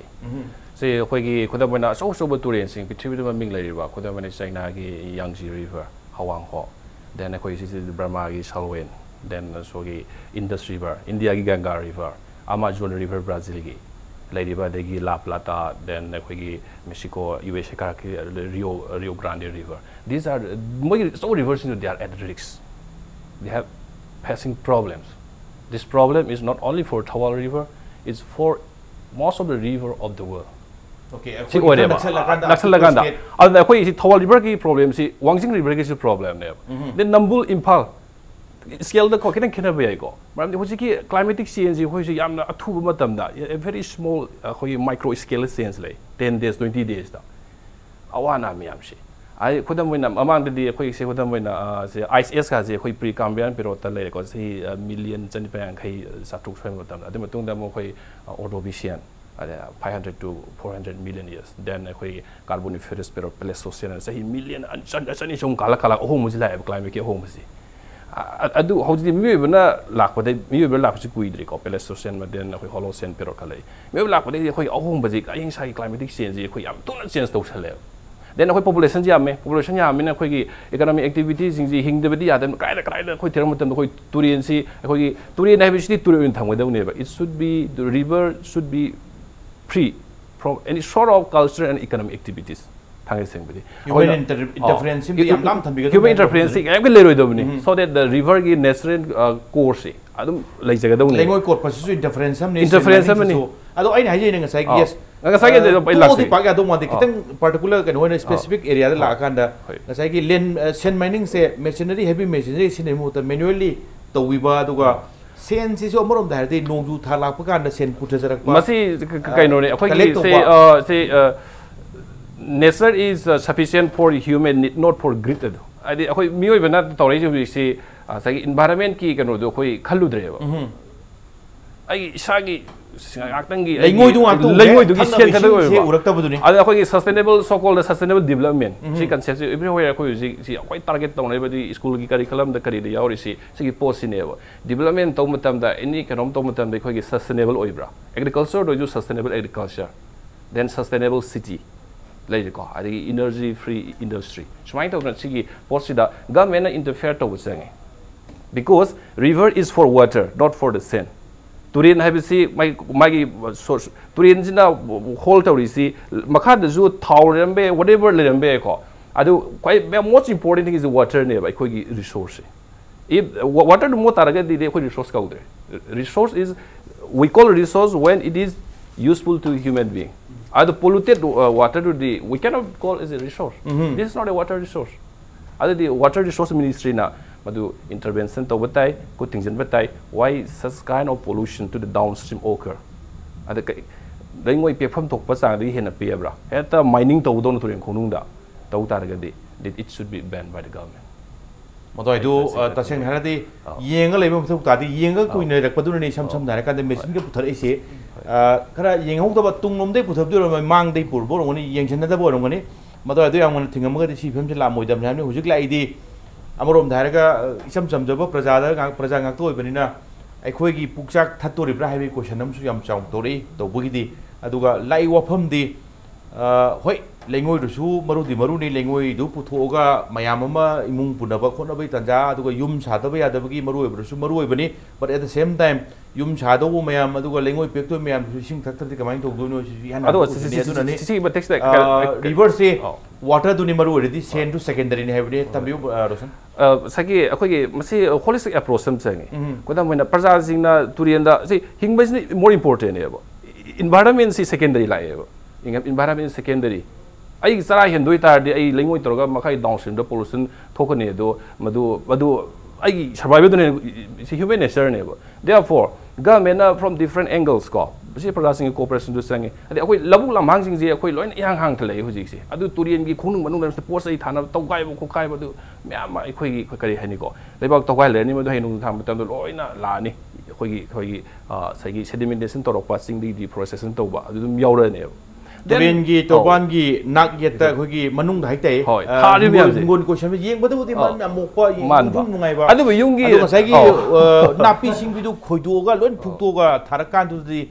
ꯁꯤ ꯑꯩꯈꯣꯏꯒꯤ ꯈꯨꯗꯝ ꯑꯣꯏꯅ ꯑꯆꯧ ꯑꯆꯧꯕ ꯇꯨꯔꯦꯟꯁꯤꯡ, ꯄ꯭ꯔꯤꯊꯤꯕꯤꯗ ꯃꯃꯤꯡ ꯂꯩꯔꯤꯕ, ꯈꯨꯗꯝ ꯑꯣꯏꯅ ꯆꯩꯅꯥꯒꯤ ꯌꯥꯡꯖꯤ river, ꯍꯋꯥꯡꯍꯣ, then ꯑꯩꯈꯣꯏ ꯁꯤꯁꯤ ꯕꯔꯃꯥꯒꯤ ꯁꯥꯜꯋꯦꯟ, then ꯑꯁꯣꯝꯒꯤ Indus river, ꯏꯟꯗꯤꯌꯥꯒꯤ ꯒꯪꯒꯥ river, Amazon river ꯕ꯭ꯔꯥꯖꯤꯜꯒꯤ ꯂꯩꯔꯤꯕ, ꯑꯗꯒꯤ ꯂꯥ ꯄ꯭ꯂꯥꯇꯥ, then ꯑꯩꯈꯣꯏꯒꯤ ꯃꯦꯛꯁꯤꯀꯣ, ꯌꯨ ꯑꯦꯁ ꯑꯦ ꯀꯥꯔꯛꯀꯤ Rio Rio Grande river, these are, ꯃꯣꯏꯒꯤ ꯑꯆꯧꯕ riverꯁꯤꯡꯗꯨ they are at risk, they have facing problems. This problem is not only for Thawal river, it's for most of the river of the world. Okay, ꯁꯤ ꯑꯣꯏꯔꯦꯕ꯫ ꯅꯛꯁꯜꯂꯀꯥꯟꯗ ꯅꯛꯁꯜꯂꯀꯥꯟꯗ꯫ ꯑꯇꯣꯞꯄ state ꯑꯗꯨꯅ ꯑꯩꯈꯣꯏ ꯁꯤ ꯊꯧꯕꯥꯜ riverꯒꯤ problemꯁꯤ ꯋꯥꯡꯖꯤꯡ riverꯒꯤꯁꯨ problemꯅꯦꯕ꯫ Then ꯅꯝꯕꯨꯜ ꯏꯝꯐꯥꯜ scaleꯗ ꯀꯣ ꯈꯤꯇꯪ ꯈꯦꯠꯅꯕ ꯌꯥꯏꯀꯣ꯫ ꯃꯔꯝꯗꯤ ꯍꯧꯖꯤꯛꯀꯤ climatic changeꯁꯤ ꯑꯩꯈꯣꯏꯁꯤ ꯌꯥꯝꯅ ꯑꯊꯨꯕ ꯃꯇꯝꯗ, a very small, ꯑꯩꯈꯣꯏꯒꯤ micro scale change ꯂꯩ, ten days, twenty daysꯇ꯫ ꯑꯋꯥ ꯑꯅꯥ ꯃꯌꯥꯝꯁꯤ꯫ ꯑꯩ ꯈꯨꯗꯝ ꯑꯣꯏꯅ ꯃꯃꯥꯡꯗꯗꯤ ꯑꯩꯈꯣꯏꯁꯦ ꯈꯨꯗꯝ ꯑꯣꯏꯅ, ꯑ, ꯁꯦ ice ageꯀꯥꯁꯦ ꯑꯩꯈꯣꯏ pre Cambrian periodꯇ ꯂꯩꯔꯦꯀꯣ, ꯆꯍꯤ, ꯑ, million ꯆꯅꯤꯄꯥꯟ ꯌꯥꯡꯈꯩ, ꯆꯥꯇ꯭ꯔꯨꯛ ꯁ꯭ꯋꯥꯏ ꯃꯇꯝꯗ꯫ ꯑꯗꯨ ꯃꯇꯨꯡꯗ ꯑꯃꯨꯛ ꯑꯩꯈꯣꯏ, ꯑ, Ordovician, ꯑꯗ five hundred to four hundred million years, then ꯑꯩꯈꯣꯏꯒꯤ Carboniferous period, Pleistocene, ꯆꯍꯤ million ꯑꯅꯤ, ꯆꯅꯤ, ꯆꯅꯤ ꯆꯍꯨꯝ ꯀꯥꯜꯂ ꯀꯥꯜꯂ ꯑꯍꯣꯡꯕꯁꯤ ꯂꯥꯛꯑꯦꯕ, climateꯀꯤ ꯑꯍꯣꯡꯕꯁꯤ꯫ ꯑ-, ꯑ-, ꯑꯗꯨ ꯍꯧꯖꯤꯛꯇꯤ ꯃꯤꯑꯣꯏꯕꯅ ꯂꯥꯛꯄꯗ, ꯃꯤꯑꯣꯏꯕ ꯂꯥꯛꯄꯁꯤ ꯀꯨꯏꯗ꯭ꯔꯤꯀꯣ, Pleistocene, then ꯑꯩꯈꯣꯏ Holocene period ꯈꯔ ꯂꯩ꯫ ꯃꯤꯑꯣꯏꯕ ꯂꯥꯛꯄꯗꯒꯤꯗꯤ ꯑꯩꯈꯣꯏ ꯑꯍꯣꯡꯕꯁꯤ, ꯑꯏꯪ ꯑꯁꯥꯒꯤ climatic changeꯁꯤ ꯑꯩꯈꯣꯏ ꯌꯥꯝ ꯊꯨꯅ change ꯇꯧꯁꯜꯂꯦꯕ꯫ Then ꯑꯩꯈꯣꯏ populationꯁꯤ ꯌꯥꯝꯃꯦ, population ꯌꯥꯝꯃꯤꯅ ꯑꯩꯈꯣꯏꯒꯤ economic activityꯁꯤꯡꯁꯤ ꯍꯤꯡꯗꯕꯗꯤ ꯌꯥꯗꯕꯅ ꯀꯗꯥꯏꯗ ꯀꯗꯥꯏꯗ ꯑꯩꯈꯣꯏ ꯊꯤꯔꯛꯄ ꯃꯇꯝꯗ ꯑꯩꯈꯣꯏ ꯇꯨꯔꯦꯟꯁꯤ, ꯑꯩꯈꯣꯏꯒꯤ ꯇꯨꯔꯦꯟ ꯍꯥꯏꯕꯁꯤꯗꯤ ꯇꯨꯔꯦꯜ ꯑꯣꯏꯅ ꯊꯝꯒꯗꯕꯅꯦꯕ, it should be, the river should be free from any sort of cultural and economic activities꯫ ꯊꯥꯡꯒꯩ ꯁꯦꯡꯕꯗꯤ Human inter- interference ꯁꯤꯃꯗꯤ ꯌꯥꯝ ꯂꯥꯞꯅ ꯊꯝꯕꯤꯒꯗꯕꯅꯤ human ꯍꯥꯏꯕ interference ꯁꯤ ꯀꯌꯥꯝ ꯀꯩ ꯂꯩꯔꯣꯏꯗꯕꯅꯤ꯫ So that the river ꯒꯤ natural course ꯁꯤ ꯑꯗꯨꯝ ꯂꯩꯖꯒꯗꯧꯅꯤ꯫ ꯂꯩꯉꯣꯏ ꯀꯣꯠꯄꯁꯤꯁꯨ interference ꯑꯃꯅꯤ, Interference sand mining ꯑꯃꯅꯤ꯫ ꯁꯤꯁꯨ꯫ ꯑꯗꯣ ꯑꯩꯅ ꯍꯥꯏꯖꯩ ꯉꯁꯥꯏꯒꯤ ꯑꯥ꯫ Yes, ꯉꯁꯥꯏꯒꯤ ꯑꯗꯨ ꯑꯩ ꯇꯣꯛꯑꯗꯤ ꯂꯥꯛꯆꯒꯦ꯫ ꯄꯥꯛ ꯌꯥꯗꯧ ꯃꯥꯟꯗꯦ꯫ ꯑꯥ꯫ ꯈꯤꯇꯪ particular ꯀꯩꯅꯣ ꯑꯣꯏꯅ specific area ꯗ ꯂꯥꯛꯑꯀꯥꯟꯗ ꯍꯣꯏ꯫ ꯉꯁꯥꯏꯒꯤ land sand mining ꯁꯦ machinery, heavy machinery ꯁꯤꯖꯤꯟꯅꯕꯒꯤ ꯃꯍꯨꯠꯇ manually ꯇꯧꯕꯤꯕ, ꯑꯗꯨꯒ sand ꯁꯤꯁꯨ ꯑꯃꯔꯣꯝꯗ ꯍꯥꯏꯔꯗꯤ ꯅꯣꯡꯖꯨ ꯊꯥ ꯂꯥꯛꯄ ꯀꯥꯟꯗ sand ꯄꯨꯊꯖꯔꯛꯄ꯫ ꯃꯁꯤ ꯀ- ꯀ- ꯀꯩꯅꯣꯅꯦ ꯑꯩꯈꯣꯏꯒꯤ Collect ꯁꯤ ꯇꯧꯕ꯫ ꯑ, ꯁꯤ ꯑ, nature is uh, sufficient for human need, not for greed ꯑꯗꯣ꯫ ꯍꯥꯏꯗꯤ ꯑꯩꯈꯣꯏ ꯃꯤꯑꯣꯏꯕꯅ ꯇꯧꯔꯛꯏꯁꯦ ꯍꯧꯖꯤꯛꯁꯤ ꯑ, ꯉꯁꯥꯏꯒꯤ environment ꯀꯤ ꯀꯩꯅꯣꯗꯣ ꯑꯩꯈꯣꯏ ꯈꯜꯂꯨꯗ꯭ꯔꯦꯕ꯫ ꯑꯩꯒꯤ ꯏꯁꯥꯒꯤ ꯉꯥꯛꯇꯪꯒꯤ ꯑꯩꯒꯤ ꯂꯩꯉꯣꯏꯗꯨ ꯉꯥꯛꯇ ꯎꯔꯦ, ꯂꯩꯉꯣꯏꯗꯨꯒꯤ ꯊꯛꯅꯕ ꯁꯦꯟ ꯈꯛꯇ ꯏꯁꯤꯡꯁꯦ ꯑꯣꯏꯕ꯫ ꯎꯔꯛꯇꯕꯗꯨꯅꯤ꯫ ꯑꯗ ꯑꯩꯈꯣꯏꯒꯤ sustainable, so called sustainable development ꯁꯤ concept ꯁꯤ everywhere ꯑꯩꯈꯣꯏ ꯍꯧꯖꯤꯛ ꯁꯤ ꯑꯩꯈꯣꯏ target ꯇꯧꯅꯔꯤꯕꯗꯤ school ꯒꯤ curriculum ꯗ ꯀꯔꯤꯗ ꯌꯥꯎꯔꯤꯁꯤ ꯁꯤꯒꯤ ꯄꯣꯠꯁꯤꯅꯦꯕ꯫ Development ꯇꯧꯕ ꯃꯇꯝꯗ, any ꯀꯩꯅꯣꯝ ꯇꯧꯕ ꯃꯇꯝꯗ ꯑꯩꯈꯣꯏꯒꯤ sustainable ꯑꯣꯏꯕ꯭ꯔꯥ? Agriculture ꯗ ꯑꯣꯏꯔꯁꯨ sustainable agriculture, then sustainable city ꯂꯩꯔꯦꯀꯣ, ꯑꯗꯒꯤ energy free industry, ꯁꯨꯃꯥꯏꯅ ꯇꯧꯗꯅ ꯁꯤꯒꯤ ꯄꯣꯠꯁꯤꯗ government ꯅ interfere ꯇꯧꯕ ꯆꯪꯉꯦ꯫ Because river is for water, not for the sand. ꯇꯨꯔꯦꯟ ꯍꯥꯏꯕꯁꯤ ꯃꯥꯒꯤ, ꯃꯥꯒꯤ source, ꯇꯨꯔꯦꯟꯁꯤꯅ hold ꯇꯧꯔꯤꯁꯤ ꯃꯈꯥꯗꯁꯨ ꯊꯥꯎ ꯂꯩꯔꯝꯕ ꯌꯥꯏ, whatever ꯂꯩꯔꯝꯕ ꯌꯥꯏꯀꯣ꯫ ꯑꯗꯨ ꯈ꯭ꯋꯥꯏ most important thing is water ꯅꯦꯕ ꯑꯩꯈꯣꯏꯒꯤ resource say. If wa- water ꯗꯨ ꯃꯣꯠ ꯇꯥꯔꯒꯗꯤ ꯑꯩꯈꯣꯏ resource ꯀꯧꯗ꯭ꯔꯦ꯫ Resource is, we call resource when it is useful to human being. ꯑꯗꯨ polluted uh, water ꯗꯨꯗꯤ we cannot call as a resource. This is not a water resource. ꯑꯗꯨꯗꯤ water resource ministry ꯅ ꯃꯗꯨ intervention ꯇꯧꯕ ꯇꯥꯏ, ꯈꯨꯠ ꯊꯤꯡꯖꯤꯟꯕ ꯇꯥꯏ꯫ Why such kind of pollution to the downstream occur? ꯑꯗ ꯀꯩ- ꯂꯩꯉꯣꯏ ꯄꯦꯛꯐꯝ ꯊꯣꯛꯄ ꯆꯥꯡꯗꯒꯤ ꯍꯦꯟꯅ ꯄꯦꯛꯑꯕ꯭ꯔꯥ? ꯍꯦꯛꯇ mining ꯇꯧꯕꯗꯧꯅ ꯇꯨꯔꯦꯟ ꯈꯣꯡꯅꯨꯡꯗ ꯇꯧ ꯇꯥꯔꯒꯗꯤ, that it should be banned by the government. ꯃꯗꯨꯏꯗꯨ Exactly. ꯑ, ꯇꯁꯦꯡꯅ ꯍꯥꯏꯔꯗꯤ ꯑꯧ꯫ ꯌꯦꯡꯉ ꯂꯩꯕ ꯃꯊꯧ ꯇꯥꯗꯦ꯫ ꯌꯦꯡꯉꯒ ꯑꯧ꯫ ꯀꯨꯏꯅ ꯂꯩꯔꯛꯄꯗꯨꯅꯅꯦ ꯏꯁꯝ ꯁꯝꯅ ꯍꯥꯏꯔꯀꯥꯟꯗ ꯃꯦꯆꯤꯟꯒ ꯄꯨꯊꯔꯛꯏꯁꯦ꯫ ꯑ, ꯈꯔ ꯌꯦꯡꯍꯧꯗꯕ, ꯇꯨꯡꯂꯣꯝꯗꯩ ꯄꯨꯊꯕꯗꯤ ꯑꯣꯏꯔꯝꯃꯣꯏ, ꯃꯥꯡꯗꯩ ꯄꯨꯔꯕ ꯑꯣꯏꯔꯝꯒꯅꯤ, ꯌꯦꯡꯁꯤꯟꯅꯗꯕ ꯑꯣꯏꯔꯝꯒꯅꯤ꯫ ꯃꯗꯨꯏꯗꯨ ꯌꯥꯝ ꯉꯟꯅ ꯊꯤꯡꯉꯝꯃꯒꯗꯤ ꯁꯤ ꯐꯤꯕꯝꯁꯤ ꯂꯥꯛꯑꯝꯃꯣꯏꯗꯕꯅꯤ ꯍꯥꯏꯕꯅꯤ꯫ ꯍꯧꯖꯤꯛ ꯂꯥꯛꯏꯗꯤ ꯑꯃꯔꯣꯝꯗ ꯍꯥꯏꯔꯒ, ꯑ, ꯏꯆꯝ ꯆꯝꯖꯕ ꯄ꯭ꯔꯖꯥꯗ ꯉꯥꯛ-, ꯄ꯭ꯔꯖꯥ ꯉꯥꯛꯇ ꯑꯣꯏꯕꯅꯤꯅ ꯑꯩꯈꯣꯏꯒꯤ ꯄꯨꯛꯆꯥꯛ ꯊꯠꯇꯣꯔꯤꯕ꯭ꯔꯥ ꯍꯥꯏꯕꯒꯤ question ꯑꯃꯁꯨ ꯌꯥꯝ ꯆꯥꯎꯅ ꯇꯧꯔꯛꯏ꯫ ꯇꯧꯕꯒꯤꯗꯤ, ꯑꯗꯨꯒ ꯂꯥꯛꯏ ꯋꯥꯐꯝꯗꯤ ꯑ, ꯍꯣꯏ, ꯂꯩꯉꯣꯏꯗꯨꯁꯨ ꯃꯔꯨꯗꯤ ꯃꯔꯨꯅꯤ, ꯂꯩꯉꯣꯏꯗꯨ ꯄꯨꯊꯣꯛꯑꯒ ꯃꯌꯥꯝ ꯑꯃ ꯏꯃꯨꯡ ꯄꯨꯅꯕ ꯈꯣꯠꯅꯕꯒꯤ ꯇꯥꯟꯖꯥ, ꯑꯗꯨꯒ ꯌꯨꯝ ꯁꯥꯗꯕ ꯌꯥꯗꯕꯒꯤ ꯃꯔꯨ ꯑꯣꯏꯕꯗꯨꯁꯨ ꯃꯔꯨ ꯑꯣꯏꯕꯅꯤ꯫ But at the same time, ꯌꯨꯝ ꯁꯥꯗꯧꯕ ꯃꯌꯥꯝ, ꯑꯗꯨꯒ ꯂꯩꯉꯣꯏ ꯄꯦꯛꯇꯧꯕ ꯃꯌꯥꯝꯗꯨꯁꯨ ꯏꯁꯤꯡ ꯊꯛꯇ꯭ꯔꯗꯤ ꯀꯃꯥꯏꯅ ꯇꯧꯗꯣꯏꯅꯣ? ꯁꯤꯁꯨ ꯏꯍꯥꯟ ꯑꯗꯣ ꯍꯥꯟꯕ ꯁꯤ- question ꯁꯤ- ꯅꯤ꯫ ꯁꯤ- ꯑꯗꯨꯅꯅꯤ, ꯁꯤ- ꯁꯤꯒꯤ ꯃꯇꯦꯛꯁꯤꯗ ꯑ, river ꯁꯦ ꯑꯧ꯫ Water ꯗꯨꯅꯤ ꯃꯔꯨ ꯑꯣꯏꯔꯗꯤ, sand ꯗꯨ secondary ꯅꯤ ꯍꯥꯏꯕꯅꯤ꯫ ꯇꯝꯕꯤꯌꯨ, ꯑ, ꯔꯣꯁꯟ꯫ ꯑ, ꯉꯁꯥꯏꯒꯤ ꯑꯩꯈꯣꯏꯒꯤ ꯃꯁꯤ holistic approach ꯑꯃ ꯆꯪꯉꯤ꯫ ꯎꯝ꯫ ꯈꯨꯗꯝ ꯑꯣꯏꯅ ꯄ꯭ꯔꯖꯥꯁꯤꯡꯅ ꯇꯨꯔꯦꯟꯗ ꯁꯤ ꯍꯤꯡꯕꯁꯤꯅ more important ꯅꯦꯕ꯫ Environment ꯁꯤ secondary ꯂꯥꯛꯑꯦꯕ꯫ Environment secondary꯫ ꯑꯩꯒꯤ ꯆꯔꯥ ꯍꯦꯟꯗꯣꯏ ꯇꯥꯔꯗꯤ ꯑꯩ ꯂꯩꯉꯣꯏ ꯇꯧꯔꯒ ꯃꯈꯥꯒꯤ downstream ꯗ pollution ꯊꯣꯛꯀꯅꯤ꯫ ꯑꯗꯣ ꯃꯗꯨ ꯃꯗꯨ ꯑꯩꯒꯤ survival ꯗꯨꯅꯦ꯫ ꯁꯤ human nature ꯅꯦꯕ꯫ Therefore, government ꯅ from different angles ꯀꯣ, ꯃꯁꯤ ꯄ꯭ꯔꯖꯥꯁꯤꯡꯒꯤ cooperation ꯁꯨ ꯆꯪꯉꯤ꯫ ꯑꯗꯩ ꯑꯩꯈꯣꯏ ꯂꯧꯕꯨꯛ ꯂꯝꯍꯥꯡꯁꯤꯡꯁꯦ ꯑꯩꯈꯣꯏ ꯂꯣꯏꯅ ꯏꯍꯥꯡ ꯍꯥꯡꯊ ꯂꯩ ꯍꯧꯖꯤꯛꯁꯦ꯫ ꯑꯗꯨ ꯇꯨꯔꯦꯟꯒꯤ ꯈꯣꯡꯅꯨꯡ ꯃꯅꯨꯡ ꯂꯩꯕꯁꯤꯗ ꯄꯣꯠ ꯆꯩ ꯊꯥꯅꯕ ꯇꯧꯒꯥꯏꯕ ꯈꯣꯠꯀꯥꯏꯕ ꯑꯗꯨ ꯃꯌꯥꯝ ꯑꯃ ꯑꯩꯈꯣꯏꯒꯤ ꯀꯔꯤ ꯍꯥꯏꯅꯤꯀꯣ, ꯂꯩꯕꯥꯛ ꯇꯧꯒꯥꯏ ꯂꯩꯔꯅꯤ, ꯃꯗꯨ ꯍꯌꯦꯡ ꯅꯣꯡꯖꯨ ꯊꯥ ꯃꯇꯝꯗ ꯂꯣꯏꯅ ꯂꯥꯛꯑꯅꯤ꯫ ꯑꯩꯈꯣꯏꯒꯤ ꯑꯩꯈꯣꯏꯒꯤ ꯑ, ꯉꯁꯥꯏꯒꯤ sedimentation ꯇꯧꯔꯛꯄ, ꯆꯤꯡꯗꯒꯤ deforestation ꯇꯧꯕ ꯑꯗꯨ ꯑꯗꯨꯝ ꯌꯥꯎꯔꯛꯑꯅꯦꯕ꯫ Then- ꯇꯨꯔꯦꯟꯒꯤ ꯑꯧ꯫ ꯇꯧꯕꯥꯟꯒꯤ ꯅꯥꯛ ꯌꯦꯠꯇ ꯑꯩꯈꯣꯏꯒꯤ ꯃꯅꯨꯡꯗ ꯍꯥꯏꯇꯥꯔꯦ, ꯍꯣꯏ, ꯑ, ꯊꯥꯔꯤꯕ ꯍꯤꯡꯒꯣꯜ- ꯃꯌꯥꯝꯁꯦ꯫ ꯍꯤꯡꯒꯣꯜ ꯀꯣꯏꯁꯟꯕ ꯌꯦꯡꯕꯗꯕꯨꯗꯤ ꯑꯧ꯫ ꯃꯌꯥꯝ ꯃꯣꯛꯄ, ꯌꯦꯡ- ꯃꯥꯟꯕ꯫ ꯌꯦꯡꯊꯣꯛ ꯅꯨꯡꯉꯥꯏꯕ꯫ ꯑꯗꯨꯕꯨ ꯌꯨꯝꯒꯤ- ꯑꯗꯣ ꯉꯁꯥꯏꯒꯤ ꯑꯧ꯫ ꯑ, ꯅꯥꯄꯤ ꯁꯤꯡꯕꯤꯗꯨ ꯈꯣꯏꯗꯣꯛꯑꯒ ꯂꯣꯏ ꯐꯨꯛꯇꯣꯛꯑꯒ ꯊꯥꯔꯀꯥꯟꯗꯨꯗꯗꯤ,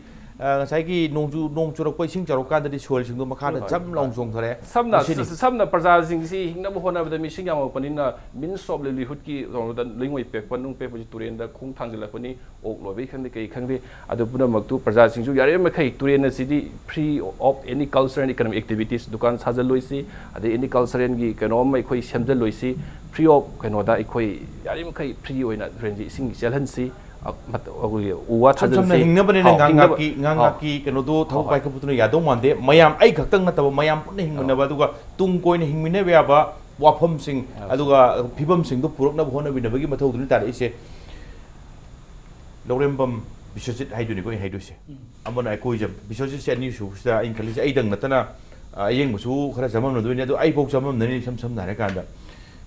ꯑ, ꯉꯁꯥꯏꯒꯤ ꯅꯣꯡꯖꯨ ꯅꯣꯡ ꯆꯨꯔꯛꯄ, ꯏꯁꯤꯡ ꯆꯥꯎꯔꯛꯀꯥꯟꯗꯗꯤ soil ꯁꯤꯡꯗꯣ ꯃꯈꯥꯗ ꯖꯝ ꯂꯥꯎꯅ ꯆꯣꯡꯊꯔꯦ꯫ ꯁꯝꯅ ꯃꯁꯤꯅꯤ꯫ ꯁꯝꯅ ꯄ꯭ꯔꯖꯥꯁꯤꯡꯁꯤ ꯍꯤꯡꯅꯕ ꯍꯣꯠꯅꯕꯗ ꯃꯤꯁꯤꯡ ꯌꯥꯝꯃꯛꯄꯅꯤꯅ means of livelihood ꯀꯤ ꯀꯩꯅꯣꯗ ꯂꯩꯉꯣꯏ ꯄꯦꯛꯄ ꯅꯨꯡ ꯄꯦꯛꯄꯁꯤ ꯇꯨꯔꯦꯟꯗ ꯈꯣꯡ ꯊꯥꯡꯖꯤꯜꯂꯛꯄꯅꯤ꯫ ꯑꯣꯛ ꯂꯣꯏꯕꯒꯤ ꯈꯪꯗꯦ ꯀꯩ ꯈꯪꯗꯦ꯫ ꯑꯗꯨ ꯄꯨꯝꯅꯃꯛꯇꯨ ꯄ꯭ꯔꯖꯥꯁꯤꯡꯁꯨ ꯌꯥꯔꯤꯕ ꯃꯈꯩ ꯇꯨꯔꯦꯟ ꯑꯁꯤꯗꯤ free of any cultural and economic activities, ꯗꯨꯀꯥꯟ ꯁꯥꯖꯜꯂꯣꯏꯁꯤ, ꯑꯗꯩ any cultural ꯒꯤ ꯀꯩꯅꯣ ꯑꯃ ꯑꯩꯈꯣꯏ ꯁꯦꯝꯖꯜꯂꯣꯏꯁꯤ, free of ꯀꯩꯅꯣꯗ ꯑꯩꯈꯣꯏ ꯌꯥꯔꯤꯕ ꯃꯈꯩ free ꯑꯣꯏꯅ ꯇꯨꯔꯦꯟꯁꯤ ꯏꯁꯤꯡ ꯆꯦꯜꯍꯟꯁꯤ꯫ ꯑ, ꯃꯠ-, ꯑꯩꯈꯣꯏꯒꯤ ꯎ ꯋꯥ ꯏꯁꯝ ꯁꯝꯅ ꯊꯥꯖꯤꯟꯁꯤ꯫ ꯍꯤꯡꯅꯕꯅꯤꯅ ꯑꯧ, ꯉꯥ ꯍꯤꯡꯅꯕ-, ꯉꯥꯛꯀꯤ, ꯉꯥ ꯑꯧ, ꯉꯥꯛꯀꯤ ꯀꯩꯅꯣꯗꯣ ꯊꯕꯛ ꯍꯣꯏ꯫ ꯄꯥꯏꯈꯠꯄꯗꯨꯅ ꯌꯥꯗꯧ ꯃꯥꯟꯗꯦ꯫ ꯃꯌꯥꯝ ꯑꯩ ꯈꯛꯇꯪ ꯅꯠꯇꯕ ꯃꯌꯥꯝ ꯄꯨꯟꯅ ꯍꯤꯡꯃꯤꯟꯅꯕ, ꯑꯗꯨꯒ ꯇꯨꯡ ꯀꯣꯏꯅ ꯍꯤꯡꯃꯤꯟꯅꯕ ꯌꯥꯕ ꯋꯥꯐꯝꯁꯤꯡ, ꯑꯗꯨꯒ ꯐꯤꯕꯝꯁꯤꯡꯗꯣ ꯄꯨꯔꯛꯅꯕ ꯍꯣꯠꯅꯕꯤꯅꯕꯒꯤ ꯃꯊꯧꯗꯨꯅꯤ ꯇꯥꯔꯛꯏꯁꯦ꯫ ꯂꯧꯔꯦꯝꯕꯝ ꯕꯤꯁ꯭ꯋꯖꯤꯠ ꯍꯥꯏꯗꯨꯅꯤꯀꯣ ꯑꯩ ꯍꯥꯏꯗꯣꯏꯁꯦ꯫ ꯑꯃꯅ ꯑꯩꯈꯣꯏꯁꯦ, ꯕꯤꯁ꯭ꯋꯖꯤꯠꯁꯦ ꯑꯅꯤꯁꯨꯕꯁꯤꯗ ꯑꯩꯅ ꯈꯜꯂꯤꯁꯦ, ꯑꯩꯗꯪ ꯅꯠꯇꯅ, ꯑ, ꯑꯌꯦꯡꯕꯁꯨ ꯈꯔ ꯆꯃꯝꯅꯗꯣꯏꯅꯤ, ꯑꯗꯣ ꯑꯩꯐꯥꯎ ꯆꯃꯝꯅꯔꯤ꯫ ꯏꯁꯝ ꯁꯝꯅ ꯍꯥꯏꯔꯀꯥꯟꯗ,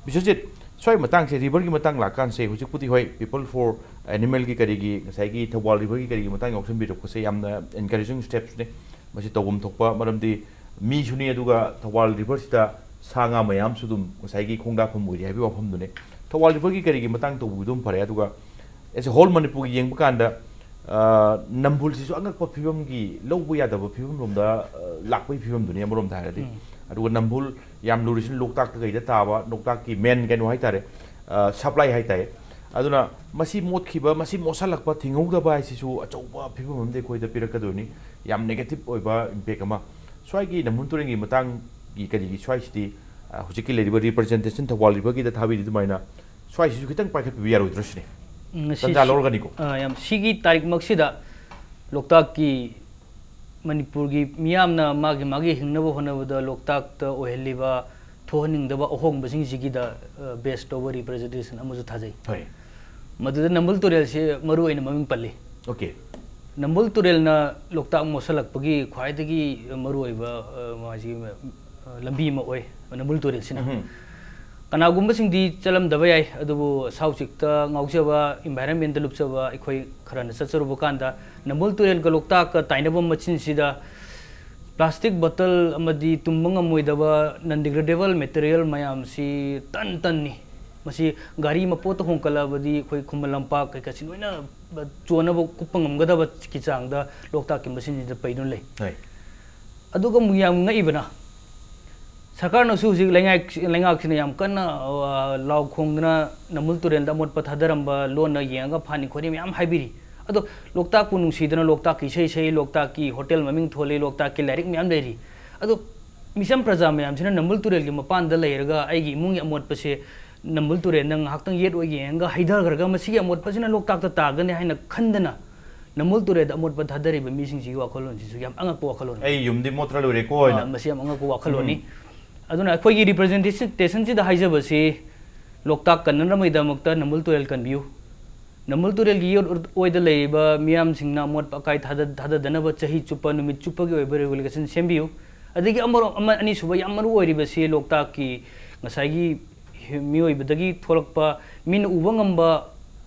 ꯕꯤꯁ꯭ꯋꯖꯤꯠ, ꯁ꯭ꯋꯥꯏ ꯃꯇꯥꯡꯁꯦ, river ꯒꯤ ꯃꯇꯥꯡ ꯂꯥꯛꯀꯥꯟꯁꯦ, ꯍꯧꯖꯤꯛꯄꯨꯗꯤ ꯍꯣꯏ, People for Animal ꯒꯤ ꯀꯔꯤꯒꯤ ꯉꯁꯥꯏꯒꯤ ꯊꯧꯕꯥꯜ river ꯒꯤ ꯀꯔꯤꯒꯤ ꯃꯇꯥꯡ ꯌꯥꯎꯁꯟꯕꯤꯔꯛꯄꯁꯦ ꯌꯥꯝꯅ encouraging steps ꯅꯤ꯫ ꯃꯁꯤ ꯇꯧꯐꯝ ꯊꯣꯛꯄ, ꯃꯔꯝꯗꯤ ꯃꯤꯁꯨꯅꯤ, ꯑꯗꯨꯒ ꯊꯧꯕꯥꯜ river ꯁꯤꯗ ꯁꯥ ꯉꯥ ꯃꯌꯥꯝꯁꯨ ꯑꯗꯨꯝ ꯉꯁꯥꯏꯒꯤ ꯈꯣꯡꯗꯥꯐꯝ ꯑꯣꯏꯔꯤ ꯍꯥꯏꯕꯒꯤ ꯋꯥꯐꯝꯗꯨꯅꯤ꯫ ꯊꯧꯕꯥꯜ river ꯒꯤ ꯀꯔꯤꯒꯤ ꯃꯇꯥꯡ ꯇꯧꯕꯤꯕꯗꯨꯝ ꯐꯔꯦ, ꯑꯗꯨꯒ as a whole ꯃꯅꯤꯄꯨꯔꯒꯤ ꯌꯦꯡꯕ ꯀꯥꯟꯗ, ꯑ, ꯅꯝꯕꯨꯜꯁꯤꯁꯨ ꯑꯉꯛꯄ ꯐꯤꯕꯝꯒꯤ, ꯂꯧꯕ ꯌꯥꯗꯕ ꯐꯤꯕꯝ ꯂꯣꯝꯗ, ꯑ, ꯂꯥꯛꯄꯒꯤ ꯐꯤꯕꯝꯗꯨꯅꯤ ꯑꯃꯔꯣꯝꯗ ꯍꯥꯏꯔꯗꯤ꯫ ꯑꯗꯨꯒ ꯅꯝꯕꯨꯜ ꯌꯥꯝ ꯂꯨꯔꯤꯁꯤꯅ ꯂꯣꯛꯇꯥꯛꯇ ꯀꯩꯗ ꯇꯥꯕ, ꯂꯣꯛꯇꯥꯛꯀꯤ main ꯀꯩꯅꯣ ꯍꯥꯏꯇꯥꯔꯦ, ꯑ, supply ꯍꯥꯏꯇꯥꯔꯦ꯫ ꯑꯗꯨꯅ ꯃꯁꯤ ꯃꯣꯠꯈꯤꯕ, ꯃꯁꯤ ꯃꯣꯠꯁꯜꯂꯛꯄ ꯊꯤꯡꯍꯧꯗꯕ ꯍꯥꯏꯁꯤꯁꯨ ꯑꯆꯧꯕ ꯐꯤꯕꯝ ꯑꯃꯗꯤ ꯑꯩꯈꯣꯏꯗ ꯄꯤꯔꯛꯀꯗꯣꯏꯅꯤ꯫ ꯌꯥꯝ negative ꯑꯣꯏꯕ impact ꯑꯃ꯫ ꯁ꯭ꯋꯥꯏꯒꯤ ꯅꯝꯕꯨꯜ ꯇꯨꯔꯦꯜꯒꯤ ꯃꯇꯥꯡꯒꯤ ꯀꯔꯤꯒꯤ ꯁ꯭ꯋꯥꯏꯁꯤꯗꯤ, ꯑ, ꯍꯧꯖꯤꯛꯀꯤ ꯂꯩꯔꯤꯕ representation ꯊꯧꯕꯥꯜ riverꯒꯤꯗ ꯊꯥꯕꯤꯔꯤ ꯑꯗꯨꯃꯥꯏꯅ ꯁ꯭ꯋꯥꯏꯁꯤꯁꯨ ꯈꯤꯇꯪ ꯄꯥꯏꯈꯠꯄꯤꯕ ꯌꯥꯔꯣꯏꯗ꯭ꯔꯣ ꯁꯤꯅꯤ? ꯎꯝ, ꯉꯁꯤ ꯇꯟꯖꯥ ꯁꯤ-, ꯂꯧꯔꯒꯅꯤꯀꯣ꯫ ꯑ, ꯌꯥꯝ, ꯁꯤꯒꯤ ꯇꯥꯔꯤꯛꯃꯛꯁꯤꯗ ꯂꯣꯛꯇꯥꯛꯀꯤ ꯃꯅꯤꯄꯨꯔꯒꯤ ꯃꯤꯌꯥꯝꯅ ꯃꯥꯒꯤ, ꯃꯥꯒꯤ ꯍꯤꯡꯅꯕ ꯍꯣꯠꯅꯕꯗ ꯂꯣꯛꯇꯥꯛꯇ ꯑꯣꯏꯍꯜꯂꯤꯕ ꯊꯣꯛꯍꯟꯅꯤꯡꯗꯕ ꯑꯍꯣꯡꯕꯁꯤꯡꯁꯤꯒꯤꯗ, ꯑ, base ꯇꯧꯕ representation ꯑꯃꯁꯨ ꯊꯥꯖꯩ꯫ ꯍꯣꯏ꯫ ꯃꯗꯨꯗ ꯅꯝꯕꯨꯜ ꯇꯨꯔꯦꯜꯁꯤ ꯃꯔꯨ ꯑꯣꯏꯅ ꯃꯃꯤꯡ ꯄꯜꯂꯤ꯫ Okay꯫ ꯅꯝꯕꯨꯜ ꯇꯨꯔꯦꯜꯅ ꯂꯣꯛꯇꯥꯛ ꯃꯣꯠꯁꯜꯂꯛꯄꯒꯤ ꯈ꯭ꯋꯥꯏꯗꯒꯤ ꯃꯔꯨꯑꯣꯏꯕ, ꯑ, ꯃꯥꯁꯤ, ꯑ, ꯂꯝꯕꯤ ꯑꯃ ꯑꯣꯏ, ꯅꯝꯕꯨꯜ ꯇꯨꯔꯦꯜꯁꯤꯅ꯫ ꯎꯝꯍꯨꯝ꯫ ꯀꯅꯥꯒꯨꯝꯕꯁꯤꯡꯗꯤ ꯆꯠꯂꯝꯗꯕ ꯌꯥꯏ, ꯑꯗꯨꯕꯨ ꯁꯥꯎꯆꯤꯛꯇ ꯉꯥꯎꯖꯕ, environmentꯇ ꯂꯨꯞꯆꯕ ꯑꯩꯈꯣꯏ ꯈꯔꯅ ꯆꯠꯆꯔꯨꯕ ꯀꯥꯟꯗ ꯅꯝꯕꯨꯜ ꯇꯨꯔꯦꯜꯒ ꯂꯣꯛꯇꯥꯛꯀ ꯇꯥꯏꯅꯕ ꯃꯆꯤꯟꯁꯤꯗ plastic bottle ꯑꯃꯗꯤ ꯇꯨꯝꯕ ꯉꯝꯃꯣꯏꯗꯕ non degradable material ꯃꯌꯥꯝꯁꯤ ꯇꯟ ꯇꯟꯅꯤ꯫ ꯃꯁꯤ ꯒꯥꯔꯤ ꯃꯄꯣꯠꯇ ꯍꯣꯡꯀꯠꯂꯛꯑꯕꯗꯤ ꯑꯩꯈꯣꯏ ꯈꯨꯃꯟ ꯂꯝꯄꯥꯛ ꯀꯩꯀꯥꯁꯤ ꯂꯣꯏꯅ ꯆꯣꯟꯅꯕ ꯀꯨꯞꯄ ꯉꯝꯒꯗꯕ ꯆꯥꯡꯗ ꯂꯣꯛꯇꯥꯛꯀꯤ ꯃꯆꯤꯟꯁꯤꯗ ꯄꯩꯗꯨꯅ ꯂꯩ꯫ ꯍꯣꯏ꯫ ꯑꯗꯨꯒ ꯑꯃꯨꯛ ꯌꯥꯝ ꯉꯛꯏꯕꯅ, ꯁꯔꯀꯥꯔꯅꯁꯨ ꯍꯧꯖꯤꯛ ꯂꯩꯉꯥꯛ-, ꯂꯩꯉꯥꯛꯁꯤꯅ ꯌꯥꯝ ꯀꯟꯅ, ꯑ, ꯂꯥꯎ ꯈꯣꯡꯗꯅ ꯅꯝꯕꯨꯜ ꯇꯨꯔꯦꯜꯗ ꯑꯃꯣꯠꯄ ꯊꯥꯗꯔꯝꯕ ꯂꯣꯟꯅ ꯌꯦꯡꯉꯒ ꯐꯥꯅꯤ ꯈꯣꯠꯅꯤ ꯃꯌꯥꯝ ꯍꯥꯏꯕꯤꯔꯤ꯫ ꯑꯗꯣ ꯂꯣꯛꯇꯥꯛꯄꯨ ꯅꯨꯡꯁꯤꯗꯅ ꯂꯣꯛꯇꯥꯛꯀꯤ ꯏꯁꯩ ꯁꯛꯏ, ꯂꯣꯛꯇꯥꯛꯀꯤ ꯍꯣꯇꯦꯜ ꯃꯃꯤꯡ ꯊꯣꯜꯂꯤ, ꯂꯣꯛꯇꯥꯛꯀꯤ ꯂꯥꯏꯔꯤꯛ ꯃꯌꯥꯝ ꯂꯩꯔꯤ꯫ ꯑꯗꯣ ꯃꯤꯆꯝ ꯄ꯭ꯔꯖꯥ ꯃꯌꯥꯝꯁꯤꯅ ꯅꯝꯕꯨꯜ ꯇꯨꯔꯦꯜꯒꯤ ꯃꯄꯥꯟꯗ ꯂꯩꯔꯒ ꯑꯩꯒꯤ ꯏꯃꯨꯡꯒꯤ ꯑꯃꯣꯠꯄꯁꯦ ꯅꯝꯕꯨꯜ ꯇꯨꯔꯦꯜꯗ ꯉꯥꯏꯍꯥꯛꯇꯪ ꯌꯦꯠ ꯑꯣꯏ ꯌꯦꯡꯉꯒ ꯍꯩꯊꯈ꯭ꯔꯒ ꯃꯁꯤꯒꯤ ꯑꯃꯣꯠꯄꯁꯤꯅ ꯂꯣꯛꯇꯥꯛꯇ ꯇꯥꯒꯅꯤ ꯍꯥꯏꯅ ꯈꯟꯗꯅ ꯅꯝꯕꯨꯜ ꯇꯨꯔꯦꯜꯗ ꯑꯃꯣꯠꯄ ꯊꯥꯗꯔꯤꯕ ꯃꯤꯁꯤꯡꯁꯤꯒꯤ ꯋꯥꯈꯜꯂꯣꯟꯁꯤꯁꯨ ꯌꯥꯝ ꯑꯉꯛꯄ ꯋꯥꯈꯜꯂꯣꯟ ꯑꯃꯅꯤ꯫ ꯑꯩ ꯌꯨꯝꯗꯤ ꯃꯣꯠꯇ꯭ꯔ ꯂꯣꯏꯔꯦꯀꯣ ꯍꯥꯏꯅ꯫ ꯑꯥ, ꯃꯁꯤ ꯌꯥꯝ ꯑꯉꯛꯄ ꯋꯥꯈꯜꯂꯣꯟꯅꯤ꯫ ꯎꯝ꯫ ꯑꯗꯨꯅ ꯑꯩꯈꯣꯏꯒꯤ representationꯁꯤꯗ ꯍꯥꯏꯖꯕꯁꯤ, ꯂꯣꯛꯇꯥꯛ ꯀꯟꯅꯅꯕꯒꯤꯗꯃꯛꯇ ꯅꯝꯕꯨꯜ ꯇꯨꯔꯦꯜ ꯀꯟꯕꯤꯌꯨ꯫ ꯅꯝꯕꯨꯜ ꯇꯨꯔꯦꯜꯒꯤ ꯌꯦꯠ ꯑꯣꯏꯗ ꯂꯩꯔꯤꯕ ꯃꯤꯌꯥꯝꯁꯤꯡꯅ ꯑꯃꯣꯠꯄ ꯑꯀꯥꯏ ꯊꯥꯗ-, ꯊꯥꯗꯗꯅꯕ ꯆꯍꯤ ꯆꯨꯞꯄ, ꯅꯨꯃꯤꯠ ꯆꯨꯞꯄꯒꯤ ꯑꯣꯏꯕ regulation ꯁꯦꯝꯕꯤꯌꯨ꯫ ꯑꯗꯒꯤ ꯑꯃꯔꯣꯝ-, ꯑꯃ-, ꯑꯅꯤꯁꯨꯕ ꯌꯥꯝ ꯃꯔꯨ ꯑꯣꯏꯔꯤꯕꯁꯤ ꯂꯣꯛꯇꯥꯛꯀꯤ ꯉꯁꯥꯏꯒꯤ ꯍꯤ-, ꯃꯤꯑꯣꯏꯕꯗꯒꯤ ꯊꯣꯛꯂꯛꯄ, ꯃꯤꯅ ꯎꯕ ꯉꯝꯕ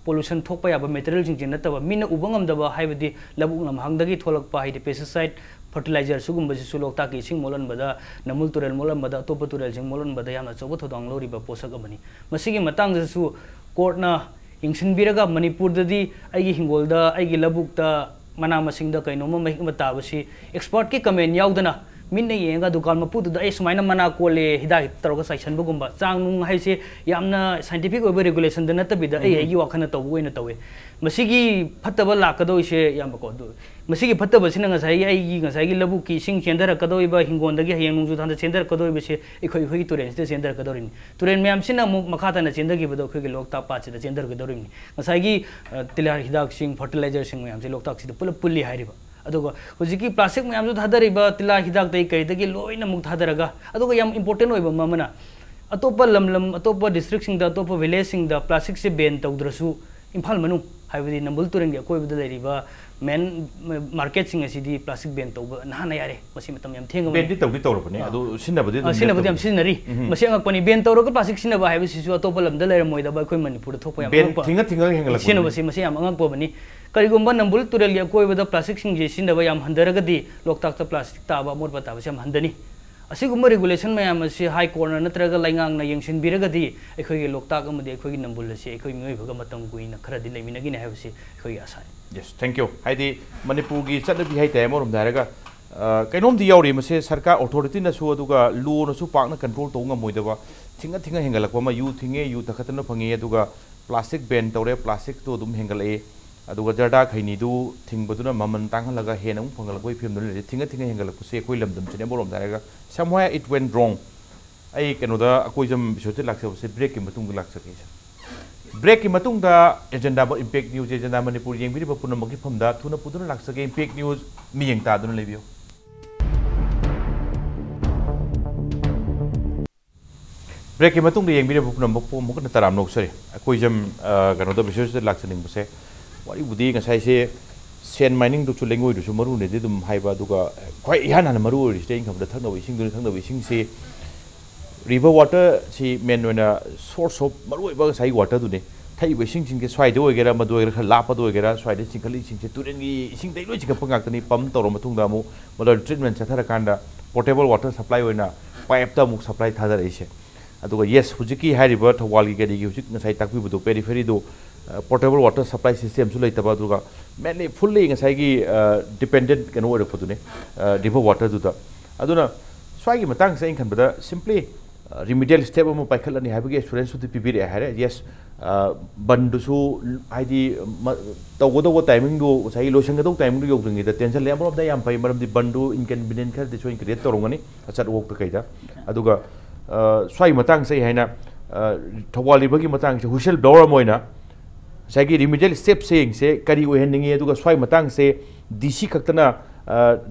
pollution ꯊꯣꯛꯄ ꯌꯥꯕ materialꯁꯤꯡꯁꯤ ꯅꯠꯇꯕ, ꯃꯤꯅ ꯎꯕ ꯉꯝꯗꯕ, ꯍꯥꯏꯕꯗꯤ ꯂꯧꯕꯨꯛ ꯂꯝꯍꯥꯡꯗꯒꯤ ꯊꯣꯛꯂꯛꯄ, ꯍꯥꯏꯗꯤ pesticide, fertilizer ꯁꯤꯒꯨꯝꯕꯁꯤꯁꯨ ꯂꯣꯛꯇꯥꯛꯀꯤ ꯏꯁꯤꯡ ꯃꯣꯠꯍꯟꯕꯗ, ꯅꯝꯕꯨꯜ ꯇꯨꯔꯦꯜ ꯃꯣꯠꯍꯟꯕꯗ, ꯑꯇꯣꯞꯄ ꯇꯨꯔꯦꯜꯁꯤꯡ ꯃꯣꯠꯍꯟꯕꯗ ꯌꯥꯝꯅ ꯑꯆꯧꯕ ꯊꯧꯗꯥꯡ ꯂꯧꯔꯤꯕ ꯄꯣꯠꯁꯛ ꯑꯃꯅꯤ꯫ ꯃꯁꯤꯒꯤ ꯃꯇꯥꯡꯗꯁꯨ courtꯅ ꯌꯦꯡꯁꯤꯟꯕꯤꯔꯒ, ꯃꯅꯤꯄꯨꯔꯗꯗꯤ ꯑꯩꯒꯤ ꯍꯤꯡꯒꯣꯜꯗ, ꯑꯩꯒꯤ ꯂꯧꯕꯨꯛꯇ ꯃꯅꯥ ꯃꯁꯤꯡꯗ ꯀꯩꯅꯣꯝꯃ ꯃꯍꯤꯛ ꯑꯃ ꯇꯥꯕꯁꯤ expertꯀꯤ comment ꯌꯥꯎꯗꯅ ꯃꯤꯠꯅ ꯌꯦꯡꯉꯒ ꯗꯨꯀꯥꯟ ꯃꯄꯨꯗꯨꯗ ꯑꯩ ꯁꯨꯃꯥꯏꯅ ꯃꯅꯥ ꯀꯣꯜꯂꯦ ꯍꯤꯗꯥꯛ ꯇꯧꯔꯒ ꯆꯥꯏꯁꯟꯕꯒꯨꯝꯕ, ꯆꯥꯡ ꯅꯨꯡ ꯍꯥꯏꯁꯦ ꯌꯥꯝꯅ scientific ꯑꯣꯏꯕ regulation ꯗ ꯅꯠꯇꯕꯤꯗ ꯑꯩ ꯎꯝ꯫ ꯑꯩꯒꯤ ꯋꯥꯈꯜꯅ ꯇꯧꯕ ꯑꯣꯏꯅ ꯇꯧꯋꯦ꯫ ꯃꯁꯤꯒꯤ ꯐꯠꯇꯕ ꯂꯥꯛꯀꯗꯧꯔꯤꯁꯦ, ꯏꯌꯥꯝꯕꯀꯣ, ꯑꯗꯨ ꯃꯁꯤꯒꯤ ꯐꯠꯇꯕꯁꯤꯅ ꯉꯁꯥꯏꯒꯤ ꯑꯩꯒꯤ ꯉꯁꯥꯏꯒꯤ ꯂꯧꯕꯨꯛꯀꯤ ꯏꯁꯤꯡ ꯆꯦꯟꯊꯔꯛꯀꯗꯧꯔꯤꯕ, ꯍꯤꯡꯒꯣꯜꯗꯒꯤ ꯍꯌꯦꯡ ꯅꯣꯡꯖꯨ ꯊꯥꯗ ꯆꯦꯟꯊꯔꯛꯀꯗꯧꯔꯤꯕꯁꯦ ꯑꯩꯈꯣꯏ, ꯑꯩꯈꯣꯏꯒꯤ ꯇꯨꯔꯦꯟꯁꯤꯗ ꯆꯦꯟꯊꯔꯛꯀꯗꯧꯔꯤꯅꯤ꯫ ꯇꯨꯔꯦꯟ ꯃꯌꯥꯝꯁꯤꯅ ꯑꯃꯨꯛ ꯃꯈꯥ ꯇꯥꯅ ꯆꯦꯟꯊꯈꯤꯕꯗꯣ ꯑꯩꯈꯣꯏꯒꯤ ꯂꯣꯛꯇꯥꯛ ꯄꯥꯠꯁꯤꯗ ꯆꯦꯟꯊꯔꯛꯀꯗꯧꯔꯤꯕꯅꯤ꯫ ꯉꯁꯥꯏꯒꯤ, ꯑ, ꯇꯤꯜꯍꯥ ꯍꯤꯗꯥꯛꯁꯤꯡ, fertilizer ꯁꯤꯡ ꯃꯌꯥꯝꯁꯦ ꯂꯣꯛꯇꯥꯛꯁꯤꯗ ꯄꯨꯂꯞ ꯄꯨꯜꯂꯤ ꯍꯥꯏꯔꯤꯕ꯫ ꯑꯗꯨꯒ ꯍꯧꯖꯤꯛꯀꯤ plastic ꯃꯌꯥꯝꯁꯨ ꯊꯥꯗꯔꯤꯕ, ꯇꯤꯜꯍꯥ ꯍꯤꯗꯥꯛꯇꯒꯤ ꯀꯩꯗꯒꯤ ꯂꯣꯏꯅꯃꯛ ꯊꯥꯗꯔꯒ, ꯑꯗꯨꯒ ꯌꯥꯝ important ꯑꯣꯏꯕ ꯑꯃ ꯑꯃꯅ, ꯑꯇꯣꯞꯄ ꯂꯝ ꯂꯝ, ꯑꯇꯣꯞꯄ district ꯁꯤꯡꯗ, ꯑꯇꯣꯞꯄ village ꯁꯤꯡꯗ plastic ꯁꯦ ban ꯇꯧꯗ꯭ꯔꯁꯨ, ꯏꯝꯐꯥꯜ ꯃꯅꯨꯡ, ꯍꯥꯏꯕꯗꯤ ꯅꯝꯕꯨꯜ ꯇꯨꯔꯦꯜꯒꯤ ꯑꯀꯣꯏꯕꯗ ꯂꯩꯔꯤꯕ main market ꯁꯤꯡ ꯑꯁꯤꯗꯤ plastic ban ꯇꯧꯕ ꯅꯍꯥꯟꯅ ꯌꯥꯔꯦ꯫ ꯃꯁꯤ ꯃꯇꯝ ꯌꯥꯝ ꯊꯦꯡꯉꯕꯅꯤ꯫ Ban ꯗꯤ ꯇꯧꯗꯤ ꯇꯧꯔꯕꯅꯦ, ꯑꯥ꯫ ꯑꯗꯨ ꯁꯤꯖꯤꯟꯅꯕꯗꯤ ꯑꯗꯨꯝ ꯑꯥ, ꯁꯤꯖꯤꯟꯅꯕꯗꯤ ꯌꯥꯝ ꯂꯦꯞꯇꯕꯅꯤ꯫ ꯁꯤꯖꯤꯟꯅꯔꯤ꯫ ꯎꯝ꯫ ꯃꯁꯤ ꯑꯉꯛꯄꯅꯤ꯫ Ban ꯇꯧꯔꯒ plastic ꯁꯤꯖꯤꯟꯅꯕ ꯍꯥꯏꯕꯁꯤꯁꯨ ꯑꯇꯣꯞꯄ ꯂꯝꯗ ꯂꯩꯔꯝꯃꯣꯏꯗꯕ, ꯑꯩꯈꯣꯏ ꯃꯅꯤꯄꯨꯔꯗ ꯊꯣꯛꯄ ꯌꯥꯝ ban ꯑꯉꯛꯄ ꯊꯤꯡꯉ ꯊꯤꯡꯉꯒ ꯍꯦꯟꯒꯠꯂꯛꯄꯅꯤ꯫ ꯁꯤꯖꯤꯟꯅꯕꯁꯤ, ꯃꯁꯤ ꯌꯥꯝ ꯑꯉꯛꯄꯕꯅꯤ꯫ ꯀꯔꯤꯒꯨꯝꯕ ꯅꯝꯕꯨꯜ ꯇꯨꯔꯦꯜꯒꯤ ꯑꯀꯣꯏꯕꯗ plastic ꯁꯤꯡꯁꯤ ꯁꯤꯖꯤꯟꯅꯕ ꯌꯥꯝ ꯍꯟꯊꯔꯒꯗꯤ, ꯂꯣꯛꯇꯥꯛꯇ plastic ꯇꯥꯕ, ꯑꯃꯣꯠꯄ ꯇꯥꯕꯁꯤ ꯌꯥꯝ ꯍꯟꯊꯅꯤ꯫ ꯑꯁꯤꯒꯨꯝꯕ regulation ꯃꯌꯥꯝ ꯑꯁꯤ High Court ꯅ ꯅꯠꯇ꯭ꯔꯒ ꯂꯩꯉꯥꯛꯅ ꯌꯦꯡꯁꯤꯟꯕꯤꯔꯒꯗꯤ, ꯑꯩꯈꯣꯏꯒꯤ ꯂꯣꯛꯇꯥꯛ ꯑꯃꯗꯤ ꯑꯩꯈꯣꯏꯒꯤ ꯅꯝꯕꯨꯜ ꯑꯁꯤ ꯑꯩꯈꯣꯏ ꯃꯤꯑꯣꯏꯕꯒ ꯃꯇꯝ ꯀꯨꯏꯅ ꯈꯔꯗꯤ ꯂꯩꯃꯤꯟꯅꯒꯅꯤ ꯍꯥꯏꯕꯁꯤ ꯑꯩꯈꯣꯏꯒꯤ ꯑꯥꯁꯥꯅꯤ꯫ Yes, thank you꯫ ꯍꯥꯏꯗꯤ ꯃꯅꯤꯄꯨꯔꯒꯤ ꯆꯠꯅꯕꯤ ꯍꯥꯏꯇꯥꯔꯦ, ꯑꯃꯔꯣꯝꯗ ꯍꯥꯏꯔꯒ, ꯑ, ꯀꯩꯅꯣꯝꯗꯤ ꯌꯥꯎꯔꯤ꯫ ꯃꯁꯦ ꯁꯔꯀꯥꯔ, authority ꯅꯁꯨ ꯑꯗꯨꯒ law ꯅꯁꯨ ꯄꯥꯛꯅ control ꯇꯧꯕ ꯉꯝꯃꯣꯏꯗꯕ, ꯊꯤꯡꯉ ꯊꯤꯡꯉ ꯍꯦꯟꯒꯠꯂꯛꯄ ꯑꯃ, ꯌꯨ ꯊꯤꯡꯉꯦ, ꯌꯨ ꯊꯛꯀꯠꯇꯅ ꯐꯪꯉꯦ, ꯑꯗꯨꯒ plastic ban ꯇꯧꯔꯦ, plastic ꯇꯣ ꯑꯗꯨꯝ ꯍꯦꯟꯒꯠꯂꯛꯑꯦ꯫ ꯑꯗꯨꯒ ꯖꯔꯗꯥ ꯈꯩꯅꯤꯗꯨ ꯊꯤꯡꯕꯗꯨꯅ ꯃꯃꯜ ꯇꯥꯡꯍꯜꯂꯒ ꯍꯦꯟꯅ ꯑꯃꯨꯛ ꯐꯪꯍꯜꯂꯛꯄꯒꯤ ꯐꯤꯕꯝꯗ ꯂꯩꯔꯦ꯫ ꯊꯤꯡꯉ ꯊꯤꯡꯉ ꯍꯦꯟꯒꯠꯂꯛꯄꯁꯦ ꯑꯩꯈꯣꯏ ꯂꯝꯗꯝꯁꯤꯅꯦ, ꯑꯃꯔꯣꯝꯗ ꯍꯥꯏꯔꯒ somewhere it went wrong꯫ ꯑꯩ ꯀꯩꯅꯣꯗ, ꯑꯩꯈꯣꯏ ꯁꯨꯝ ꯕꯤꯁꯣꯖꯤꯠ ꯂꯥꯛꯆꯕꯁꯦ break ꯀꯤ ꯃꯇꯨꯡꯗ ꯂꯥꯛꯆꯒꯦ꯫ Break ꯀꯤ ꯃꯇꯨꯡꯗ Agenda Impact News, Agenda Manipur ꯌꯦꯡꯕꯤꯔꯤꯕ ꯄꯨꯝꯅꯃꯛꯀꯤ ꯐꯝꯗ ꯊꯨꯅ ꯄꯨꯗꯨꯅ ꯂꯥꯛꯆꯒꯦ꯫ Impact News ꯃꯤꯠꯌꯦꯡ ꯇꯥꯗꯨꯅ ꯂꯩꯕꯤꯌꯨ꯫ Break ꯀꯤ ꯃꯇꯨꯡꯗ ꯌꯦꯡꯕꯤꯔꯤꯕ ꯄꯨꯝꯅꯃꯛꯄꯨ ꯑꯃꯨꯛ ꯍꯟꯅ ꯇꯔꯥꯝꯅ ꯑꯣꯛꯆꯔꯤ꯫ ꯑꯩꯈꯣꯏ ꯁꯨꯝ, ꯑ, ꯀꯩꯅꯣꯗ, ꯕꯤꯁꯣꯖꯤꯠꯇ ꯂꯥꯛꯆꯅꯤꯡꯕꯁꯦ, ꯋꯥꯔꯤꯕꯨꯗꯤ ꯉꯁꯥꯏꯁꯦ sand mining ꯗꯨꯁꯨ ꯂꯩꯉꯣꯏꯗꯨꯁꯨ ꯃꯔꯨꯅꯦꯗꯤ ꯑꯗꯨꯝ ꯍꯥꯏꯕ, ꯑꯗꯨꯒ ꯈ꯭ꯋꯥꯏ ꯏꯍꯥꯟ ꯍꯥꯟꯅ ꯃꯔꯨ ꯑꯣꯏꯔꯤꯁꯤꯗꯤ ꯑꯩꯅ ꯈꯟꯕꯗ ꯊꯛꯅꯕ ꯏꯁꯤꯡꯗꯨꯅꯤ꯫ ꯊꯛꯅꯕ ꯏꯁꯤꯡꯁꯤ river water ꯁꯤ main ꯑꯣꯏꯅ source of ꯃꯔꯨꯑꯣꯏꯕ ꯉꯁꯥꯏꯒꯤ water ꯗꯨꯅꯤ꯫ ꯊꯛꯏꯕ ꯏꯁꯤꯡꯁꯤꯡꯁꯦ ꯁ꯭ꯋꯥꯏꯗ ꯑꯣꯏꯒꯦꯔꯥ, ꯑꯃꯗ ꯑꯣꯏꯒꯦꯔꯥ, ꯈꯔ ꯂꯥꯞꯄꯗ ꯑꯣꯏꯒꯦꯔꯥ, ꯁ꯭ꯋꯥꯏꯗ ꯆꯤꯡꯈꯠꯂꯤ ꯏꯁꯤꯡꯁꯦ ꯇꯨꯔꯦꯟꯒꯤ ꯏꯁꯤꯡꯗꯩ ꯂꯣꯏ ꯆꯤꯡꯈꯠꯄ ꯉꯥꯛꯇꯅꯤ꯫ Pump ꯇꯧꯔ ꯃꯇꯨꯡꯗ ꯑꯃꯨꯛ ꯃꯗꯨ treatment ꯆꯠꯊꯔꯀꯥꯟꯗ potable water supply ꯑꯣꯏꯅ pipe ꯇ ꯑꯃꯨꯛ supply ꯊꯥꯗꯔꯛꯏꯁꯦ꯫ ꯑꯗꯨꯒ yes, ꯍꯧꯖꯤꯛꯀꯤ ꯍꯥꯏꯔꯤꯕ ꯊꯧꯕꯥꯜꯒꯤ ꯀꯔꯤꯒꯤ ꯍꯧꯖꯤꯛ ꯉꯁꯥꯏ ꯇꯥꯛꯄꯤꯕꯗꯣ, periphery ꯗꯣ, ꯑ, potable water supply system ꯁꯨ ꯂꯩꯇꯕ, ꯑꯗꯨꯒ mainly fully ꯉꯁꯥꯏꯒꯤ, ꯑ, dependent ꯀꯩꯅꯣ ꯑꯣꯏꯔꯛꯄꯗꯨꯅꯦ, ꯑ, river water ꯗꯨꯗ꯫ ꯑꯗꯨꯅ ꯁ꯭ꯋꯥꯏꯒꯤ ꯃꯇꯥꯡꯁꯦ ꯑꯩꯅ ꯈꯟꯕꯗ simply remedial step ꯑꯃ ꯄꯥꯏꯈꯠꯂꯅꯤ ꯍꯥꯏꯕꯒꯤ assurance ꯇꯨꯗꯤ ꯄꯤꯕꯤꯔꯛꯑꯦ ꯍꯥꯏꯔꯦ꯫ Yes, ꯕꯟꯗꯨꯁꯨ ꯍꯥꯏꯗꯤ ꯇꯧꯒꯗꯧꯕ timing ꯗꯨ, ꯉꯁꯥꯏꯒꯤ ꯂꯣꯏꯁꯤꯟꯒꯗꯧꯕ timing ꯗꯨ ꯌꯧꯗ꯭ꯔꯤꯉꯩꯗ tension ꯂꯩ꯫ ꯑꯃꯔꯣꯝꯗ ꯌꯥꯝ ꯐꯩ, ꯃꯔꯝꯗꯤ ꯕꯟꯗꯨ inconvenience ꯈꯔꯗꯤ ꯁꯣꯏꯅ create ꯇꯧꯔꯝꯒꯅꯤ ꯑꯆꯠ ꯑꯋꯣꯛꯇ ꯀꯩꯗ꯫ ꯑꯗꯨꯒ ꯁ꯭ꯋꯥꯏ ꯃꯇꯥꯡꯁꯦ ꯑꯩ ꯍꯥꯏꯅ ꯊꯧꯕꯥꯜ ꯔꯤꯚꯔꯒꯤ ꯃꯇꯥꯡꯁꯦ whistle blower ꯑꯃ ꯑꯣꯏꯅ ꯉꯁꯥꯏꯒꯤ remedial step ꯁꯦ ꯌꯦꯡꯁꯦ, ꯀꯔꯤ ꯑꯣꯏꯍꯟꯅꯤꯡꯉꯤ, ꯑꯗꯨꯒ ꯁ꯭ꯋꯥꯏ ꯃꯇꯥꯡꯁꯦ ꯗꯤ ꯁꯤ ꯈꯛꯇꯅ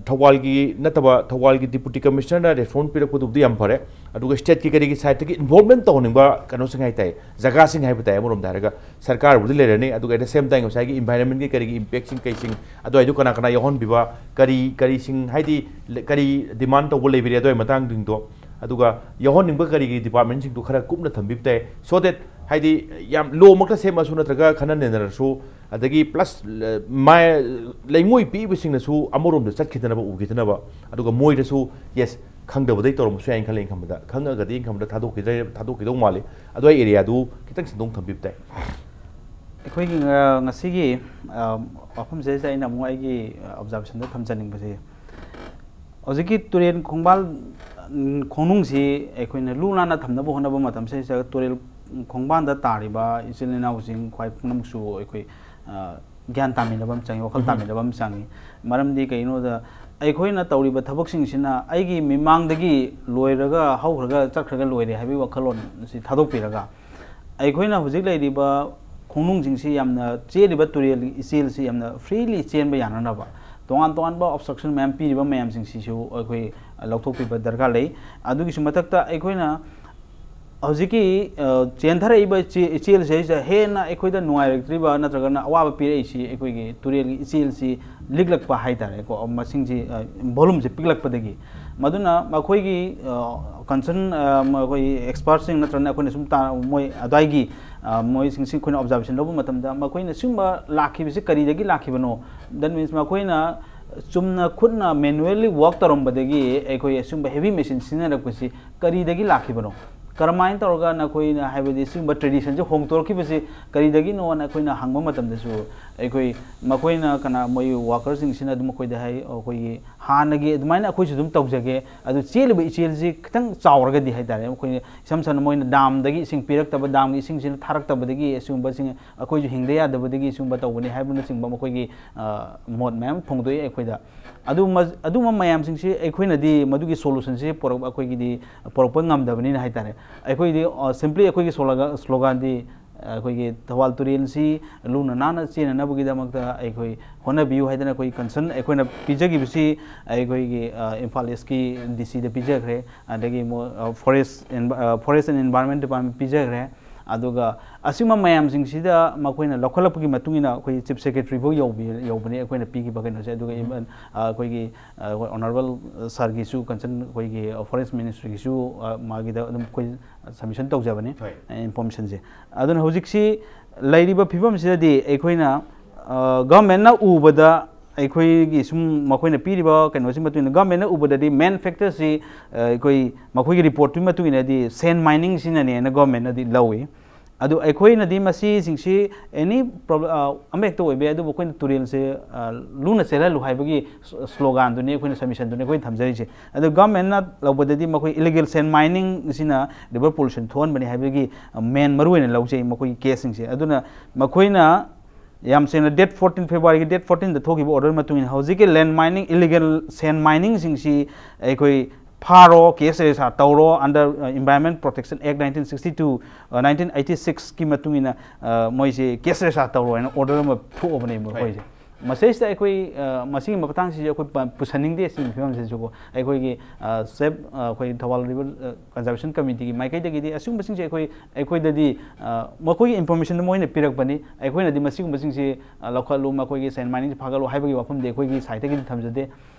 ꯊꯧꯕꯥꯜꯒꯤ ꯅꯠꯇꯕ, ꯊꯧꯕꯥꯜꯒꯤ deputy commissioner ꯅ response ꯄꯤꯔꯛꯄꯗꯨꯕꯨꯗꯤ ꯌꯥꯝ ꯐꯔꯦ꯫ ꯑꯗꯨꯒ state ꯀꯤ ꯀꯔꯤꯒꯤ side ꯇꯒꯤ involvement ꯇꯧꯍꯟꯅꯤꯡꯕ ꯀꯩꯅꯣꯁꯤꯡ ꯍꯥꯏꯇꯥꯔꯦ, ꯖꯒꯥꯁꯤꯡ ꯍꯥꯏꯕ ꯇꯥꯏ, ꯑꯃꯔꯣꯝꯗ ꯍꯥꯏꯔꯒ ꯁꯔꯀꯥꯔꯕꯨꯗꯤ ꯂꯩꯔꯅꯤ, ꯑꯗꯨꯒ at the same time ꯉꯁꯥꯏꯒꯤ environment ꯀꯤ ꯀꯔꯤꯒꯤ impact ꯁꯤꯡ ꯀꯩꯁꯤꯡ, ꯑꯗꯨꯋꯥꯏꯗꯨ ꯀꯅꯥ ꯀꯅꯥ ꯌꯥꯎꯍꯟꯕꯤꯕ, ꯀꯔꯤ ꯀꯔꯤꯁꯤꯡ ꯍꯥꯏꯗꯤ ꯀꯔꯤ demand ꯇꯧꯕ ꯂꯩꯕꯤꯔꯦ ꯑꯗꯨꯋꯥꯏ ꯃꯇꯥꯡꯁꯤꯡꯗꯣ, ꯑꯗꯨꯒ ꯌꯥꯎꯍꯟꯅꯤꯡꯕ ꯀꯔꯤꯒꯤ department ꯁꯤꯡꯗꯨ ꯈꯔ ꯀꯨꯞꯅ ꯊꯝꯕꯤꯕ ꯇꯥꯏ꯫ So that ꯍꯥꯏꯗꯤ ꯌꯥꯝ law ꯃꯛꯇ ꯁꯦꯝꯃꯁꯨ ꯅꯠꯇ꯭ꯔꯒ ꯈꯟꯅ ꯅꯩꯅꯔꯁꯨ, ꯑꯗꯒꯤ plus ꯂꯩꯉꯣꯏ ꯄꯤꯕꯁꯤꯡꯅꯁꯨ ꯑꯃꯔꯣꯝꯗ ꯆꯠꯈꯤꯗꯅꯕ, ꯎꯈꯤꯗꯅꯕ, ꯑꯗꯨꯒ ꯃꯣꯏꯗꯁꯨ yes, ꯈꯪꯗꯕꯗꯩ ꯇꯧꯔꯝꯕꯁꯨ ꯌꯥꯏꯅ ꯈꯜꯂꯦ꯫ ꯑꯩꯅ ꯈꯟꯕꯗ ꯈꯪꯉꯒꯗꯤ ꯑꯩꯅ ꯈꯟꯕꯗ ꯊꯥꯗꯣꯛꯈꯤꯗ꯭ꯔꯦ, ꯊꯥꯗꯣꯛꯈꯤꯗꯧ ꯃꯥꯜꯂꯤ꯫ ꯑꯗꯨ ꯑꯩ area ꯗꯨ ꯈꯤꯇꯪ ꯁꯟꯗꯣꯛꯅ ꯊꯝꯕꯤꯕ ꯇꯥꯏ꯫ ꯑꯩꯈꯣꯏꯒꯤ ꯉ- ꯉꯁꯤꯒꯤ ꯑ, ꯋꯥꯐꯝꯁꯤꯗꯩꯁꯤꯗ ꯑꯩꯅ ꯑꯃꯨꯛ ꯑꯩꯒꯤ observation ꯗ ꯊꯝꯖꯅꯤꯡꯕꯁꯦ, ꯍꯧꯖꯤꯛꯀꯤ ꯇꯨꯔꯦꯜ ꯈꯣꯡꯕꯥꯜ, ꯎꯝ, ꯈꯣꯡꯅꯨꯡꯁꯤ ꯑꯩꯈꯣꯏꯅ ꯂꯨ ꯅꯥꯟꯅ ꯊꯝꯅꯕ ꯍꯣꯠꯅꯕ ꯃꯇꯝꯁꯤꯗꯩꯁꯤꯗ ꯇꯨꯔꯦꯜ ꯈꯣꯡꯕꯥꯜꯗ ꯇꯥꯔꯤꯕ ꯏꯆꯤꯜ ꯏꯅꯥꯎꯁꯤꯡ ꯈ꯭ꯋꯥꯏ ꯄꯨꯝꯅꯃꯛꯁꯨ ꯑꯩꯈꯣꯏ ꯑ, ꯒ꯭ꯌꯥꯟ ꯇꯥꯃꯤꯟꯅꯕ ꯑꯃ ꯆꯪꯉꯤ, ꯋꯥꯈꯜ ꯇꯥꯃꯤꯟꯅꯕ ꯑꯃ ꯆꯪꯉꯤ꯫ ꯃꯔꯝꯗꯤ ꯀꯩꯒꯤꯅꯣꯗ ꯑꯩꯈꯣꯏꯅ ꯇꯧꯔꯤꯕ ꯊꯕꯛꯁꯤꯡꯁꯤꯅ ꯑꯩꯒꯤ ꯃꯤꯃꯥꯡꯗꯒꯤ ꯂꯣꯏꯔꯒ ꯍꯧꯈ꯭ꯔꯒ ꯆꯠꯈ꯭ꯔꯒ ꯂꯣꯏꯔꯦ ꯍꯥꯏꯕꯒꯤ ꯋꯥꯈꯜꯂꯣꯟ ꯑꯁꯤ ꯊꯥꯗꯣꯛꯄꯤꯔꯒ ꯑꯩꯈꯣꯏꯅ ꯍꯧꯖꯤꯛ ꯂꯩꯔꯤꯕ ꯈꯣꯡꯅꯨꯡꯁꯤꯡꯁꯤ ꯌꯥꯝꯅ ꯆꯦꯜꯂꯤꯕ ꯇꯨꯔꯦꯜꯒꯤ ꯏꯆꯦꯜꯁꯤ ꯌꯥꯝꯅ freely ꯆꯦꯟꯕ ꯌꯥꯅꯅꯕ ꯇꯣꯉꯥꯟ ꯇꯣꯉꯥꯟꯕ obstruction ꯃꯌꯥꯝ ꯄꯤꯔꯤꯕ ꯃꯌꯥꯝꯁꯤꯡꯁꯤꯁꯨ ꯑꯩꯈꯣꯏ ꯂꯧꯊꯣꯛꯄꯤꯕ ꯗꯔꯀꯥꯔ ꯂꯩ꯫ ꯑꯗꯨꯒꯤꯁꯨ ꯃꯊꯛꯇ ꯑꯩꯈꯣꯏꯅ ꯍꯧꯖꯤꯛꯀꯤ ꯑ, ꯆꯦꯟꯊꯔꯛꯏꯕ ꯏꯆꯦ- ꯏꯆꯦꯜꯁꯤꯗꯩꯁꯤꯗ ꯍꯦꯟꯅ ꯑꯩꯈꯣꯏꯗ ꯅꯨꯡꯉꯥꯏꯔꯛꯇ꯭ꯔꯤꯕ ꯅꯠꯇ꯭ꯔꯒꯅ ꯑꯋꯥꯕ ꯄꯤꯔꯛꯏꯁꯤ ꯑꯩꯈꯣꯏꯒꯤ ꯇꯨꯔꯦꯜꯒꯤ ꯏꯆꯦꯜꯁꯤ ꯂꯤꯛꯂꯛꯄ ꯍꯥꯏꯇꯥꯔꯦꯀꯣ, ꯃꯁꯤꯡꯁꯤ, ꯑ, volume ꯁꯤ ꯄꯤꯛꯂꯛꯄꯗꯒꯤ꯫ ꯃꯗꯨꯅ ꯃꯈꯣꯏꯒꯤ, ꯑ, concern, ꯑ, ꯃꯈꯣꯏꯒꯤ expert ꯁꯤꯡ ꯅꯠꯇ꯭ꯔꯒꯅ ꯑꯩꯈꯣꯏꯅ ꯁꯨꯝ ꯇꯥ- ꯃꯣꯏ ꯑꯗ꯭ꯋꯥꯏꯒꯤ, ꯑ, ꯃꯣꯏꯁꯤꯡꯁꯤ ꯑꯩꯈꯣꯏꯅ observation ꯂꯧꯕ ꯃꯇꯝꯗ ꯃꯈꯣꯏꯅ ꯁꯤꯒꯨꯝꯕ ꯂꯥꯛꯈꯤꯕꯁꯤ ꯀꯔꯤꯗꯒꯤ ꯂꯥꯛꯈꯤꯕꯅꯣ, that means ꯃꯈꯣꯏꯅ ꯆꯨꯝꯅ ꯈꯨꯠꯅ manually work ꯇꯧꯔꯝꯕꯗꯒꯤ ꯑꯩꯈꯣꯏ ꯑꯁꯤꯒꯨꯝꯕ heavy machine ꯁꯤꯖꯤꯟꯅꯔꯛꯄꯁꯤ ꯀꯔꯤꯗꯒꯤ ꯂꯥꯛꯈꯤꯕꯅꯣ? ꯀꯔꯝꯍꯥꯏꯅ ꯇꯧꯔꯒ ꯅꯈꯣꯏꯅ, ꯍꯥꯏꯕꯗꯤ ꯁꯤꯒꯨꯝꯕ tradition ꯁꯦ ꯍꯣꯡꯗꯣꯔꯛꯈꯤꯕꯁꯤ ꯀꯔꯤꯗꯒꯤꯅꯣꯅ ꯑꯩꯈꯣꯏꯅ ꯍꯪꯕ ꯃꯇꯝꯗꯁꯨ ꯑꯩꯈꯣꯏ ꯃꯈꯣꯏꯅ ꯀꯅꯥ, ꯃꯣꯏ worker ꯁꯤꯡꯁꯤꯅ ꯑꯗꯨꯝ ꯑꯩꯈꯣꯏꯗ ꯍꯥꯏ, ꯑꯩꯈꯣꯏꯒꯤ ꯍꯥꯟꯅꯒꯤ ꯑꯗꯨꯃꯥꯏꯅ ꯑꯩꯈꯣꯏꯁꯨ ꯑꯗꯨꯝ ꯇꯧꯖꯒꯦ꯫ ꯑꯗꯨ ꯆꯦꯜꯂꯤꯕ ꯏꯆꯦꯜꯁꯤ ꯈꯤꯇꯪ ꯆꯥꯎꯔꯒꯗꯤ ꯍꯥꯏꯇꯥꯔꯦ, ꯑꯩꯈꯣꯏ ꯏꯁꯝ ꯁꯝꯅ ꯃꯣꯏꯅ ꯗꯥꯝꯗꯒꯤ ꯏꯁꯤꯡ ꯄꯤꯔꯛꯇꯕ, ꯗꯥꯝꯒꯤ ꯏꯁꯤꯡꯁꯤꯅ ꯊꯥꯔꯛꯇꯕꯗꯒꯤ ꯑꯁꯤꯒꯨꯝꯕꯁꯤꯡ ꯑꯩꯈꯣꯏꯁꯨ ꯍꯤꯡꯗ ꯌꯥꯗꯕꯗꯒꯤ ꯁꯤꯒꯨꯝꯕ ꯇꯧꯕꯅꯤ ꯍꯥꯏꯕꯅꯆꯤꯡꯕ ꯃꯈꯣꯏꯒꯤ, ꯑ, ꯃꯣꯠ ꯃꯌꯥꯝ ꯐꯣꯡꯗꯣꯛꯏ ꯑꯩꯈꯣꯏꯗ꯫ ꯑꯗꯨ ꯃ-, ꯑꯗꯨꯝꯕ ꯃꯌꯥꯝꯁꯤꯡꯁꯤ ꯑꯩꯈꯣꯏꯅꯗꯤ ꯃꯗꯨꯒꯤ solutionꯁꯤ ꯄꯨꯔꯛ-, ꯑꯩꯈꯣꯏꯒꯤꯗꯤ ꯄꯨꯔꯛꯄ ꯉꯝꯗꯕꯅꯤꯅ ꯍꯥꯏꯇꯥꯔꯦ꯫ ꯑꯩꯈꯣꯏꯗꯤ, ꯑ, simply ꯑꯩꯈꯣꯏꯒꯤ slogan, sloganꯗꯤ ꯑꯩꯈꯣꯏꯒꯤ ꯊꯧꯕꯥꯜ ꯇꯨꯔꯦꯜꯁꯤ ꯂꯨꯅ ꯅꯥꯟꯅ ꯆꯦꯟꯅꯅꯕꯒꯤꯗꯃꯛꯇ ꯑꯩꯈꯣꯏ ꯍꯣꯠꯅꯕꯤꯌꯨ ꯍꯥꯏꯗꯅ ꯑꯩꯈꯣꯏ concern ꯑꯩꯈꯣꯏꯅ ꯄꯤꯖꯈꯤꯕꯁꯤ ꯑꯩꯈꯣꯏꯒꯤ, ꯑ, ꯏꯝꯐꯥꯜ Eastꯀꯤ DCꯗ ꯄꯤꯖꯈ꯭ꯔꯦ, ꯑꯗꯒꯤ ꯃꯣ-, ꯑ, Forest, ꯑ, Forest and Environment Department ꯄꯤꯖꯈ꯭ꯔꯦ꯫ ꯑꯗꯨꯒ ꯑꯁꯤꯒꯨꯝꯕ ꯃꯌꯥꯝꯁꯤꯡꯁꯤꯗ ꯃꯈꯣꯏꯅ ꯂꯧꯈꯠꯂꯛꯄꯒꯤ ꯃꯇꯨꯡ ꯏꯟꯅ ꯑꯩꯈꯣꯏ Chief Secretary ꯐꯥꯎ ꯌꯧꯕꯤ-, ꯌꯧꯕꯅꯤ ꯑꯩꯈꯣꯏꯅ ꯄꯤꯈꯤꯕ ꯀꯩꯅꯣꯁꯦ꯫ ꯑꯗꯨꯒ ꯎꯝ꯫ Even, ꯑ, ꯑꯩꯈꯣꯏꯒꯤ, ꯑ, ꯑꯩꯈꯣꯏ Honourable Sirꯒꯤꯁꯨ concern ꯑꯩꯈꯣꯏꯒꯤ Forest Ministryꯒꯤꯁꯨ, ꯑ, ꯃꯥꯒꯤꯗ ꯑꯗꯨꯝ ꯑꯩꯈꯣꯏ submission ꯇꯧꯖꯕꯅꯤ, ꯍꯣꯏ꯫ ꯑ, informationꯁꯦ꯫ ꯑꯗꯨꯅ ꯍꯧꯖꯤꯛꯁꯤ ꯂꯩꯔꯤꯕ ꯐꯤꯕꯝꯁꯤꯗꯗꯤ ꯑꯩꯈꯣꯏꯅ, ꯑ, governmentꯅ ꯎꯕꯗ ꯑꯩꯈꯣꯏꯒꯤ ꯁꯨꯝ ꯃꯈꯣꯏꯅ ꯄꯤꯔꯤꯕ ꯀꯩꯅꯣꯁꯤ ꯃꯇꯨꯡ ꯏꯟꯅ governmentꯅ ꯎꯕꯗꯗꯤ main factorꯁꯤ, ꯑ, ꯑꯩꯈꯣꯏ ꯃꯈꯣꯏꯒꯤ reportꯇꯨꯒꯤ ꯃꯇꯨꯡ ꯏꯟꯅꯗꯤ sand miningꯁꯤꯅꯅꯦꯅ governmentꯅꯗꯤ ꯂꯧꯏ꯫ ꯑꯗꯨ ꯑꯩꯈꯣꯏꯅꯗꯤ ꯃꯁꯤꯁꯤꯡꯁꯤ any problem, ꯑ, ꯑꯃ ꯍꯦꯛꯇ ꯑꯣꯏꯕ ꯌꯥꯏ, ꯑꯗꯨꯕꯨ ꯑꯩꯈꯣꯏꯅ ꯇꯨꯔꯦꯜꯁꯦ, ꯑ, ꯂꯨꯅ ꯆꯦꯜꯍꯜꯂꯨ ꯍꯥꯏꯕꯒꯤ sloganꯗꯨꯅꯤ, ꯑꯩꯈꯣꯏꯅ submissionꯗꯨꯅꯤ ꯑꯩꯈꯣꯏꯅ ꯊꯝꯖꯔꯤꯁꯦ꯫ ꯑꯗꯨ governmentꯅ ꯂꯧꯕꯗꯗꯤ ꯃꯈꯣꯏ illegal sand miningꯁꯤꯅ river pollution ꯊꯣꯛꯍꯟꯕꯅꯤ ꯍꯥꯏꯕꯒꯤ, ꯑ, main ꯃꯔꯨ ꯑꯣꯏꯅ ꯂꯧꯖꯩ ꯃꯈꯣꯏꯒꯤ caseꯁꯤꯡꯁꯦ꯫ ꯑꯗꯨꯅ ꯃꯈꯣꯏꯅ ꯌꯥꯝ ꯁꯦꯡꯅ date fourteen, Februaryꯒꯤ date fourteenꯗ ꯊꯣꯛꯈꯤꯕ order ꯃꯇꯨꯡ ꯏꯟꯅ ꯍꯧꯖꯤꯛꯀꯤ land mining, illegal sand miningꯁꯤꯡꯁꯤ ꯑꯩꯈꯣꯏ ꯐꯥꯔꯣ, case register ꯇꯧꯔꯣ, under, ꯑ, Environment Protection Act nineteen sixty two, ꯑ, nineteen eighty sixꯀꯤ ꯃꯇꯨꯡ ꯏꯟꯅ, ꯑ, ꯃꯣꯏꯁꯤ case register ꯇꯧꯔꯣ ꯍꯥꯏꯅ order ꯑꯃ ꯊꯣꯛꯑꯕꯅꯦꯕ ꯍꯣꯏ꯫ ꯃꯈꯣꯏꯁꯦ꯫ ꯃꯁꯤꯁꯤꯗ ꯑꯩꯈꯣꯏ, ꯑ, ꯃꯁꯤꯒꯤ ꯃꯇꯥꯡꯁꯤꯁꯨ ꯑꯩꯈꯣꯏ ꯄ-, ꯄꯨꯁꯟꯅꯤꯡꯗꯦ꯫ ꯁꯤꯒꯤ ꯐꯤꯕꯝꯁꯤꯁꯨꯀꯣ ꯑꯩꯈꯣꯏꯒꯤ, ꯑ, SAP, ꯑ, ꯑꯩꯈꯣꯏ ꯊꯧꯕꯥꯜ River, ꯑ, Conservation Committeeꯒꯤ ꯃꯥꯏꯀꯩꯗꯒꯤꯗꯤ ꯑꯁꯤꯒꯨꯝꯕꯁꯤꯡꯁꯦ ꯑꯩꯈꯣꯏ, ꯑꯩꯈꯣꯏꯗꯗꯤ, ꯑ, ꯃꯈꯣꯏꯒꯤ informationꯗꯨ ꯃꯣꯏꯅ ꯄꯤꯔꯛꯄꯅꯤ꯫ ꯑꯩꯈꯣꯏꯅꯗꯤ ꯃꯁꯤꯒꯨꯝꯕꯁꯤꯡꯁꯤ, ꯑ, ꯂꯧꯈꯠꯂꯨ, ꯃꯈꯣꯏꯒꯤ sand miningꯁꯤ ꯐꯥꯒꯠꯂꯨ ꯍꯥꯏꯕꯒꯤ ꯋꯥꯐꯝꯗꯤ ꯑꯩꯈꯣꯏꯒꯤ sideꯇꯒꯤꯗꯤ ꯊꯝꯖꯗꯦ꯫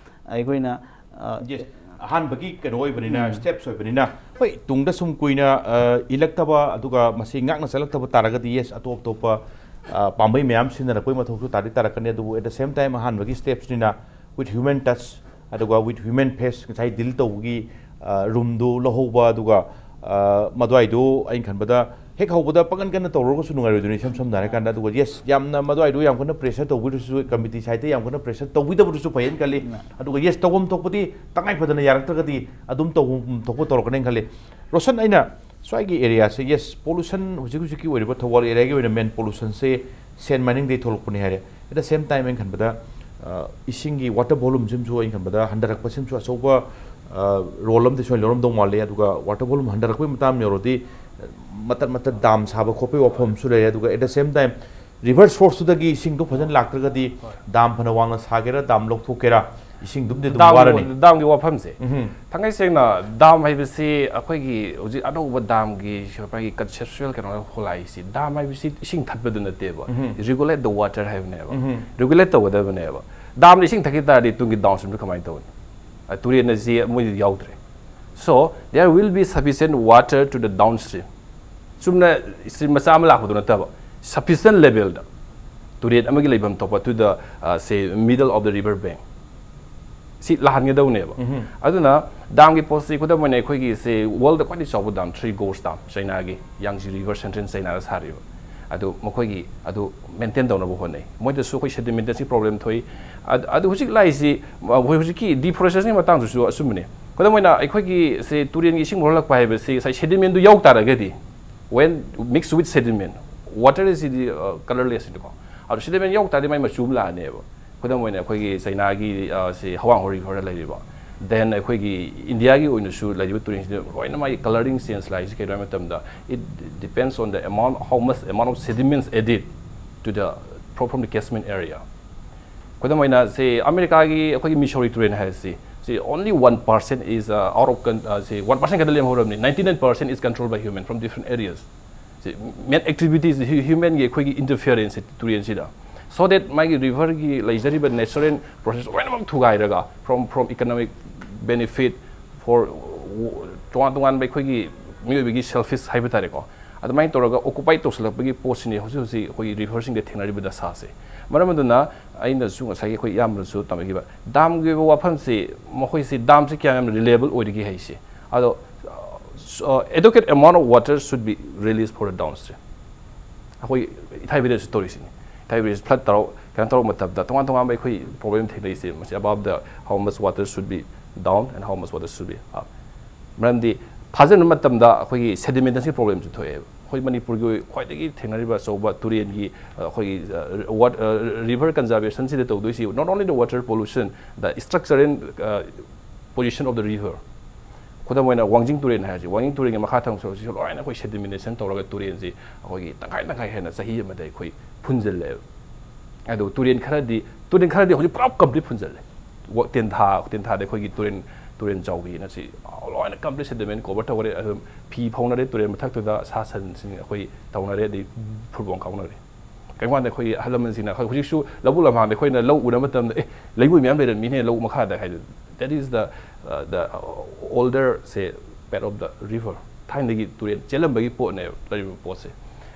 ꯑꯩꯈꯣꯏꯅ, ꯑ, Yes, ꯑꯍꯥꯟꯕꯒꯤ ꯀꯩꯅꯣ ꯑꯣꯏꯕꯅꯤꯅ, ꯎꯝ꯫ Steps ꯑꯣꯏꯕꯅꯤꯅ, ꯍꯣꯏ, ꯇꯨꯡꯗ ꯁꯨꯝ ꯀꯨꯏꯅ, ꯑ, ꯏꯜꯂꯛꯇꯕ, ꯑꯗꯨꯒ ꯃꯁꯤ ꯉꯥꯛꯅ ꯆꯠꯂꯛꯇꯕ ꯇꯥꯔꯒꯗꯤ, yes, ꯑꯇꯣꯞ ꯑꯇꯣꯞꯄ, ꯑ, ꯄꯥꯝꯕꯩ ꯃꯌꯥꯝ ꯁꯤꯖꯤꯟꯅꯔꯛꯄꯒꯤ ꯃꯊꯧꯁꯨ ꯇꯥꯗꯤ ꯇꯥꯔꯛꯀꯅꯤ꯫ ꯑꯗꯨꯕꯨ at the same time ꯑꯍꯥꯟꯕꯒꯤ stepsꯅꯤꯅ with human touch, ꯑꯗꯨꯒ with human face, ꯉꯁꯥꯏ deal ꯇꯧꯕꯒꯤ, ꯑ, roomꯗꯨ ꯂꯧꯍꯧꯕ, ꯑꯗꯨꯒ, ꯑ, ꯃꯗꯨꯋꯥꯏꯗꯨ ꯑꯩꯅ ꯈꯟꯕꯗ ꯍꯦꯛ ꯍꯧꯕꯗ ꯄꯥꯡꯒꯟ ꯀꯟꯅ ꯇꯧꯔꯨꯔꯒꯁꯨ ꯅꯨꯡꯉꯥꯏꯔꯣꯏꯗꯣꯏꯅꯤ, ꯏꯁꯝ ꯁꯝꯅ ꯍꯥꯏꯔꯀꯥꯟꯗ꯫ ꯑꯗꯨꯒ yes, ꯌꯥꯝꯅ ꯃꯗꯨꯋꯥꯏꯗꯨ ꯌꯥꯝ ꯀꯟꯅ pressure ꯇꯧꯕꯤꯔꯁꯨ, committee side ꯇ ꯌꯥꯝ ꯀꯟꯅ pressure ꯇꯧꯕꯤꯗꯕꯗꯨꯁꯨ ꯐꯩꯌꯦꯅ ꯈꯜꯂꯤ꯫ ꯑꯗꯨꯒ yes, ꯇꯧꯐꯝ ꯊꯣꯛꯄꯗꯤ ꯇꯉꯥꯏ ꯐꯗꯅ ꯌꯥꯔꯛꯇ꯭ꯔꯒꯗꯤ ꯑꯗꯨꯝ ꯇꯧꯐꯝ ꯊꯣꯛꯄ ꯇꯧꯔꯛꯀꯅꯦꯅ ꯈꯜꯂꯤ꯫ ꯔꯣꯁꯟ, ꯑꯩꯅ ꯁ꯭ꯋꯥꯏꯒꯤ area ꯁꯦ, yes, pollution, ꯍꯧꯖꯤꯛ ꯍꯧꯖꯤꯛꯀꯤ ꯑꯣꯏꯔꯤꯕ ꯊꯧꯕꯥꯜ area ꯒꯤ ꯑꯣꯏꯅ main pollution ꯁꯦ sand mining ꯗꯒꯤ ꯊꯣꯛꯂꯛꯄꯅꯤ ꯍꯥꯏꯔꯦ꯫ At the same time, ꯑꯩꯅ ꯈꯟꯕꯗ, ꯑ, ꯏꯁꯤꯡꯒꯤ water volume ꯁꯤꯃꯁꯨ ꯑꯩꯅ ꯈꯟꯕꯗ ꯍꯟꯊꯔꯛꯄꯁꯤꯃꯁꯨ ꯑꯆꯧꯕ, ꯑ, role ꯑꯃꯗꯤ ꯁꯣꯏꯅ ꯂꯧꯔꯝꯗꯧ ꯃꯥꯜꯂꯦ꯫ ꯑꯗꯨꯒ water volume ꯍꯟꯊꯔꯛꯄꯒꯤ ꯃꯇꯥꯡ ꯌꯧꯔꯗꯤ, ꯃꯇꯠ ꯃꯇꯠ dam ꯁꯥꯕ ꯈꯣꯠꯄꯒꯤ ꯋꯥꯐꯝ ꯑꯃꯁꯨ ꯂꯩꯔꯦ꯫ ꯑꯗꯨꯒ at the same time, river source ꯇꯨꯗꯒꯤ ꯏꯁꯤꯡꯗꯣ ꯐꯖꯅ ꯂꯥꯛꯇ꯭ꯔꯒꯗꯤ, dam ꯐꯅ ꯋꯥꯡꯅ ꯁꯥꯒꯦꯔꯥ, dam ꯂꯧꯊꯣꯛꯀꯦꯔꯥ, ꯏꯁꯤꯡꯗꯨꯝꯗꯤ ꯑꯗꯨꯝ ꯗꯥꯝꯒꯤ ꯋꯥꯔꯅꯤ꯫ ꯗꯥꯝꯒꯤ ꯋꯥꯐꯝꯁꯦ, ꯎꯝ꯫ ꯊꯥꯡꯒꯩ ꯁꯦꯡꯅ, dam ꯍꯥꯏꯕꯁꯤ ꯑꯩꯈꯣꯏꯒꯤ ꯍꯧꯖꯤꯛ ꯑꯅꯧꯕ dam ꯒꯤ ꯃꯥꯒꯤ conceptual ꯀꯩꯅꯣ ꯍꯣꯂꯥꯏꯁꯤ, dam ꯍꯥꯏꯕꯁꯤ ꯏꯁꯤꯡ ꯊꯠꯄꯗꯨ ꯅꯠꯇꯦꯕ꯫ ꯎꯝ꯫ Regulate the water ꯍꯥꯏꯕꯅꯦꯕ꯫ ꯎꯝ꯫ Regulate ꯇꯧꯒꯗꯕꯅꯦꯕ꯫ Dam ꯗ ꯏꯁꯤꯡ ꯊꯠꯈꯤ ꯇꯥꯔꯗꯤ ꯇꯨꯡꯒꯤ downstream ꯗ ꯀꯃꯥꯏꯅ ꯇꯧꯅꯤ? ꯑ, ꯇꯨꯔꯦꯜ ꯑꯁꯤ ꯃꯣꯏꯗꯤ ꯌꯥꯎꯗ꯭ꯔꯦ꯫ So, there will be sufficient water to the downstream. ꯆꯨꯝꯅ stream ꯃꯆꯥ ꯑꯃ ꯂꯥꯛꯄꯗꯨ ꯅꯠꯇꯕ, sufficient level ꯗ ꯇꯨꯔꯦꯜ ꯑꯃꯒꯤ ꯂꯩꯐꯝ ꯊꯣꯛꯄ to the, uh, say, middle of the river bank꯫ ꯁꯤ ꯂꯥꯛꯍꯟꯒꯗꯧꯅꯦꯕ꯫ ꯎꯝ꯫ ꯑꯗꯨꯅ dam ꯒꯤ ꯄꯣꯠꯁꯤ, ꯈꯨꯗꯝ ꯑꯣꯏꯅ, ꯑꯩꯈꯣꯏꯒꯤ ꯁꯤ world ꯗ ꯈ꯭ꯋꯥꯏꯗꯒꯤ ꯆꯥꯎꯕ dam, Three Gorge Dam, China ꯒꯤ Yangtze River Central China ꯗ ꯁꯥꯔꯤꯕ꯫ ꯑꯗꯨ ꯃꯈꯣꯏꯒꯤ ꯑꯗꯨ maintain ꯇꯧꯅꯕ ꯍꯣꯠꯅꯩ꯫ ꯃꯣꯏꯗꯁꯨ ꯑꯩꯈꯣꯏ sedimentation ꯒꯤ problem ꯊꯣꯛꯏ꯫ ꯑꯗ-, ꯑꯗꯨ ꯍꯧꯖꯤꯛ ꯂꯥꯛꯏꯁꯤ, ꯑ, ꯍꯧꯖꯤꯛꯀꯤ deforestation ꯒꯤ ꯃꯇꯥꯡꯗꯨꯁꯨ ꯑꯆꯨꯝꯕꯅꯤ꯫ ꯈꯨꯗꯝ ꯑꯣꯏꯅ, ꯑꯩꯈꯣꯏꯒꯤ ꯁꯤ ꯇꯨꯔꯦꯜꯒꯤ ꯏꯁꯤꯡ ꯃꯣꯠꯍꯜꯂꯛꯄ ꯍꯥꯏꯕꯁꯤ ꯉꯁꯥꯏ sedimentꯗꯨ ꯌꯥꯎ ꯇꯥꯔꯒꯗꯤ, when mixed with sediment, water is the, uh, colourless ꯅꯤꯀꯣ꯫ ꯑꯗꯨ sediment ꯌꯥꯎ ꯇꯥꯔꯗꯤ ꯃꯥꯏ ꯃꯆꯨ ꯑꯃ ꯂꯥꯛꯑꯅꯦꯕ꯫ ꯈꯨꯗꯝ ꯑꯣꯏꯅ, ꯑꯩꯈꯣꯏꯒꯤ China ꯒꯤ, ꯑ, ꯁꯤ Hwangho River ꯗ ꯂꯩꯔꯤꯕ, then ꯑꯩꯈꯣꯏꯒꯤ India ꯒꯤ ꯑꯣꯏꯅꯁꯨ ꯂꯩꯔꯤꯕ ꯇꯨꯔꯦꯜꯁꯤꯗ ꯂꯣꯏꯅ ꯃꯥꯒꯤ colouring change ꯂꯥꯛꯏꯁꯤ ꯀꯩꯅꯣ ꯍꯥꯏꯕ ꯃꯇꯝꯗ, it depends on the amount, how much amount of sediments added to the, from, from the catchment area꯫ ꯈꯨꯗꯝ ꯑꯣꯏꯅ, ꯁꯤ ꯑꯃꯦꯔꯤꯀꯥꯒꯤ ꯑꯩꯈꯣꯏꯒꯤ Missouri ꯇꯨꯔꯦꯜ ꯍꯥꯏꯔꯁꯤ, ꯁꯤ only one percent is, uh, out of con-, uh, ꯁꯤ one percent ꯈꯛꯇ ꯂꯦꯝꯍꯧꯔꯕꯅꯤ, ninety nine percent is controlled by human from different areas꯫ ꯁꯤ man activities, hu-, human ꯒꯤ ꯑꯩꯈꯣꯏꯒꯤ interference ꯁꯤ ꯇꯨꯔꯦꯜꯁꯤꯗ, so that ꯃꯥꯒꯤ river ꯒꯤ ꯂꯩꯖꯔꯤꯕ natural process ꯂꯣꯏꯅꯃꯛ ꯊꯨꯒꯥꯏꯔꯒ, from, from economic benefit for, ꯇꯣꯉꯥꯟ ꯇꯣꯉꯥꯟꯕ ꯑꯩꯈꯣꯏꯒꯤ ꯃꯤꯑꯣꯏꯕꯒꯤ selfish ꯍꯥꯏꯕ ꯇꯥꯔꯦꯀꯣ, ꯑꯗꯨꯃꯥꯏꯅ ꯇꯧꯔꯒ occupy ꯇꯧꯁꯤꯜꯂꯛꯄꯒꯤ ꯄꯣꯠꯁꯤꯅꯤ ꯍꯧꯖꯤꯛ ꯍꯧꯖꯤꯛ ꯑꯩꯈꯣꯏꯒꯤ river ꯁꯤꯡꯗ ꯊꯦꯡꯅꯔꯤꯕ ꯗꯁꯥꯁꯦ꯫ ꯃꯔꯝ ꯑꯗꯨꯅ ꯑꯩꯅꯁꯨ ꯉꯁꯥꯏꯒꯤ ꯑꯩꯈꯣꯏ ꯏꯌꯥꯝꯕꯅꯁꯨ ꯇꯝꯕꯤꯈꯤꯕ dam ꯒꯤ ꯑꯣꯏꯕ ꯋꯥꯐꯝꯁꯤ, ꯃꯈꯣꯏꯁꯤ dam ꯁꯤ ꯀꯌꯥꯝ ꯌꯥꯝꯅ reliable ꯑꯣꯏꯔꯤꯒꯦ ꯍꯥꯏꯁꯦ꯫ ꯑꯗꯣ, ꯑ, So, uh, adequate amount of water should be released for the downstream. ꯑꯩꯈꯣꯏ ꯏꯊꯥꯏ ꯚꯤꯂꯦꯖꯁꯨ ꯇꯧꯔꯤꯁꯤꯅꯤ. ꯏꯊꯥꯏ ꯚꯤꯂꯦꯖ ꯐ꯭ꯂꯠ ꯇꯧꯔ ꯀꯩꯅꯣ ꯇꯧꯔꯛꯄ ꯃꯇꯝꯗ ꯇꯣꯉꯥꯟ ꯇꯣꯉꯥꯟꯕ ꯑꯩꯈꯣꯏ ꯄ꯭ꯔꯣꯕ꯭ꯂꯦꯝ ꯊꯦꯡꯅꯔꯤꯁꯦ ꯃꯁꯤ, above the, how much water should be down and how much water should be up. ꯃꯔꯝꯗꯤ ꯊꯥꯖꯤꯟꯕ ꯃꯇꯝꯗ ꯑꯩꯈꯣꯏꯒꯤ ꯁꯦꯗꯤꯃꯦꯟꯇꯦꯁꯟꯒꯤ ꯄ꯭ꯔꯣꯕ꯭ꯂꯦꯝꯁꯨ ꯊꯣꯛꯑꯦꯕ꯫ ꯑꯩꯈꯣꯏ ꯃꯅꯤꯄꯨꯔꯒꯤ ꯈ꯭ꯋꯥꯏꯗꯒꯤ ꯊꯦꯡꯅꯔꯤꯕ ꯑꯆꯧꯕ ꯇꯨꯔꯦꯟꯒꯤ, ꯑ, ꯑꯩꯈꯣꯏꯒꯤ, ꯑ, ꯋꯥꯠ-, ꯑ, river ꯀꯟꯖꯥꯔꯕꯦꯁꯟꯁꯤꯗ ꯇꯧꯗꯣꯏꯁꯤ, not only the water pollution, the structure and, uh, position of the river. ꯈꯨꯗꯝ ꯑꯣꯏꯅ ꯋꯥꯡꯖꯤꯡ ꯇꯨꯔꯦꯟ ꯍꯥꯏꯔꯁꯤ, ꯋꯥꯡꯖꯤꯡ ꯇꯨꯔꯦꯟꯒꯤ ꯃꯈꯥ ꯊꯪꯕ ꯁꯔꯨꯛꯁꯤꯁꯨ ꯂꯣꯏꯅ ꯑꯩꯈꯣꯏ ꯁꯦꯗꯤꯃꯦꯟꯇꯦꯁꯟ ꯇꯧꯔꯒ ꯇꯨꯔꯦꯟꯁꯤ ꯑꯩꯈꯣꯏꯒꯤ ꯇꯪꯈꯥꯏ ꯇꯪꯈꯥꯏ ꯍꯦꯟꯅ ꯆꯍꯤ ꯑꯃꯗ ꯑꯩꯈꯣꯏ ꯐꯨꯟꯖꯜꯂꯦꯕ꯫ ꯑꯗꯨ ꯇꯨꯔꯦꯟ ꯈꯔꯗꯤ, ꯇꯨꯔꯦꯟ ꯈꯔꯗꯤ ꯍꯧꯖꯤꯛ ꯄꯨꯔꯥ ꯀꯝꯄ꯭ꯂꯤꯠ ꯐꯨꯟꯖꯜꯂꯦ꯫ ꯋ-, ꯇꯦꯟꯊꯥ, ꯇꯦꯟꯊꯥꯗ ꯑꯩꯈꯣꯏꯒꯤ ꯇꯨꯔꯦꯟ, ꯇꯨꯔꯦꯟ ꯆꯥꯎꯕꯤꯅ ꯁꯤ ꯂꯣꯏꯅ ꯀꯝꯄ꯭ꯂꯤꯠ ꯁꯦꯗꯤꯃꯦꯟ ꯀꯣꯚꯔ ꯇꯧꯈꯔꯦ꯫ ꯑꯗꯨꯝ ꯐꯤ ꯐꯧꯅꯔꯦ, ꯇꯨꯔꯦꯟ ꯃꯊꯛꯇꯨꯗ ꯁꯥ ꯁꯟꯁꯤꯡ ꯑꯩꯈꯣꯏ ꯇꯧꯅꯔꯦ, ꯑꯗꯩ ꯐꯨꯠꯕꯣꯜ ꯀꯥꯎꯅꯔꯦ꯫ ꯀꯩꯒꯨꯝꯕ ꯀꯥꯟꯗ ꯑꯩꯈꯣꯏꯒꯤ ꯑꯍꯜ ꯂꯃꯟꯁꯤꯡꯅ ꯑꯩꯈꯣꯏ ꯍꯧꯖꯤꯛꯁꯨ ꯂꯧꯕꯨꯛ ꯂꯝꯍꯥꯡꯗ ꯑꯩꯈꯣꯏꯅ ꯂꯧ ꯎꯅꯕ ꯃꯇꯝꯗ, "ꯑꯦ, ꯂꯩꯉꯣꯏ ꯃꯌꯥꯝ ꯂꯩꯔꯝꯃꯤꯅꯦ ꯂꯧ ꯃꯈꯥꯗ" ꯍꯥꯏꯗꯨ, that is the, uh, the older, say, bed of the river. ꯊꯥꯏꯅꯗꯒꯤ ꯇꯨꯔꯦꯜ ꯆꯦꯜꯂꯝꯕꯒꯤ ꯄꯣꯠꯅꯦꯕ ꯂꯩꯔꯤꯕ ꯄꯣꯠꯁꯦ꯫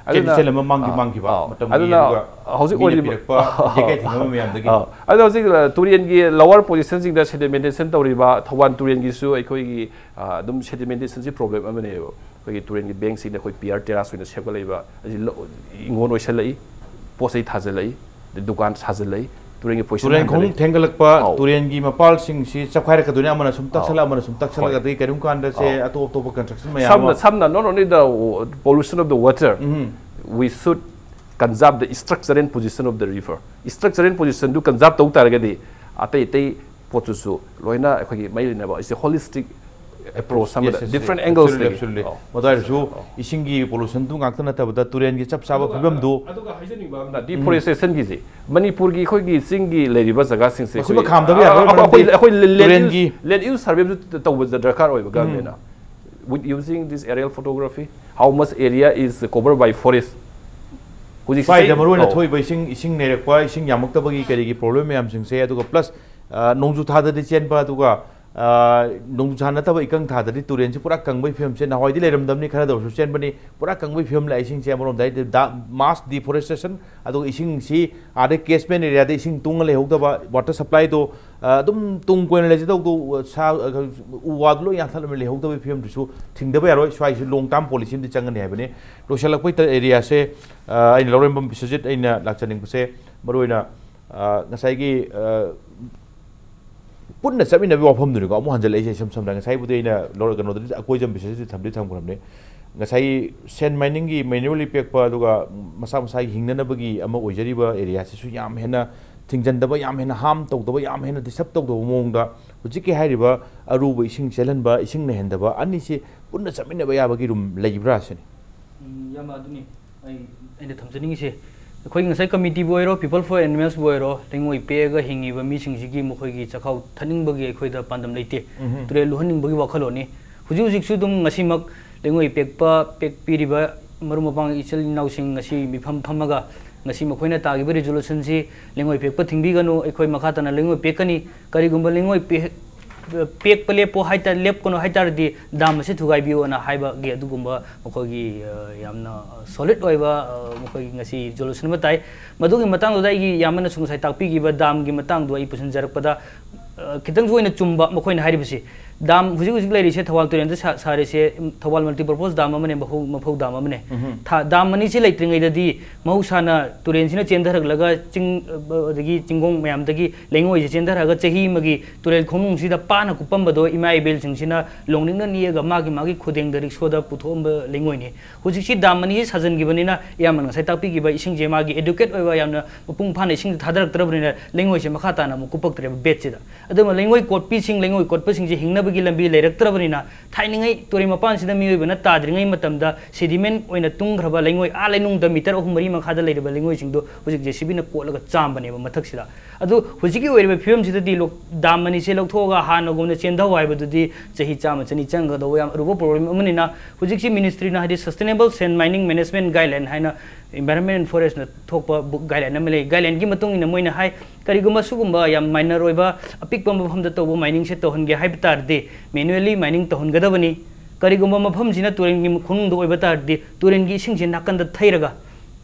ꯆꯦꯜꯂꯤ ꯑꯗꯨꯅ, ꯆꯦꯜꯂꯝꯕ ꯃꯥꯡꯈꯤ ꯑꯥ, ꯃꯥꯡꯈꯤꯕ ꯑꯥ, ꯃꯇꯝꯒꯤ ꯑꯗꯨꯅ ꯑꯗꯨꯒ ꯍꯧꯖꯤꯛ ꯃꯤꯅ ꯑꯣꯏꯔꯤꯕ, ꯄꯤꯔꯛꯄ ꯌꯦꯛꯀꯩ ꯊꯦꯡꯅꯕ ꯃꯌꯥꯝꯗꯒꯤ꯫ ꯑꯥ, ꯑꯗꯣ ꯍꯧꯖꯤꯛ, ꯑ, ꯇꯨꯔꯦꯜꯒꯤ lower positionꯁꯤꯡꯗ sedimentation ꯇꯧꯔꯤꯕ ꯊꯧꯕꯥꯜ ꯇꯨꯔꯦꯜꯒꯤꯁꯨ ꯑꯩꯈꯣꯏꯒꯤ, ꯑ, ꯑꯗꯨꯝ sedimentation ꯄ꯭ꯔꯣꯕ꯭ꯂꯦꯝ ꯑꯃꯅꯦꯕ꯫ ꯑꯩꯈꯣꯏꯒꯤ ꯇꯨꯔꯦꯜꯒꯤ bank ꯁꯤꯡꯗ ꯑꯩꯈꯣꯏ pier terrace ꯑꯣꯏꯅ ꯁꯦꯝꯒꯠꯂꯛꯏꯕ ꯑꯁꯤ ꯂꯧ-, ꯏꯪꯉꯣꯟ ꯑꯣꯏꯁꯜꯂꯛꯏ, ꯄꯣꯠ ꯆꯩ ꯊꯥꯖꯤꯜꯂꯛꯏ, ꯑꯗꯩ ꯗꯨꯀꯥꯟ ꯁꯥꯖꯤꯜꯂꯛꯏ, ꯇꯨꯔꯦꯜꯒꯤ position ꯇꯨꯔꯦꯜ ꯈꯣꯡꯅꯨꯡ ꯍꯟꯊꯔꯛꯏ꯫ ꯊꯦꯡꯒꯠꯂꯛꯄ, ꯑꯧ꯫ ꯇꯨꯔꯦꯜꯒꯤ ꯃꯄꯥꯜꯁꯤꯡꯁꯤ ꯆꯞꯈꯥꯏꯔꯛꯀꯗꯣꯏꯅꯤ, ꯑꯃꯅ ꯁꯨꯝ ꯇꯛꯁꯜꯂꯛ, ꯑꯧ꯫ ꯑꯃꯅ ꯁꯨꯝ ꯇꯛꯁꯜꯂꯛ, ꯍꯣꯏ꯫ ꯑꯗꯒꯤ ꯀꯔꯤꯒꯨꯝꯕ ꯀꯥꯟꯗ ꯁꯦ ꯑꯧ꯫ ꯑꯇꯣꯞ ꯑꯇꯣꯞꯄ construction ꯃꯌꯥꯝ ꯁꯝꯅ, ꯑꯃ꯫ ꯁꯝꯅ, not only the pollution of the water, um. We should conserve the structure and position of the river. Structure and positionꯗꯨ conserve ꯇꯧ ꯇꯥꯔꯒꯗꯤ ꯑꯇꯩ ꯑꯇꯩ ꯄꯣꯠꯇꯨꯁꯨ ꯂꯣꯏꯅ ꯑꯩꯈꯣꯏꯒꯤ ꯃꯔꯤ ꯂꯩꯅꯕ, it's a holistic approach ꯑꯃꯗ, yes, yes, different yes. Absolutely, anglesꯇꯒꯤ꯫ Absolutely. ꯑꯧ꯫ ꯃꯗꯨ ꯍꯥꯏꯔꯁꯨ ꯑꯧ꯫ ꯏꯁꯤꯡꯒꯤ pollutionꯗꯨ ꯉꯥꯛꯇ ꯅꯠꯇꯕꯗ ꯇꯨꯔꯦꯜꯒꯤ ꯆꯞ ꯆꯥꯕ ꯑꯗꯨꯒ, ꯐꯤꯕꯝꯗꯨ꯫ ꯑꯗꯨꯒ ꯍꯥꯏꯖꯅꯤꯡꯕ ꯑꯃꯅ ꯎꯝ꯫ Deforestationꯒꯤꯁꯦ, ꯃꯅꯤꯄꯨꯔꯒꯤ ꯑꯩꯈꯣꯏꯒꯤ ꯆꯤꯡꯒꯤ ꯂꯩꯔꯤꯕ ꯖꯒꯥꯁꯤꯡꯁꯦ ꯃꯁꯤꯃ ꯑꯩꯈꯣꯏ, ꯈꯥꯝꯗꯕ ꯌꯥꯔꯣꯏ, ꯑꯩꯈꯣꯏ, ꯃꯔꯝꯗꯤ ꯑꯩꯈꯣꯏ land use, ꯇꯨꯔꯦꯜꯒꯤ land use surveyꯁꯨ ꯇꯧꯕ ꯗꯔꯀꯥꯔ ꯑꯣꯏꯕ ꯎꯝ꯫ Governmentꯅ꯫ With using this aerial photography, how much area is covered by forest? ꯍꯧꯖꯤꯛꯁꯦ ꯁ꯭ꯋꯥꯏꯗ ꯃꯔꯨꯑꯣꯏꯅ ꯑꯧ꯫ ꯊꯣꯛꯏꯕ ꯏꯁꯤꯡ, ꯏꯁꯤꯡ ꯅꯩꯔꯛꯄ, ꯏꯁꯤꯡ ꯌꯥꯝꯃꯛꯇꯕꯒꯤ ꯀꯔꯤꯒꯤ problem ꯃꯌꯥꯝꯁꯤꯡꯁꯦ, ꯑꯗꯨꯒ plus, ꯑ, ꯅꯣꯡꯖꯨ ꯊꯥꯗꯗꯤ ꯆꯦꯟꯕ, ꯑꯗꯨꯒ ꯑ, ꯅꯣꯡꯖꯨ ꯊꯥ ꯅꯠꯇꯕ ꯏꯀꯪ ꯊꯥꯗꯗꯤ ꯇꯨꯔꯦꯟꯁꯤ ꯄꯨꯔꯥ ꯀꯪꯕꯒꯤ ꯐꯤꯕꯝꯁꯦ, ꯅꯍꯥꯟꯋꯥꯏꯗꯤ ꯂꯩꯔꯝꯗꯕꯅꯤ, ꯈꯔꯗ ꯑꯣꯏꯔꯁꯨ ꯆꯦꯟꯕꯅꯤ, ꯄꯨꯔꯥ ꯀꯪꯕꯒꯤ ꯐꯤꯕꯝ ꯂꯥꯛꯏ꯫ ꯏꯁꯤꯡꯁꯦ ꯑꯃꯔꯣꯝꯗ ꯍꯥꯏꯗꯤ ꯗ-, mass deforestation, ꯑꯗꯨꯒ ꯏꯁꯤꯡꯁꯤ ꯑꯥꯗ catchment areaꯗ ꯏꯁꯤꯡ ꯇꯨꯡꯉ ꯂꯩꯍꯧꯗꯕ, water supplyꯗꯣ, ꯑ, ꯑꯗꯨꯝ ꯇꯨꯡ ꯀꯣꯏꯅ ꯂꯩꯖꯗꯧꯗꯣ, ꯑ, ꯁꯥ-, ꯑ, ꯎ ꯋꯥꯗꯣ ꯂꯣꯏ ꯌꯥꯟꯊꯠꯂꯝꯅ ꯂꯩꯍꯧꯗꯕꯒꯤ ꯐꯤꯕꯝꯗꯨꯁꯨ ꯊꯤꯡꯗꯕ ꯌꯥꯔꯣꯏ꯫ ꯁ꯭ꯋꯥꯏꯁꯤ long term policy ꯑꯃꯗꯤ ꯆꯪꯒꯅꯤ ꯍꯥꯏꯕꯅꯤ꯫ ꯂꯣꯏꯁꯤꯜꯂꯛꯄꯩ ꯇ-, areaꯁꯦ, ꯑ, ꯑꯩꯅ ꯂꯧꯔꯦꯝꯕꯝ ꯕꯤꯁ꯭ꯋꯖꯤꯠ, ꯑꯩꯅ ꯂꯥꯛꯆꯅꯤꯡꯕꯁꯦ ꯃꯔꯨꯑꯣꯏꯅ, ꯑ, ꯉꯁꯥꯏꯒꯤ, ꯑ, ꯄꯨꯟꯅ ꯆꯠꯃꯤꯟꯅꯕꯒꯤ ꯋꯥꯐꯝꯗꯨꯅꯤꯀꯣ꯫ ꯑꯃꯨꯛ ꯍꯟꯖꯜꯂꯛꯏꯁꯦ ꯏꯁꯝ ꯁꯝꯅ꯫ ꯉꯁꯥꯏꯕꯨꯗꯤ ꯑꯩꯅ ꯂꯧꯔ-, ꯀꯩꯅꯣꯗꯗꯤ, ꯑꯀꯣꯏꯖꯝ ꯕꯤꯁ꯭ꯋꯖꯤꯠꯇ ꯊꯝꯗꯤ ꯊꯝꯈ꯭ꯔꯕꯅꯤ꯫ ꯉꯁꯥꯏ sand miningꯒꯤ manually ꯄꯦꯛꯄ, ꯑꯗꯨꯒ ꯃꯁꯥ ꯃꯁꯥꯒꯤ ꯍꯤꯡꯅꯅꯕꯒꯤ ꯑꯃ ꯑꯣꯏꯖꯔꯤꯕ areaꯁꯤꯁꯨ ꯌꯥꯝ ꯍꯦꯟꯅ ꯊꯤꯡꯖꯤꯟꯗꯕ, ꯌꯥꯝ ꯍꯦꯟꯅ harm ꯇꯧꯗꯕ, ꯌꯥꯝ ꯍꯦꯟꯅ disturb ꯇꯧꯗꯕ ꯃꯑꯣꯡꯗ ꯍꯧꯖꯤꯛꯀꯤ ꯍꯥꯏꯔꯤꯕ ꯑꯔꯨꯕ ꯏꯁꯤꯡ ꯆꯦꯜꯍꯟꯕ, ꯏꯁꯤꯡ ꯅꯩꯍꯟꯗꯕ ꯑꯅꯤꯁꯤ ꯄꯨꯟꯅ ꯆꯠꯃꯤꯟꯅꯕ ꯌꯥꯕꯒꯤ room ꯂꯩꯕ꯭ꯔꯥ ꯁꯤꯅꯤ꯫ ꯎꯝ, ꯏꯌꯥꯝꯕ, ꯑꯗꯨꯅꯤ ꯑꯩ, ꯑꯩꯅ ꯊꯝꯖꯅꯤꯡꯉꯤꯁꯦ꯫ ꯑꯩꯈꯣꯏ ꯉꯁꯥꯏ committeeꯕꯨ ꯑꯣꯏꯔꯣ, People for Animalsꯕꯨ ꯑꯣꯏꯔꯣ, ꯂꯩꯉꯣꯏ ꯄꯦꯛꯑꯒ ꯍꯤꯡꯉꯤꯕ ꯃꯤꯁꯤꯡꯁꯤꯒꯤ ꯃꯈꯣꯏꯒꯤ ꯆꯥꯛꯈꯥꯎ ꯊꯟꯅꯤꯡꯕꯒꯤ ꯑꯩꯈꯣꯏꯗ ꯄꯥꯟꯗꯝ ꯂꯩꯇꯦ꯫ ꯎꯝꯍꯨꯝ꯫ ꯇꯨꯔꯦꯜ ꯂꯨꯍꯟꯅꯤꯡꯕꯒꯤ ꯋꯥꯈꯜꯂꯣꯟꯅꯤ꯫ ꯍꯧꯖꯤꯛ ꯍꯧꯖꯤꯛꯁꯨ ꯑꯗꯨꯝ ꯉꯁꯤꯃꯛ ꯂꯩꯉꯣꯏ ꯄꯦꯛꯄ, ꯄꯦꯛꯄꯤꯔꯤꯕ ꯃꯔꯨꯞ ꯃꯄꯥꯡ ꯏꯆꯤꯜ ꯏꯅꯥꯎꯁꯤꯡ ꯉꯁꯤ ꯃꯤꯐꯝ ꯐꯝꯃꯒ ꯉꯁꯤ ꯃꯈꯣꯏꯅ ꯇꯥꯈꯤꯕ resolutionꯁꯤ, "ꯂꯩꯉꯣꯏ ꯄꯦꯛꯄ ꯊꯤꯡꯕꯤꯒꯅꯨ, ꯑꯩꯈꯣꯏ ꯃꯈꯥ ꯇꯥꯅ ꯂꯩꯉꯣꯏ ꯄꯦꯛꯀꯅꯤ, ꯀꯔꯤꯒꯨꯝꯕ ꯂꯩꯉꯣꯏ ꯄꯦ-, ꯄꯦꯛꯄ ꯂꯦꯞꯄꯣ ꯍꯥꯏꯇꯥ-, ꯂꯦꯞꯀꯅꯨ ꯍꯥꯏꯇꯥꯔꯗꯤ dam ꯑꯁꯤ ꯊꯨꯒꯥꯏꯕꯤꯌꯨ" ꯑꯅ ꯍꯥꯏꯕꯒꯤ ꯑꯗꯨꯒꯨꯝꯕ ꯃꯈꯣꯏꯒꯤ, ꯑ, ꯌꯥꯝꯅ solid ꯑꯣꯏꯕ, ꯑ, ꯃꯈꯣꯏꯒꯤ ꯉꯁꯤ resolution ꯑꯃ ꯇꯥꯏ꯫ ꯃꯗꯨꯒꯤ ꯃꯇꯥꯡꯗꯨꯗ ꯑꯩꯒꯤ ꯏꯌꯥꯝꯕꯅꯁꯨ ꯉꯁꯥꯏ ꯇꯥꯛꯄꯤꯈꯤꯕ damꯒꯤ ꯃꯇꯥꯡꯗꯣ ꯑꯩ ꯄꯨꯁꯤꯟꯖꯔꯛꯄꯗ, ꯑ, ꯈꯤꯇꯪꯁꯨ ꯑꯣꯏꯅ ꯆꯨꯝꯕ ꯃꯈꯣꯏꯅ ꯍꯥꯏꯔꯤꯕꯁꯤ꯫ Dam ꯍꯧꯖꯤꯛ ꯍꯧꯖꯤꯛ ꯂꯩꯔꯤꯁꯦ, ꯊꯧꯕꯥꯜ ꯇꯨꯔꯦꯜꯗ ꯁꯥ-, ꯁꯥꯔꯤꯁꯦ, ꯎꯝ, ꯊꯧꯕꯥꯜ multipurpose dam ꯑꯃꯅꯦ, ꯃꯐꯧ, ꯃꯐꯧ dam ꯑꯃꯅꯦ꯫ ꯎꯝꯍꯨꯝ꯫ ꯊꯥ-, dam ꯑꯅꯤꯁꯤ ꯂꯩꯇ꯭ꯔꯤꯉꯩꯗꯗꯤ ꯃꯍꯧꯁꯥꯅ ꯇꯨꯔꯦꯜꯁꯤꯅ ꯆꯦꯟꯊꯔꯛꯂꯒ ꯆꯤꯡ, ꯑ, ꯑꯗꯒꯤ ꯆꯤꯡꯈꯣꯡ ꯃꯌꯥꯝꯗꯒꯤ ꯂꯩꯉꯣꯏꯁꯦ ꯆꯦꯟꯊꯔꯛꯑꯒ ꯆꯍꯤ ꯑꯃꯒꯤ ꯇꯨꯔꯦꯜ ꯈꯣꯡꯅꯨꯡꯁꯤꯗ ꯄꯥꯅ ꯀꯨꯞꯄꯝꯕꯗꯣ ꯏꯃꯥ ꯏꯕꯦꯜꯁꯤꯡꯁꯤꯅ ꯂꯣꯡꯅꯤꯡꯅ ꯅꯦꯛꯑꯒ ꯃꯥꯒꯤ ꯃꯥꯒꯤ ꯈꯨꯗꯦꯡꯗ ꯔꯤꯛꯁꯣꯗ ꯄꯨꯊꯣꯛꯑꯝꯕ ꯂꯩꯉꯣꯏꯅꯤ꯫ ꯍꯧꯖꯤꯛꯁꯤ dam ꯑꯅꯤꯁꯤ ꯁꯥꯖꯤꯟꯈꯤꯕꯅꯤꯅ, ꯏꯌꯥꯝꯕꯅ ꯉꯁꯥꯏ ꯇꯥꯛꯄꯤꯈꯤꯕ ꯏꯁꯤꯡꯁꯦ ꯃꯥꯒꯤ adequate ꯑꯣꯏꯕ ꯌꯥꯝꯅ ꯃꯄꯨꯡ ꯐꯥꯅ ꯏꯁꯤꯡꯁꯦ ꯊꯥꯗꯔꯛꯇ꯭ꯔꯕꯅꯤꯅ ꯂꯩꯉꯣꯏꯁꯦ ꯃꯈꯥ ꯇꯥꯅ ꯑꯃꯨꯛ ꯀꯨꯞꯄꯛꯇ꯭ꯔꯦꯕ ꯕꯦꯗꯁꯤꯗ꯫ ꯑꯗꯨꯒ ꯂꯩꯉꯣꯏ ꯀꯣꯠꯄꯤꯁꯤꯡ, ꯂꯩꯉꯣꯏ ꯀꯣꯠꯄꯁꯤꯡꯁꯦ ꯍꯤꯡꯅꯕꯒꯤ ꯂꯝꯕꯤ ꯂꯩꯔꯛꯇ꯭ꯔꯕꯅꯤꯅ, ꯊꯥꯏꯅꯉꯩ ꯇꯨꯔꯦꯜ ꯃꯄꯥꯟꯁꯤꯗ ꯃꯤꯑꯣꯏꯕꯅ ꯇꯥꯗ꯭ꯔꯤꯉꯩ ꯃꯇꯝꯗ sediment ꯑꯣꯏꯅ ꯇꯨꯡꯈ꯭ꯔꯕ ꯂꯩꯉꯣꯏ, ꯑꯥ ꯂꯩꯅꯨꯡꯗ meter ꯑꯍꯨꯝ ꯃꯔꯤ ꯃꯈꯥꯗ ꯂꯩꯔꯤꯕ ꯂꯩꯉꯣꯏꯁꯤꯡꯗꯣ ꯍꯧꯖꯤꯛ JCBꯅ ꯀꯣꯠꯂꯒ ꯆꯥꯝꯕꯅꯦꯕ ꯃꯊꯛꯁꯤꯗ꯫ ꯑꯗꯨ ꯍꯧꯖꯤꯛꯀꯤ ꯑꯣꯏꯔꯤꯕ ꯐꯤꯕꯝꯁꯤꯗꯗꯤ ꯂꯣꯛ-, ꯗꯥꯝ ꯑꯅꯤꯁꯦ ꯂꯧꯊꯣꯛꯑꯒ ꯍꯥꯟꯅꯒꯨꯝꯅ ꯆꯦꯟꯊꯧ ꯍꯥꯏꯕꯗꯨꯗꯤ ꯆꯍꯤ ꯆꯥꯝꯃ ꯆꯅꯤ ꯆꯪꯒꯗꯧꯕ ꯌꯥꯝ ꯑꯔꯨꯕ ꯄ꯭ꯔꯣꯕ꯭ꯂꯦꯝ ꯑꯃꯅꯤꯅ, ꯍꯧꯖꯤꯛꯁꯤ ꯃꯤꯅꯤꯁꯇ꯭ꯔꯤꯅ, ꯍꯥꯏꯗꯤ Sustainable Sand Mining Management Guideline ꯍꯥꯏꯅ Environment and Forestꯅ ꯊꯣꯛꯄ ꯕꯨꯛ, ꯒꯥꯏꯗꯂꯥꯏꯟ ꯑꯃ ꯂꯩ꯫ ꯒꯥꯏꯗꯂꯥꯏꯟꯒꯤ ꯃꯇꯨꯡ ꯏꯟꯅ ꯃꯣꯏꯅ ꯍꯥꯏ, ꯀꯔꯤꯒꯨꯝꯕ ꯁꯤꯒꯨꯝꯕ ꯌꯥꯝ ꯃꯥꯏꯅꯔ ꯑꯣꯏꯕ ꯑꯄꯤꯛꯄ ꯃꯐꯝꯗ ꯇꯧꯕ ꯃꯥꯏꯅꯤꯡꯁꯦ ꯇꯧꯍꯟꯒꯦ ꯍꯥꯏꯕ ꯇꯥꯔꯗꯤ, ꯃꯦꯅꯨꯋꯦꯜꯂꯤ ꯃꯥꯏꯅꯤꯡ ꯇꯧꯍꯟꯒꯗꯕꯅꯤ꯫ ꯀꯔꯤꯒꯨꯝꯕ ꯃꯐꯝꯁꯤꯅ ꯇꯨꯔꯦꯜꯒꯤ ꯈꯣꯡꯅꯨꯡꯗ ꯑꯣꯏꯕ ꯇꯥꯔꯗꯤ, ꯇꯨꯔꯦꯜꯒꯤ ꯏꯁꯤꯡꯁꯦ ꯅꯥꯀꯟꯗ ꯊꯩꯔꯒ,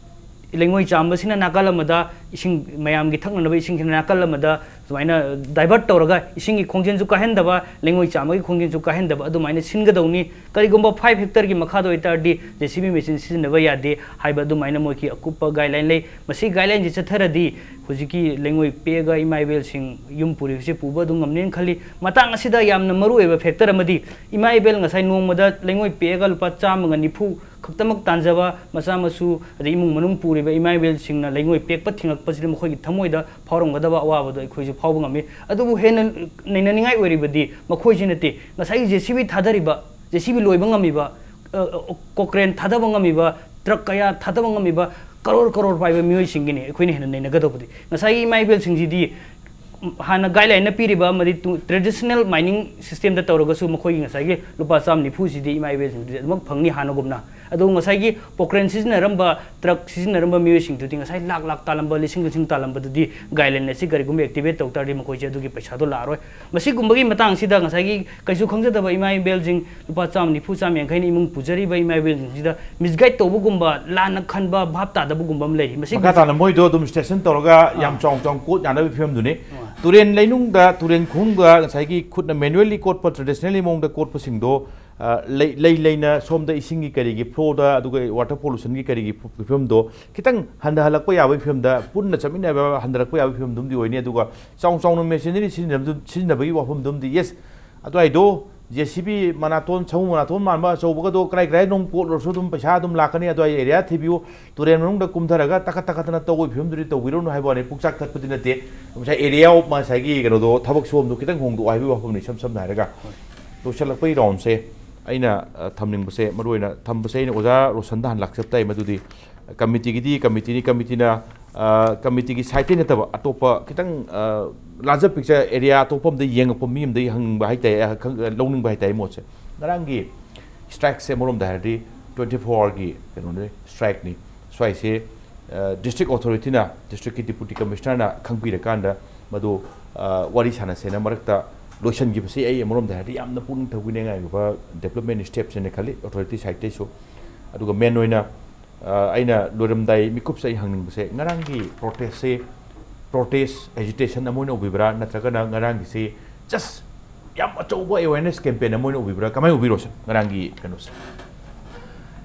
ꯂꯩꯉꯣꯏ ꯆꯥꯝꯕꯁꯤꯅ ꯅꯥꯀꯜ ꯑꯃꯗ, ꯏꯁꯤꯡ ꯃꯌꯥꯝꯒꯤ ꯊꯛꯅꯅꯕ ꯏꯁꯤꯡꯁꯤꯅ ꯅꯥꯀꯜ ꯑꯃꯗ ꯁꯨꯃꯥꯏꯅ ꯗꯥꯏꯚꯔꯠ ꯇꯧꯔꯒ, ꯏꯁꯤꯡꯒꯤ ꯈꯣꯡꯖꯦꯜꯁꯨ ꯀꯥꯏꯍꯟꯗꯕ, ꯂꯩꯉꯣꯏ ꯆꯥꯝꯕꯒꯤ ꯈꯣꯡꯖꯦꯜꯁꯨ ꯀꯥꯏꯍꯟꯗꯕ, ꯑꯗꯨꯃꯥꯏꯅ ꯁꯤꯟꯒꯗꯧꯅꯤ꯫ ꯀꯔꯤꯒꯨꯝꯕ ꯐꯥꯏꯚ ꯍꯦꯛꯇꯔꯒꯤ ꯃꯈꯥꯗ ꯑꯣꯏꯇꯥꯔꯗꯤ, JCB ꯃꯦꯆꯤꯟ ꯁꯤꯖꯤꯟꯅꯕ ꯌꯥꯗꯦ ꯍꯥꯏꯕ ꯑꯗꯨꯃꯥꯏꯅ ꯃꯣꯏꯒꯤ ꯑꯀꯨꯞꯄ ꯒꯥꯏꯗꯂꯥꯏꯟ ꯂꯩ꯫ ꯃꯁꯤ ꯒꯥꯏꯗꯂꯥꯏꯟꯁꯤ ꯆꯠꯊꯔꯗꯤ, ꯍꯧꯖꯤꯛꯀꯤ ꯂꯩꯉꯣꯏ ꯄꯦꯛꯑꯒ ꯏꯃꯥ ꯏꯕꯦꯜꯁꯤꯡ ꯌꯨꯝ ꯄꯨꯔꯤꯕꯁꯤ ꯄꯨꯕ ꯑꯗꯨꯝ ꯉꯝꯅꯦꯅ ꯈꯜꯂꯤ꯫ ꯃꯇꯥꯡ ꯑꯁꯤꯗ ꯌꯥꯝꯅ ꯃꯔꯨꯑꯣꯏꯕ ꯐꯦꯛꯇꯔ ꯑꯃꯗꯤ, ꯏꯃꯥ ꯏꯕꯦꯜ ꯉꯁꯥꯏ ꯅꯣꯡꯃꯗ ꯂꯩꯉꯣꯏ ꯄꯦꯛꯑꯒ ꯂꯨꯄꯥ ꯆꯥꯝꯃꯒ ꯅꯤꯐꯨ ꯈꯛꯇꯃꯛ ꯇꯥꯟꯖꯕ ꯃꯆꯥ ꯃꯁꯨ, ꯑꯗꯩ ꯏꯃꯨꯡ ꯃꯅꯨꯡ ꯄꯨꯔꯤꯕ ꯏꯃꯥ ꯏꯕꯦꯜꯁꯤꯡꯅ ꯂꯩꯉꯣꯏ ꯄꯦꯛꯄ ꯊꯤꯡꯉꯛꯄꯁꯤꯗ ꯃꯈꯣꯏꯒꯤ ꯊꯃꯣꯏꯗ ꯐꯥꯎꯔꯝꯒꯗꯕ ꯑꯋꯥꯕꯗꯣ ꯑꯩꯈꯣꯏꯁꯨ ꯐꯥꯎꯕ ꯉꯝꯃꯤ꯫ ꯑꯗꯨꯕꯨ ꯍꯦꯟꯅ ꯅꯩꯅꯅꯤꯡꯉꯥꯏ ꯑꯣꯏꯔꯤꯕꯗꯤ ꯃꯈꯣꯏꯁꯤ ꯅꯠꯇꯦ, ꯉꯁꯥꯏꯒꯤ JCB ꯊꯥꯗꯔꯤꯕ, JCB ꯂꯣꯏꯕ ꯉꯝꯃꯤꯕ, ꯑ, ꯑ, ꯀꯣꯀ꯭ꯔꯦꯟ ꯊꯥꯗꯕ ꯉꯝꯃꯤꯕ ꯇ꯭ꯔꯛ ꯀꯌꯥ ꯊꯥꯗꯕ ꯉꯝꯃꯤꯕ ꯀꯔꯣꯔ ꯀꯔꯣꯔ ꯄꯥꯏꯕ ꯃꯤꯑꯣꯏꯁꯤꯡꯒꯤꯅꯤ ꯑꯩꯈꯣꯏꯅ ꯍꯦꯟꯅ ꯅꯩꯅꯒꯗꯧꯕꯗꯤ꯫ ꯉꯁꯥꯏꯒꯤ ꯏꯃꯥ ꯏꯕꯦꯜꯁꯤꯡꯁꯤꯗꯤ ꯍꯥꯟꯅ ꯒꯥꯏꯗꯂꯥꯏꯟꯅ ꯄꯤꯔꯤꯕ ꯑꯃꯗꯤ ꯇꯨ-, traditional mining systemꯗ ꯇꯧꯔꯒꯁꯨ ꯃꯈꯣꯏꯒꯤ ꯉꯁꯥꯏꯒꯤ ꯂꯨꯄꯥ ꯆꯥꯝꯃ ꯅꯤꯐꯨꯁꯤꯗꯤ ꯏꯃꯥ ꯏꯕꯦꯜꯁꯤꯡꯗꯨꯗꯤ ꯑꯗꯨꯃꯛ ꯐꯪꯅꯤ ꯍꯥꯟꯅꯒꯨꯝꯅ꯫ ꯑꯗꯨ ꯉꯁꯥꯏꯒꯤ ꯄꯣꯀ꯭ꯔꯦꯟ ꯁꯤꯖꯤꯟꯅꯔꯝꯕ, ꯇ꯭ꯔꯛ ꯁꯤꯖꯤꯟꯅꯔꯝꯕ ꯃꯤꯑꯣꯏꯁꯤꯡꯗꯨꯗꯤ ꯉꯁꯥꯏ ꯂꯥꯛ ꯂꯥꯛ ꯇꯥꯜꯂꯝꯕ, ꯂꯤꯁꯤꯡ ꯂꯤꯁꯤꯡ ꯇꯥꯜꯂꯝꯕꯗꯨꯗꯤ ꯒꯥꯏꯗꯂꯥꯏꯟ ꯑꯁꯤ ꯀꯔꯤꯒꯨꯝꯕ activate ꯇꯧ ꯇꯥꯔꯗꯤ ꯃꯈꯣꯏꯁꯦ ꯑꯗꯨꯒꯤ ꯄꯩꯁꯥꯗꯣ ꯂꯥꯛꯑꯔꯣꯏ꯫ ꯃꯁꯤꯒꯨꯝꯕꯒꯤ ꯃꯇꯥꯡꯁꯤꯗ ꯉꯁꯥꯏꯒꯤ ꯀꯩꯁꯨ ꯈꯪꯖꯗꯕ ꯏꯃꯥ ꯏꯕꯦꯜꯁꯤꯡ, ꯂꯨꯄꯥ ꯆꯥꯝꯃ ꯅꯤꯐꯨ, ꯆꯥꯝꯃ ꯌꯥꯡꯈꯩꯅ ꯏꯃꯨꯡ ꯄꯨꯖꯔꯤꯕ ꯏꯃꯥ ꯏꯕꯦꯜꯁꯤꯡꯁꯤꯗ misguide ꯇꯧꯕꯒꯨꯝꯕ, ꯂꯥꯟꯅ ꯈꯟꯕ, ꯚꯥꯞ ꯇꯥꯗꯕꯒꯨꯝꯕ ꯑꯃ ꯂꯩꯔꯤ꯫ ꯃꯁꯤ ꯃꯈꯥ ꯇꯥꯅ ꯃꯣꯏꯗꯣ ꯑꯗꯨꯝ ꯁ꯭ꯇꯦꯁꯟ ꯇꯧꯔꯒ ꯌꯥꯝ ꯑꯥ꯫ ꯆꯥꯎꯅ ꯆꯥꯎꯅ ꯀꯣꯠ ꯌꯥꯅꯕꯒꯤ ꯐꯤꯕꯝꯗꯨꯅꯤ꯫ ꯑꯥ꯫ ꯇꯨꯔꯦꯟ ꯂꯩꯅꯨꯡꯗ, ꯇꯨꯔꯦꯟ ꯈꯣꯡꯗ ꯉꯁꯥꯏꯒꯤ ꯈꯨꯠꯅ manually ꯀꯣꯠꯄ, traditionally ꯃꯑꯣꯡꯗ ꯀꯣꯠꯄꯁꯤꯡꯗꯣ, ꯑ, ꯂꯩ, ꯂꯩ ꯂꯩꯅ ꯁꯣꯝꯗ ꯏꯁꯤꯡꯒꯤ ꯀꯔꯤꯒꯤ flowꯗ, ꯑꯗꯨꯒ water pollutionꯒꯤ ꯀꯔꯤꯒꯤ ꯐꯤꯕꯝꯗꯣ ꯈꯤꯇꯪ ꯍꯟꯊꯍꯜꯂꯛꯄ ꯌꯥꯕꯒꯤ ꯐꯤꯕꯝꯗ, ꯄꯨꯟꯅ ꯆꯠꯃꯤꯟꯅꯕ ꯍꯟꯊꯔꯛꯄ ꯌꯥꯕꯒꯤ ꯐꯤꯕꯝꯗꯨꯝꯗꯤ ꯑꯣꯏꯅꯤ꯫ ꯑꯗꯨꯒ ꯆꯥꯎ ꯆꯥꯎꯅ machinery ꯁꯤꯖꯤꯟꯅꯕꯗꯨ-, ꯁꯤꯖꯤꯟꯅꯕꯒꯤ ꯋꯥꯐꯝꯗꯨꯝꯗꯤ, yes, ꯑꯗꯨꯋꯥꯏꯗꯣ JCB ꯃꯅꯥꯇꯣꯟ, ꯁꯃꯨ ꯃꯅꯥꯇꯣꯟ ꯃꯥꯟꯕ ꯑꯆꯧꯕꯒꯗꯣ ꯀꯗꯥꯏ ꯀꯗꯥꯏ ꯅꯣꯡ ꯀꯣꯠꯂꯨꯔꯁꯨ ꯑꯗꯨꯝ ꯄꯩꯁꯥ ꯑꯗꯨꯝ ꯂꯥꯛꯀꯅꯤ꯫ ꯑꯗꯨꯋꯥꯏ area ꯊꯤꯕꯤꯌꯨ꯫ ꯇꯨꯔꯦꯟ ꯃꯅꯨꯡꯗ ꯀꯨꯝꯊꯔꯒ ꯇꯥꯈꯠ ꯇꯥꯈꯠꯇꯅ ꯇꯧꯕꯒꯤ ꯐꯤꯕꯝꯗꯨꯗꯤ ꯇꯧꯕꯤꯔꯨꯅꯨ ꯍꯥꯏꯕ ꯋꯥꯅꯤ, ꯄꯨꯛꯆꯥꯛ ꯊꯠꯄꯗꯤ ꯅꯠꯇꯦ꯫ ꯉꯁꯥꯏ area of ꯉꯁꯥꯏꯒꯤ ꯀꯩꯅꯣꯗꯣ, ꯊꯕꯛ ꯁꯨꯐꯝꯗꯣ ꯈꯤꯇꯪ ꯍꯣꯡꯗꯣꯛꯑꯣ ꯍꯥꯏꯕꯒꯤ ꯋꯥꯐꯝꯅꯤ, ꯏꯁꯝ ꯁꯝꯅ ꯍꯥꯏꯔꯒ꯫ ꯂꯣꯏꯁꯤꯜꯂꯛꯄꯒꯤ roundꯁꯦ ꯑꯩꯅ, ꯑ, ꯊꯝꯅꯤꯡꯕꯁꯦ, ꯃꯔꯨꯑꯣꯏꯅ ꯊꯝꯕꯁꯦ ꯑꯩꯅ ꯑꯣꯖꯥ ꯔꯣꯁꯟꯗ ꯍꯥꯟꯅ ꯂꯥꯛꯆꯕ ꯇꯥꯏ꯫ ꯃꯗꯨꯗꯤ committeeꯒꯤꯗꯤ committeeꯅꯤ, committeeꯅ ꯀꯃꯤꯇꯤꯒꯤ ꯁꯥꯏꯠꯇꯩ ꯅꯠꯇꯕ ꯑꯇꯣꯞꯄ ꯈꯤꯇꯪ larger picture area ꯑꯇꯣꯞꯄ ꯑꯝꯗ ꯌꯦꯡꯉꯛꯄ ꯃꯤ ꯑꯝꯗꯩ ꯍꯪꯅꯤꯡꯕ ꯍꯥꯏꯇꯥꯔꯦ, ꯈꯪ- ꯂꯧꯅꯤꯡꯕ ꯍꯥꯏꯇꯥꯔꯦ ꯃꯣꯠꯁꯦ꯫ ꯉꯔꯥꯡꯒꯤ strikeꯁꯦ ꯑꯃꯔꯣꯝꯗ ꯍꯥꯏꯔꯗꯤ twenty four hourꯒꯤ ꯀꯩꯅꯣꯅꯤ, strikeꯅꯤ꯫ ꯁ꯭ꯋꯥꯏꯁꯦ district authorityꯅ, districtꯀꯤ deputy commissionerꯅ ꯈꯪꯕꯤꯔꯀꯥꯟꯗ ꯃꯗꯨ ꯋꯥꯔꯤ ꯁꯥꯟꯅꯁꯦꯅ ꯃꯔꯛꯇ ꯂꯣꯏꯁꯤꯟꯈꯤꯕꯁꯤ ꯑꯩ ꯑꯃꯔꯣꯝꯗ ꯍꯥꯏꯔꯗꯤ ꯌꯥꯝꯅ ꯄꯨꯛꯅꯤꯡ ꯊꯧꯒꯠꯅꯤꯡꯉꯥꯏ ꯑꯣꯏꯕ development stepsꯅꯦ ꯈꯜꯂꯤ, authority sideꯇꯩꯁꯨ꯫ ꯑꯗꯨꯒ main ꯑꯣꯏꯅ ꯑ, ꯑꯩꯅ ꯂꯣꯏꯔꯝꯗꯥꯏ ꯃꯤꯀꯨꯞꯁꯦ ꯑꯩ ꯍꯪꯅꯤꯡꯕꯁꯦ, ꯉꯔꯥꯡꯒꯤ protestꯁꯦ protest agitation ꯑꯃ ꯑꯣꯏꯅ ꯎꯕꯤꯕ꯭ꯔꯥ, ꯅꯠꯇ꯭ꯔꯒꯅ ꯉꯔꯥꯡꯒꯤꯁꯦ just ꯌꯥꯝ ꯑꯆꯧꯕ awareness campaign ꯑꯃ ꯑꯣꯏꯅ ꯎꯕꯤꯕ꯭ꯔꯥ? ꯀꯃꯥꯏꯅ ꯎꯕꯤꯔꯣ sir, ꯉꯔꯥꯡꯒꯤ ꯀꯩꯅꯣꯁꯦ?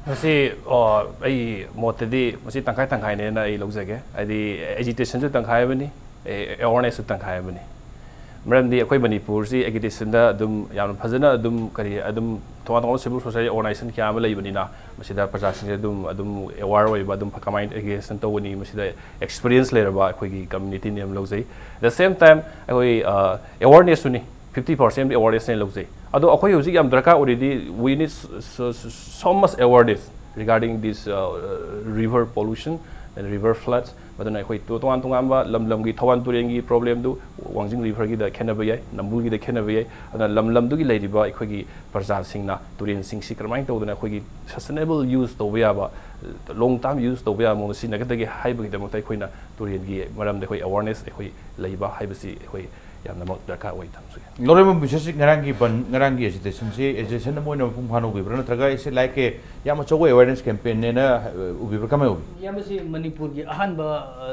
ꯃꯁꯤ ꯑ, ꯑꯩ ꯃꯣꯠꯇꯗꯤ ꯃꯁꯤ ꯇꯪꯈꯥꯏ ꯇꯪꯈꯥꯏꯅꯦꯅ ꯑꯩ ꯂꯧꯖꯒꯦ꯫ ꯍꯥꯏꯗꯤ agitationꯁꯨ ꯇꯪꯈꯥꯏ ꯑꯃꯅꯤ, ꯑꯦ, awarenessꯁꯨ ꯇꯪꯈꯥꯏ ꯑꯃꯅꯤ꯫ ꯃꯔꯝꯗꯤ ꯑꯩꯈꯣꯏ ꯃꯅꯤꯄꯨꯔꯁꯤ agitationꯗ ꯑꯗꯨꯝ ꯌꯥꯝꯅ ꯐꯖꯅ ꯑꯗꯨꯝ ꯀꯔꯤ ꯑꯗꯨꯝ ꯇꯣꯉꯥꯟ ꯇꯣꯉꯥꯟꯕ civil society organization ꯀꯌꯥ ꯑꯃ ꯂꯩꯕꯅꯤꯅ, ꯃꯁꯤꯗ ꯄ꯭ꯔꯖꯥꯁꯤꯡꯁꯦ ꯑꯗꯨꯝ ꯑꯗꯨꯝ aware ꯑꯣꯏꯕ, ꯑꯗꯨꯝ ꯀꯃꯥꯏꯅ agitation ꯇꯧꯒꯅꯤ, ꯃꯁꯤꯗ experience ꯂꯩꯔꯕ ꯑꯩꯈꯣꯏꯒꯤ communityꯅꯤ ꯑꯃ ꯂꯧꯖꯩ꯫ At the same time ꯑꯩꯈꯣꯏ awarenessꯁꯨꯅꯤ, fifty percent awarenessꯅꯦ ꯂꯧꯖꯩ꯫ ꯑꯗꯣ ꯑꯩꯈꯣꯏ ꯍꯧꯖꯤꯛ ꯌꯥꯝ ꯗꯔꯀꯥꯔ ꯑꯣꯏꯔꯤꯗꯤ, we need so much awareness regarding this river pollution and river floods꯫ ꯑꯗꯨꯅ ꯑꯩꯈꯣꯏ ꯇꯣ- ꯇꯣꯉꯥꯟ ꯇꯣꯉꯥꯟꯕ ꯂꯝ ꯂꯝꯒꯤ ꯊꯧꯕꯥꯜ ꯇꯨꯔꯦꯜꯒꯤ problemꯗꯨ ꯋꯥꯡꯖꯤꯡ riverꯒꯤꯗ ꯈꯦꯠꯅꯕ ꯌꯥꯏ, ꯅꯝꯕꯨꯜꯒꯤꯗ ꯈꯦꯠꯅꯕ ꯌꯥꯏ꯫ ꯑꯗꯨꯅ ꯂꯝ ꯂꯝꯗꯨꯒꯤ ꯂꯩꯔꯤꯕ ꯑꯩꯈꯣꯏꯒꯤ ꯄ꯭ꯔꯖꯥꯁꯤꯡꯅ ꯇꯨꯔꯦꯜꯁꯤꯡꯁꯤ ꯀꯔꯝꯍꯥꯏꯅ ꯇꯧꯗꯅ ꯑꯩꯈꯣꯏꯒꯤ sustainable use ꯇꯧꯕ ꯌꯥꯕ, long term use ꯇꯧꯕ ꯌꯥꯕ ꯃꯑꯣꯡꯗ ꯁꯤꯖꯤꯟꯅꯒꯗꯒꯦ ꯍꯥꯏꯕꯒꯤꯗꯃꯛꯇ ꯑꯩꯈꯣꯏꯅ ꯇꯨꯔꯦꯜꯒꯤ ꯃꯔꯝꯗ ꯑꯩꯈꯣꯏ awareness ꯑꯩꯈꯣꯏ ꯂꯩꯕ ꯍꯥꯏꯕꯁꯤ ꯑꯩꯈꯣꯏ ꯌꯥꯝꯅꯃꯛ ꯗꯔꯀꯥꯔ ꯑꯣꯏ ꯊꯝꯖꯒꯦ꯫ ꯂꯧꯔꯦꯝꯕꯝ ꯕꯤꯁ꯭ꯋꯖꯤꯠ, ꯉꯔꯥꯡꯒꯤ ꯕꯟ, ꯉꯔꯥꯡꯒꯤ agitationꯁꯤ agitation ꯑꯃ ꯑꯣꯏꯅ ꯃꯄꯨꯡ ꯐꯥꯅ ꯎꯕꯤꯕ꯭ꯔꯥ, ꯅꯠꯇ꯭ꯔꯒ ꯑꯩꯁꯦ like a ꯌꯥꯝ ꯑꯆꯧꯕ awareness campaignꯅꯦꯅ ꯎꯕꯤꯕ꯭ꯔꯥ, ꯀꯃꯥꯏꯅ ꯎꯕꯤ? ꯏꯌꯥꯝꯕꯁꯤ ꯃꯅꯤꯄꯨꯔꯒꯤ ꯑꯍꯥꯟꯕ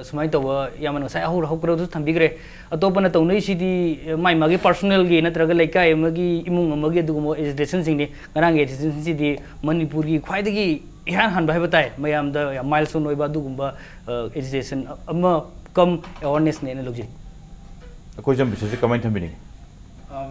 ꯁꯨꯃꯥꯏꯅ ꯇꯧꯕ, ꯏꯌꯥꯝꯕꯅ ꯉꯁꯥꯏ ꯍꯧꯔꯛꯄꯗꯁꯨ ꯊꯝꯕꯤꯈ꯭ꯔꯦ꯫ ꯑꯇꯣꯞꯄꯅ ꯇꯧꯅꯔꯤꯁꯤꯗꯤ ꯃꯥꯏ ꯃꯥꯒꯤ personalꯒꯤ ꯅꯠꯇ꯭ꯔꯒ ꯂꯩꯀꯥꯏ ꯑꯃꯒꯤ, ꯏꯃꯨꯡ ꯑꯃꯒꯤ ꯑꯗꯨꯒꯨꯝꯕ agitationꯁꯤꯡꯅꯤ꯫ ꯉꯔꯥꯡꯒꯤ agitationꯁꯤꯗꯤ ꯃꯅꯤꯄꯨꯔꯒꯤ ꯈ꯭ꯋꯥꯏꯗꯒꯤ ꯏꯍꯥꯟ ꯍꯥꯟꯕ ꯍꯥꯏꯕ ꯇꯥꯏ, ꯃꯌꯥꯝꯗ ꯌꯥꯝ milestone ꯑꯣꯏꯕ ꯑꯗꯨꯒꯨꯝꯕ agitation ꯑꯃ cum awarenessꯅꯦꯅ ꯂꯧꯖꯩ꯫ ꯑꯩꯈꯣꯏ ꯖꯝ ꯕꯤꯁ꯭ꯋꯖꯤꯠ ꯀꯃꯥꯏꯅ ꯊꯝꯕꯤꯅꯤꯡꯉꯤ?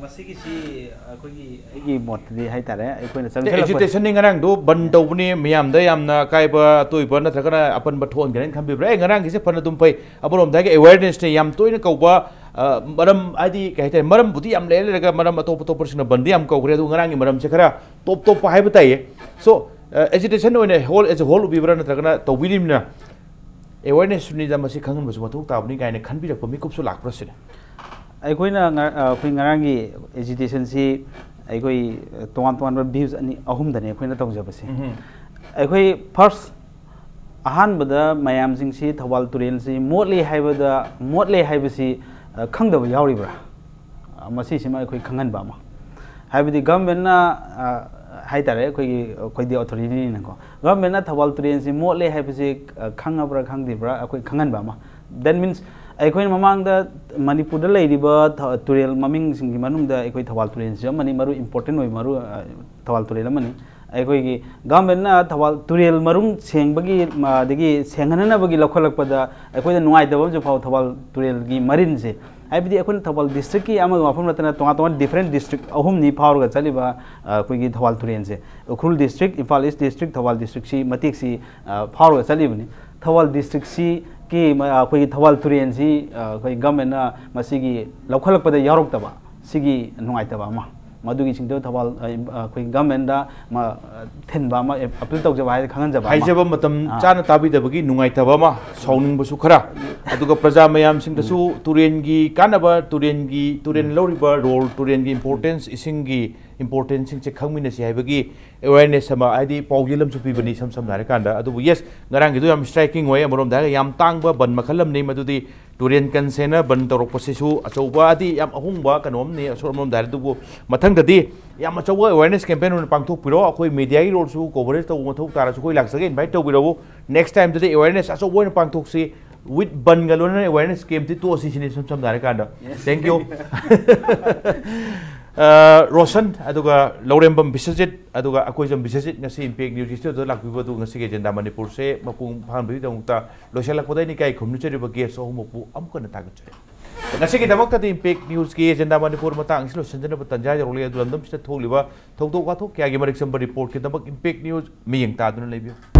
ꯃꯁꯤꯒꯤꯁꯤ ꯑꯩꯈꯣꯏꯒꯤ ꯑꯩꯒꯤ ꯃꯣꯠꯇꯗꯤ ꯍꯥꯏꯇꯥꯔꯦ, ꯑꯩꯈꯣꯏꯅ ꯆꯪꯁꯤꯜꯂꯛꯄ agitationꯅꯤ ꯉꯔꯥꯡꯗꯣ ꯕꯟ ꯇꯧꯕꯅꯤ, ꯃꯤꯌꯥꯝꯗ ꯌꯥꯝꯅ ꯑꯀꯥꯏꯕ ꯑꯇꯣꯏꯕ ꯅꯠꯇ꯭ꯔꯒꯅ ꯑꯄꯟꯕ ꯊꯣꯛꯍꯟꯒꯅꯤꯅ ꯈꯟꯕꯤꯕ꯭ꯔꯥ? ꯑꯦ, ꯉꯔꯥꯡꯒꯤꯁꯦ ꯐꯅ ꯑꯗꯨꯝ ꯐꯩ, ꯑꯃꯔꯣꯝꯗ ꯍꯥꯏꯒ awarenessꯅꯦ, ꯌꯥꯝ ꯇꯣꯏꯅ ꯀꯧꯕ, ꯑ, ꯃꯔꯝ ꯍꯥꯏꯗꯤ ꯀꯩ ꯍꯥꯏꯇꯥꯔꯦ, ꯃꯔꯝꯕꯨꯗꯤ ꯌꯥꯝ ꯂꯩꯔ ꯂꯩꯔꯒ ꯃꯔꯝ ꯑꯇꯣꯞ ꯑꯇꯣꯞꯄꯁꯤꯡꯅ ꯕꯟꯗꯤ ꯌꯥꯝ ꯀꯧꯈ꯭ꯔꯦ, ꯑꯗꯨ ꯉꯔꯥꯡꯒꯤ ꯃꯔꯝꯁꯦ ꯈꯔ ꯇꯣꯞ ꯇꯣꯞꯄ ꯍꯥꯏꯕ ꯇꯥꯏꯌꯦ꯫ So agitation ꯑꯣꯏꯅ whole as a whole ꯎꯕꯤꯕ꯭ꯔꯥ, ꯅꯠꯇ꯭ꯔꯒꯅ ꯇꯧꯕꯤꯔꯤꯕꯅ? ꯑꯦꯋꯦꯔꯅꯦꯁꯁꯨꯅꯤꯗ, ꯃꯁꯤ ꯈꯪꯍꯟꯕꯁꯨ ꯃꯊꯧ ꯇꯥꯕꯅꯤ ꯀꯥꯏꯅ ꯈꯟꯕꯤꯔꯛꯄ ꯃꯤꯀꯨꯞꯁꯨ ꯂꯥꯛꯄ꯭ꯔꯥ ꯁꯤꯅꯤ? ꯑꯩꯈꯣꯏꯅ ꯉ-, ꯑ, ꯑꯩꯈꯣꯏ ꯉꯔꯥꯡꯒꯤ ꯑꯦꯖꯤꯇꯦꯁꯟꯁꯤ ꯑꯩꯈꯣꯏ, ꯑ, ꯇꯣꯉꯥꯟ ꯇꯣꯉꯥꯟꯕ ꯚ꯭ꯌꯨꯁ ꯑꯅꯤ, ꯑꯍꯨꯝꯗꯅꯤ ꯑꯩꯈꯣꯏꯅ ꯇꯧꯖꯕꯁꯦ꯫ ꯎꯝꯍꯨꯝ꯫ ꯑꯩꯈꯣꯏ ꯐꯥꯔꯁ, ꯑꯍꯥꯟꯕꯗ ꯃꯌꯥꯝꯁꯤꯡꯁꯤ ꯊꯧꯕꯥꯜ ꯇꯨꯔꯦꯜꯁꯤ ꯃꯣꯠꯂꯤ ꯍꯥꯏꯕꯗ, ꯃꯣꯠꯂꯦ ꯍꯥꯏꯕꯁꯤ, ꯑ, ꯈꯪꯗꯕ ꯌꯥꯎꯔꯤꯕ꯭ꯔꯥ? ꯑ, ꯃꯁꯤꯁꯤꯃ ꯑꯩꯈꯣꯏ ꯈꯪꯍꯟꯕ ꯑꯃ꯫ ꯍꯥꯏꯕꯗꯤ ꯒꯚꯔꯟꯃꯦꯟꯠꯅ, ꯑ, ꯍꯥꯏꯇꯥꯔꯦ, ꯑꯩꯈꯣꯏꯒꯤ, ꯑꯩꯈꯣꯏꯗꯤ ꯑꯣꯊꯣꯔꯤꯇꯤꯅꯤꯅꯀꯣ, ꯒꯚꯔꯟꯃꯦꯟꯠꯅ ꯊꯧꯕꯥꯜ ꯇꯨꯔꯦꯜꯁꯤ ꯃꯣꯠꯂꯦ ꯍꯥꯏꯕꯁꯤ, ꯑ, ꯈꯪꯉꯕ꯭ꯔꯥ ꯈꯪꯗ꯭ꯔꯤꯕ꯭ꯔꯥ ꯑꯩꯈꯣꯏ ꯈꯪꯍꯟꯕ ꯑꯃ꯫ That means, ꯑꯩꯈꯣꯏꯅ ꯃꯃꯥꯡꯗ ꯃꯅꯤꯄꯨꯔꯗ ꯂꯩꯔꯤꯕ ꯊ-, ꯇꯨꯔꯦꯜ ꯃꯃꯤꯡꯁꯤꯡꯒꯤ ꯃꯅꯨꯡꯗ ꯑꯩꯈꯣꯏ ꯊꯧꯕꯥꯜ ꯇꯨꯔꯦꯜꯁꯤ ꯑꯃꯅꯤ, ꯃꯔꯨ, ꯏꯝꯄꯣꯔꯇꯦꯟ ꯑꯣꯏꯕ ꯃꯔꯨ, ꯑ, ꯊꯧꯕꯥꯜ ꯇꯨꯔꯦꯜ ꯑꯃꯅꯤ꯫ ꯑꯩꯈꯣꯏꯒꯤ ꯒꯚꯔꯟꯃꯦꯟꯠꯅ ꯊꯧꯕꯥꯜ ꯇꯨꯔꯦꯜ ꯃꯔꯨꯝ ꯁꯦꯡꯕꯒꯤ, ꯃ-, ꯑꯗꯒꯤ ꯁꯦꯡꯍꯟꯅꯅꯕꯒꯤ ꯂꯧꯈꯠꯂꯛꯄꯗ ꯑꯩꯈꯣꯏꯗ ꯅꯨꯡꯉꯥꯏꯇꯕ ꯑꯃꯁꯨ ꯐꯥꯎ, ꯊꯧꯕꯥꯜ ꯇꯨꯔꯦꯜꯒꯤ ꯃꯔꯤꯟꯁꯦ꯫ ꯍꯥꯏꯕꯗꯤ ꯑꯩꯈꯣꯏꯅ ꯊꯧꯕꯥꯜ ꯗꯤꯁꯇ꯭ꯔꯤꯛꯀꯤ ꯑꯃꯒꯤ ꯋꯥꯐꯝ ꯅꯠꯇꯅ ꯇꯣꯉꯥꯟ ꯇꯣꯉꯥꯟ ꯗꯤꯐ꯭ꯔꯦꯟ ꯗꯤꯁꯇ꯭ꯔꯤꯛ ꯑꯍꯨꯝꯅꯤ ꯐꯥꯎꯔꯒ ꯆꯠꯂꯤꯕ, ꯑ, ꯑꯩꯈꯣꯏꯒꯤ ꯊꯧꯕꯥꯜ ꯇꯨꯔꯦꯜꯁꯦ꯫ ꯎꯈ꯭ꯔꯨꯜ ꯗꯤꯁꯇ꯭ꯔꯤꯛ, ꯏꯝꯐꯥꯜ ꯏꯁ ꯗꯤꯁꯇ꯭ꯔꯤꯛ, ꯊꯧꯕꯥꯜ ꯗꯤꯁꯇ꯭ꯔꯤꯛꯁꯤ ꯃꯇꯦꯛꯁꯤ, ꯑ, ꯐꯥꯎꯔꯒ ꯆꯠꯂꯤꯕꯅꯤ꯫ ꯊꯧꯕꯥꯜ ꯗꯤꯁꯇ꯭ꯔꯤꯛꯁꯤꯒꯤ ꯃ-, ꯑꯩꯈꯣꯏꯒꯤ ꯊꯧꯕꯥꯜ ꯇꯨꯔꯦꯜꯁꯤ, ꯑ, ꯑꯩꯈꯣꯏ ꯒꯚꯔꯟꯃꯦꯟꯠꯅ ꯃꯁꯤꯒꯤ ꯂꯧꯈꯠꯂꯛꯄꯗ ꯌꯥꯎꯔꯛꯇꯕ, ꯁꯤꯒꯤ ꯅꯨꯡꯉꯥꯏꯇꯕ ꯑꯃ꯫ ꯃꯗꯨꯒꯤꯁꯤꯡꯗꯣ ꯊꯧꯕꯥꯜ, ꯑ, ꯑꯩꯈꯣꯏ ꯒꯚꯔꯟꯃꯦꯟꯠꯗ ꯃ-, ꯑ, ꯊꯤꯟꯕ ꯑꯃ, ꯑꯦ, ꯑꯄꯤꯜ ꯇꯧꯖꯕ ꯍꯥꯏꯗꯤ ꯈꯪꯍꯟꯖꯕ ꯑꯃ꯫ ꯍꯥꯏꯖꯕ ꯃꯇꯝ ꯑꯥ꯫ ꯆꯥꯅ ꯇꯥꯕꯤꯗꯕꯒꯤ ꯅꯨꯡꯉꯥꯏꯇꯕ ꯑꯃ, ꯁꯥꯎꯅꯤꯡꯕꯁꯨ ꯈꯔ, ꯑꯗꯨꯒ ꯄ꯭ꯔꯖꯥ ꯃꯌꯥꯝꯁꯤꯡꯗꯁꯨ ꯇꯨꯔꯦꯜꯒꯤ ꯀꯥꯟꯅꯕ, ꯇꯨꯔꯦꯜꯒꯤ, ꯇꯨꯔꯦꯜ ꯂꯧꯔꯤꯕ ꯔꯣꯜ, ꯇꯨꯔꯦꯜꯒꯤ ꯏꯝꯄꯣꯔꯇꯦꯟꯁ, ꯏꯁꯤꯡꯒꯤ ꯏꯝꯄꯣꯔꯇꯦꯟꯁꯁꯤꯡꯁꯦ ꯈꯪꯃꯤꯟꯅꯁꯤ ꯍꯥꯏꯕꯒꯤ ꯑꯦꯋꯦꯔꯅꯦꯁ ꯑꯃ, ꯍꯥꯏꯗꯤ ꯄꯥꯎꯖꯦꯜ ꯑꯃꯁꯨ ꯄꯤꯕꯅꯤ, ꯏꯁꯝ ꯁꯝꯅ ꯍꯥꯏꯔꯀꯥꯟꯗ꯫ ꯑꯗꯨꯕꯨ, ꯌꯦꯁ, ꯉꯔꯥꯡꯒꯤꯗꯣ ꯌꯥꯝ ꯁ꯭ꯇ꯭ꯔꯥꯏꯀꯤꯡ ꯑꯣꯏ꯫ ꯑꯃꯔꯣꯝꯗ ꯍꯥꯏꯔꯒ ꯌꯥꯝ ꯇꯥꯡꯕ ꯕꯟ ꯃꯈꯜ ꯑꯃꯅꯤ꯫ ꯃꯗꯨꯗꯤ ꯇꯨꯔꯦꯜ ꯀꯟꯁꯦꯟꯅ ꯕꯟ ꯇꯧꯔꯛꯄꯁꯤꯁꯨ ꯑꯆꯧꯕ, ꯍꯥꯏꯗꯤ ꯌꯥꯝ ꯑꯍꯣꯡꯕ ꯀꯩꯅꯣ ꯑꯃꯅꯤ, ꯑꯁꯣꯏ ꯑꯃꯔꯣꯝꯗ ꯍꯥꯏꯔꯗꯤ꯫ ꯑꯗꯨꯕꯨ ꯃꯊꯪꯗꯗꯤ ꯌꯥꯝ ꯑꯆꯧꯕ ꯑꯦꯋꯦꯔꯅꯦꯁ ꯀꯦꯝꯄꯦꯟ ꯑꯣꯏꯅ ꯄꯥꯡꯊꯣꯛꯄꯤꯔꯣ꯫ ꯑꯩꯈꯣꯏ ꯃꯦꯗꯤꯌꯥꯒꯤ ꯔꯣꯜꯁꯨ ꯀꯣꯚꯔꯦꯖ ꯇꯧꯕ ꯃꯊꯧ ꯇꯥꯔꯁꯨ ꯑꯩꯈꯣꯏ ꯂꯥꯛꯆꯒꯦ, ꯏꯟꯚꯥꯏꯠ ꯇꯧꯕꯤꯔꯛꯎ꯫ ꯅꯦꯛꯁ ꯇꯥꯏꯝꯗꯗꯤ ꯑꯦꯋꯦꯔꯅꯦꯁ ꯑꯆꯧꯕ ꯑꯣꯏꯅ ꯄꯥꯡꯊꯣꯛꯁꯤ꯫ ꯋꯤꯠ ꯕꯟꯒ ꯂꯣꯏꯅꯅ ꯑꯦꯋꯦꯔꯅꯦꯁ ꯀꯦꯝꯞꯇꯤ ꯇꯣꯛꯑꯁꯤ ꯁꯤꯅꯤ, ꯁꯝ ꯁꯝꯅ ꯍꯥꯏꯔꯀꯥꯟꯗ꯫ Yes. Thank you꯫ ꯑ, ꯔꯣꯁꯟ, ꯑꯗꯨꯒ ꯂꯧꯔꯦꯝꯕꯝ ꯕꯤꯁ꯭ꯋꯖꯤꯠ, ꯑꯗꯨꯒ ꯑꯀꯣꯏꯖꯝ ꯕꯤꯁ꯭ꯋꯖꯤꯠ, ꯉꯁꯤ ꯏꯝꯄꯦꯛ ꯅ꯭ꯌꯨꯁ ꯁ꯭ꯇꯨꯗꯤꯑꯣꯗ ꯂꯥꯛꯄꯤꯕ ꯑꯗꯨ ꯉꯁꯤꯒꯤ ꯑꯦꯖꯦꯟꯗꯥ ꯃꯅꯤꯄꯨꯔꯁꯦ ꯃꯄꯨꯡ ꯐꯥꯍꯟꯕꯒꯤꯗꯃꯛꯇ ꯂꯣꯏꯁꯤꯜꯂꯛꯄꯗ ꯑꯩꯅ ꯏꯀꯥꯏ ꯈꯨꯝꯅꯖꯔꯤꯕ ꯒꯦꯁ ꯑꯍꯨꯝꯃꯛꯄꯨ ꯑꯃꯨꯛ ꯍꯟꯅ ꯊꯥꯒꯠꯆꯔꯤ꯫ ꯉꯁꯤꯒꯤꯗꯃꯛꯇꯗꯤ ꯏꯝꯄꯦꯛ ꯅ꯭ꯌꯨꯁꯀꯤ ꯑꯦꯖꯦꯟꯗꯥ ꯃꯅꯤꯄꯨꯔ ꯃꯇꯥꯡ ꯑꯁꯤ ꯂꯣꯏꯁꯤꯟꯖꯅꯕ ꯇꯥꯟꯖꯥ ꯌꯧꯔꯛꯂꯦ꯫ ꯑꯗꯨ ꯂꯝꯗꯝꯁꯤꯗ ꯊꯣꯛꯂꯤꯕ ꯊꯧꯗꯣꯛ ꯋꯥꯊꯣꯛ ꯀꯌꯥꯒꯤ ꯃꯔꯤꯛ ꯆꯝꯕ ꯔꯤꯄꯣꯔꯠꯀꯤꯗꯃꯛ ꯏꯝꯄꯦꯛ ꯅ꯭ꯌꯨꯁ ꯃꯤꯠꯌꯦꯡ ꯇꯥꯗꯨꯅ ꯂꯩꯕꯤꯌꯨ꯫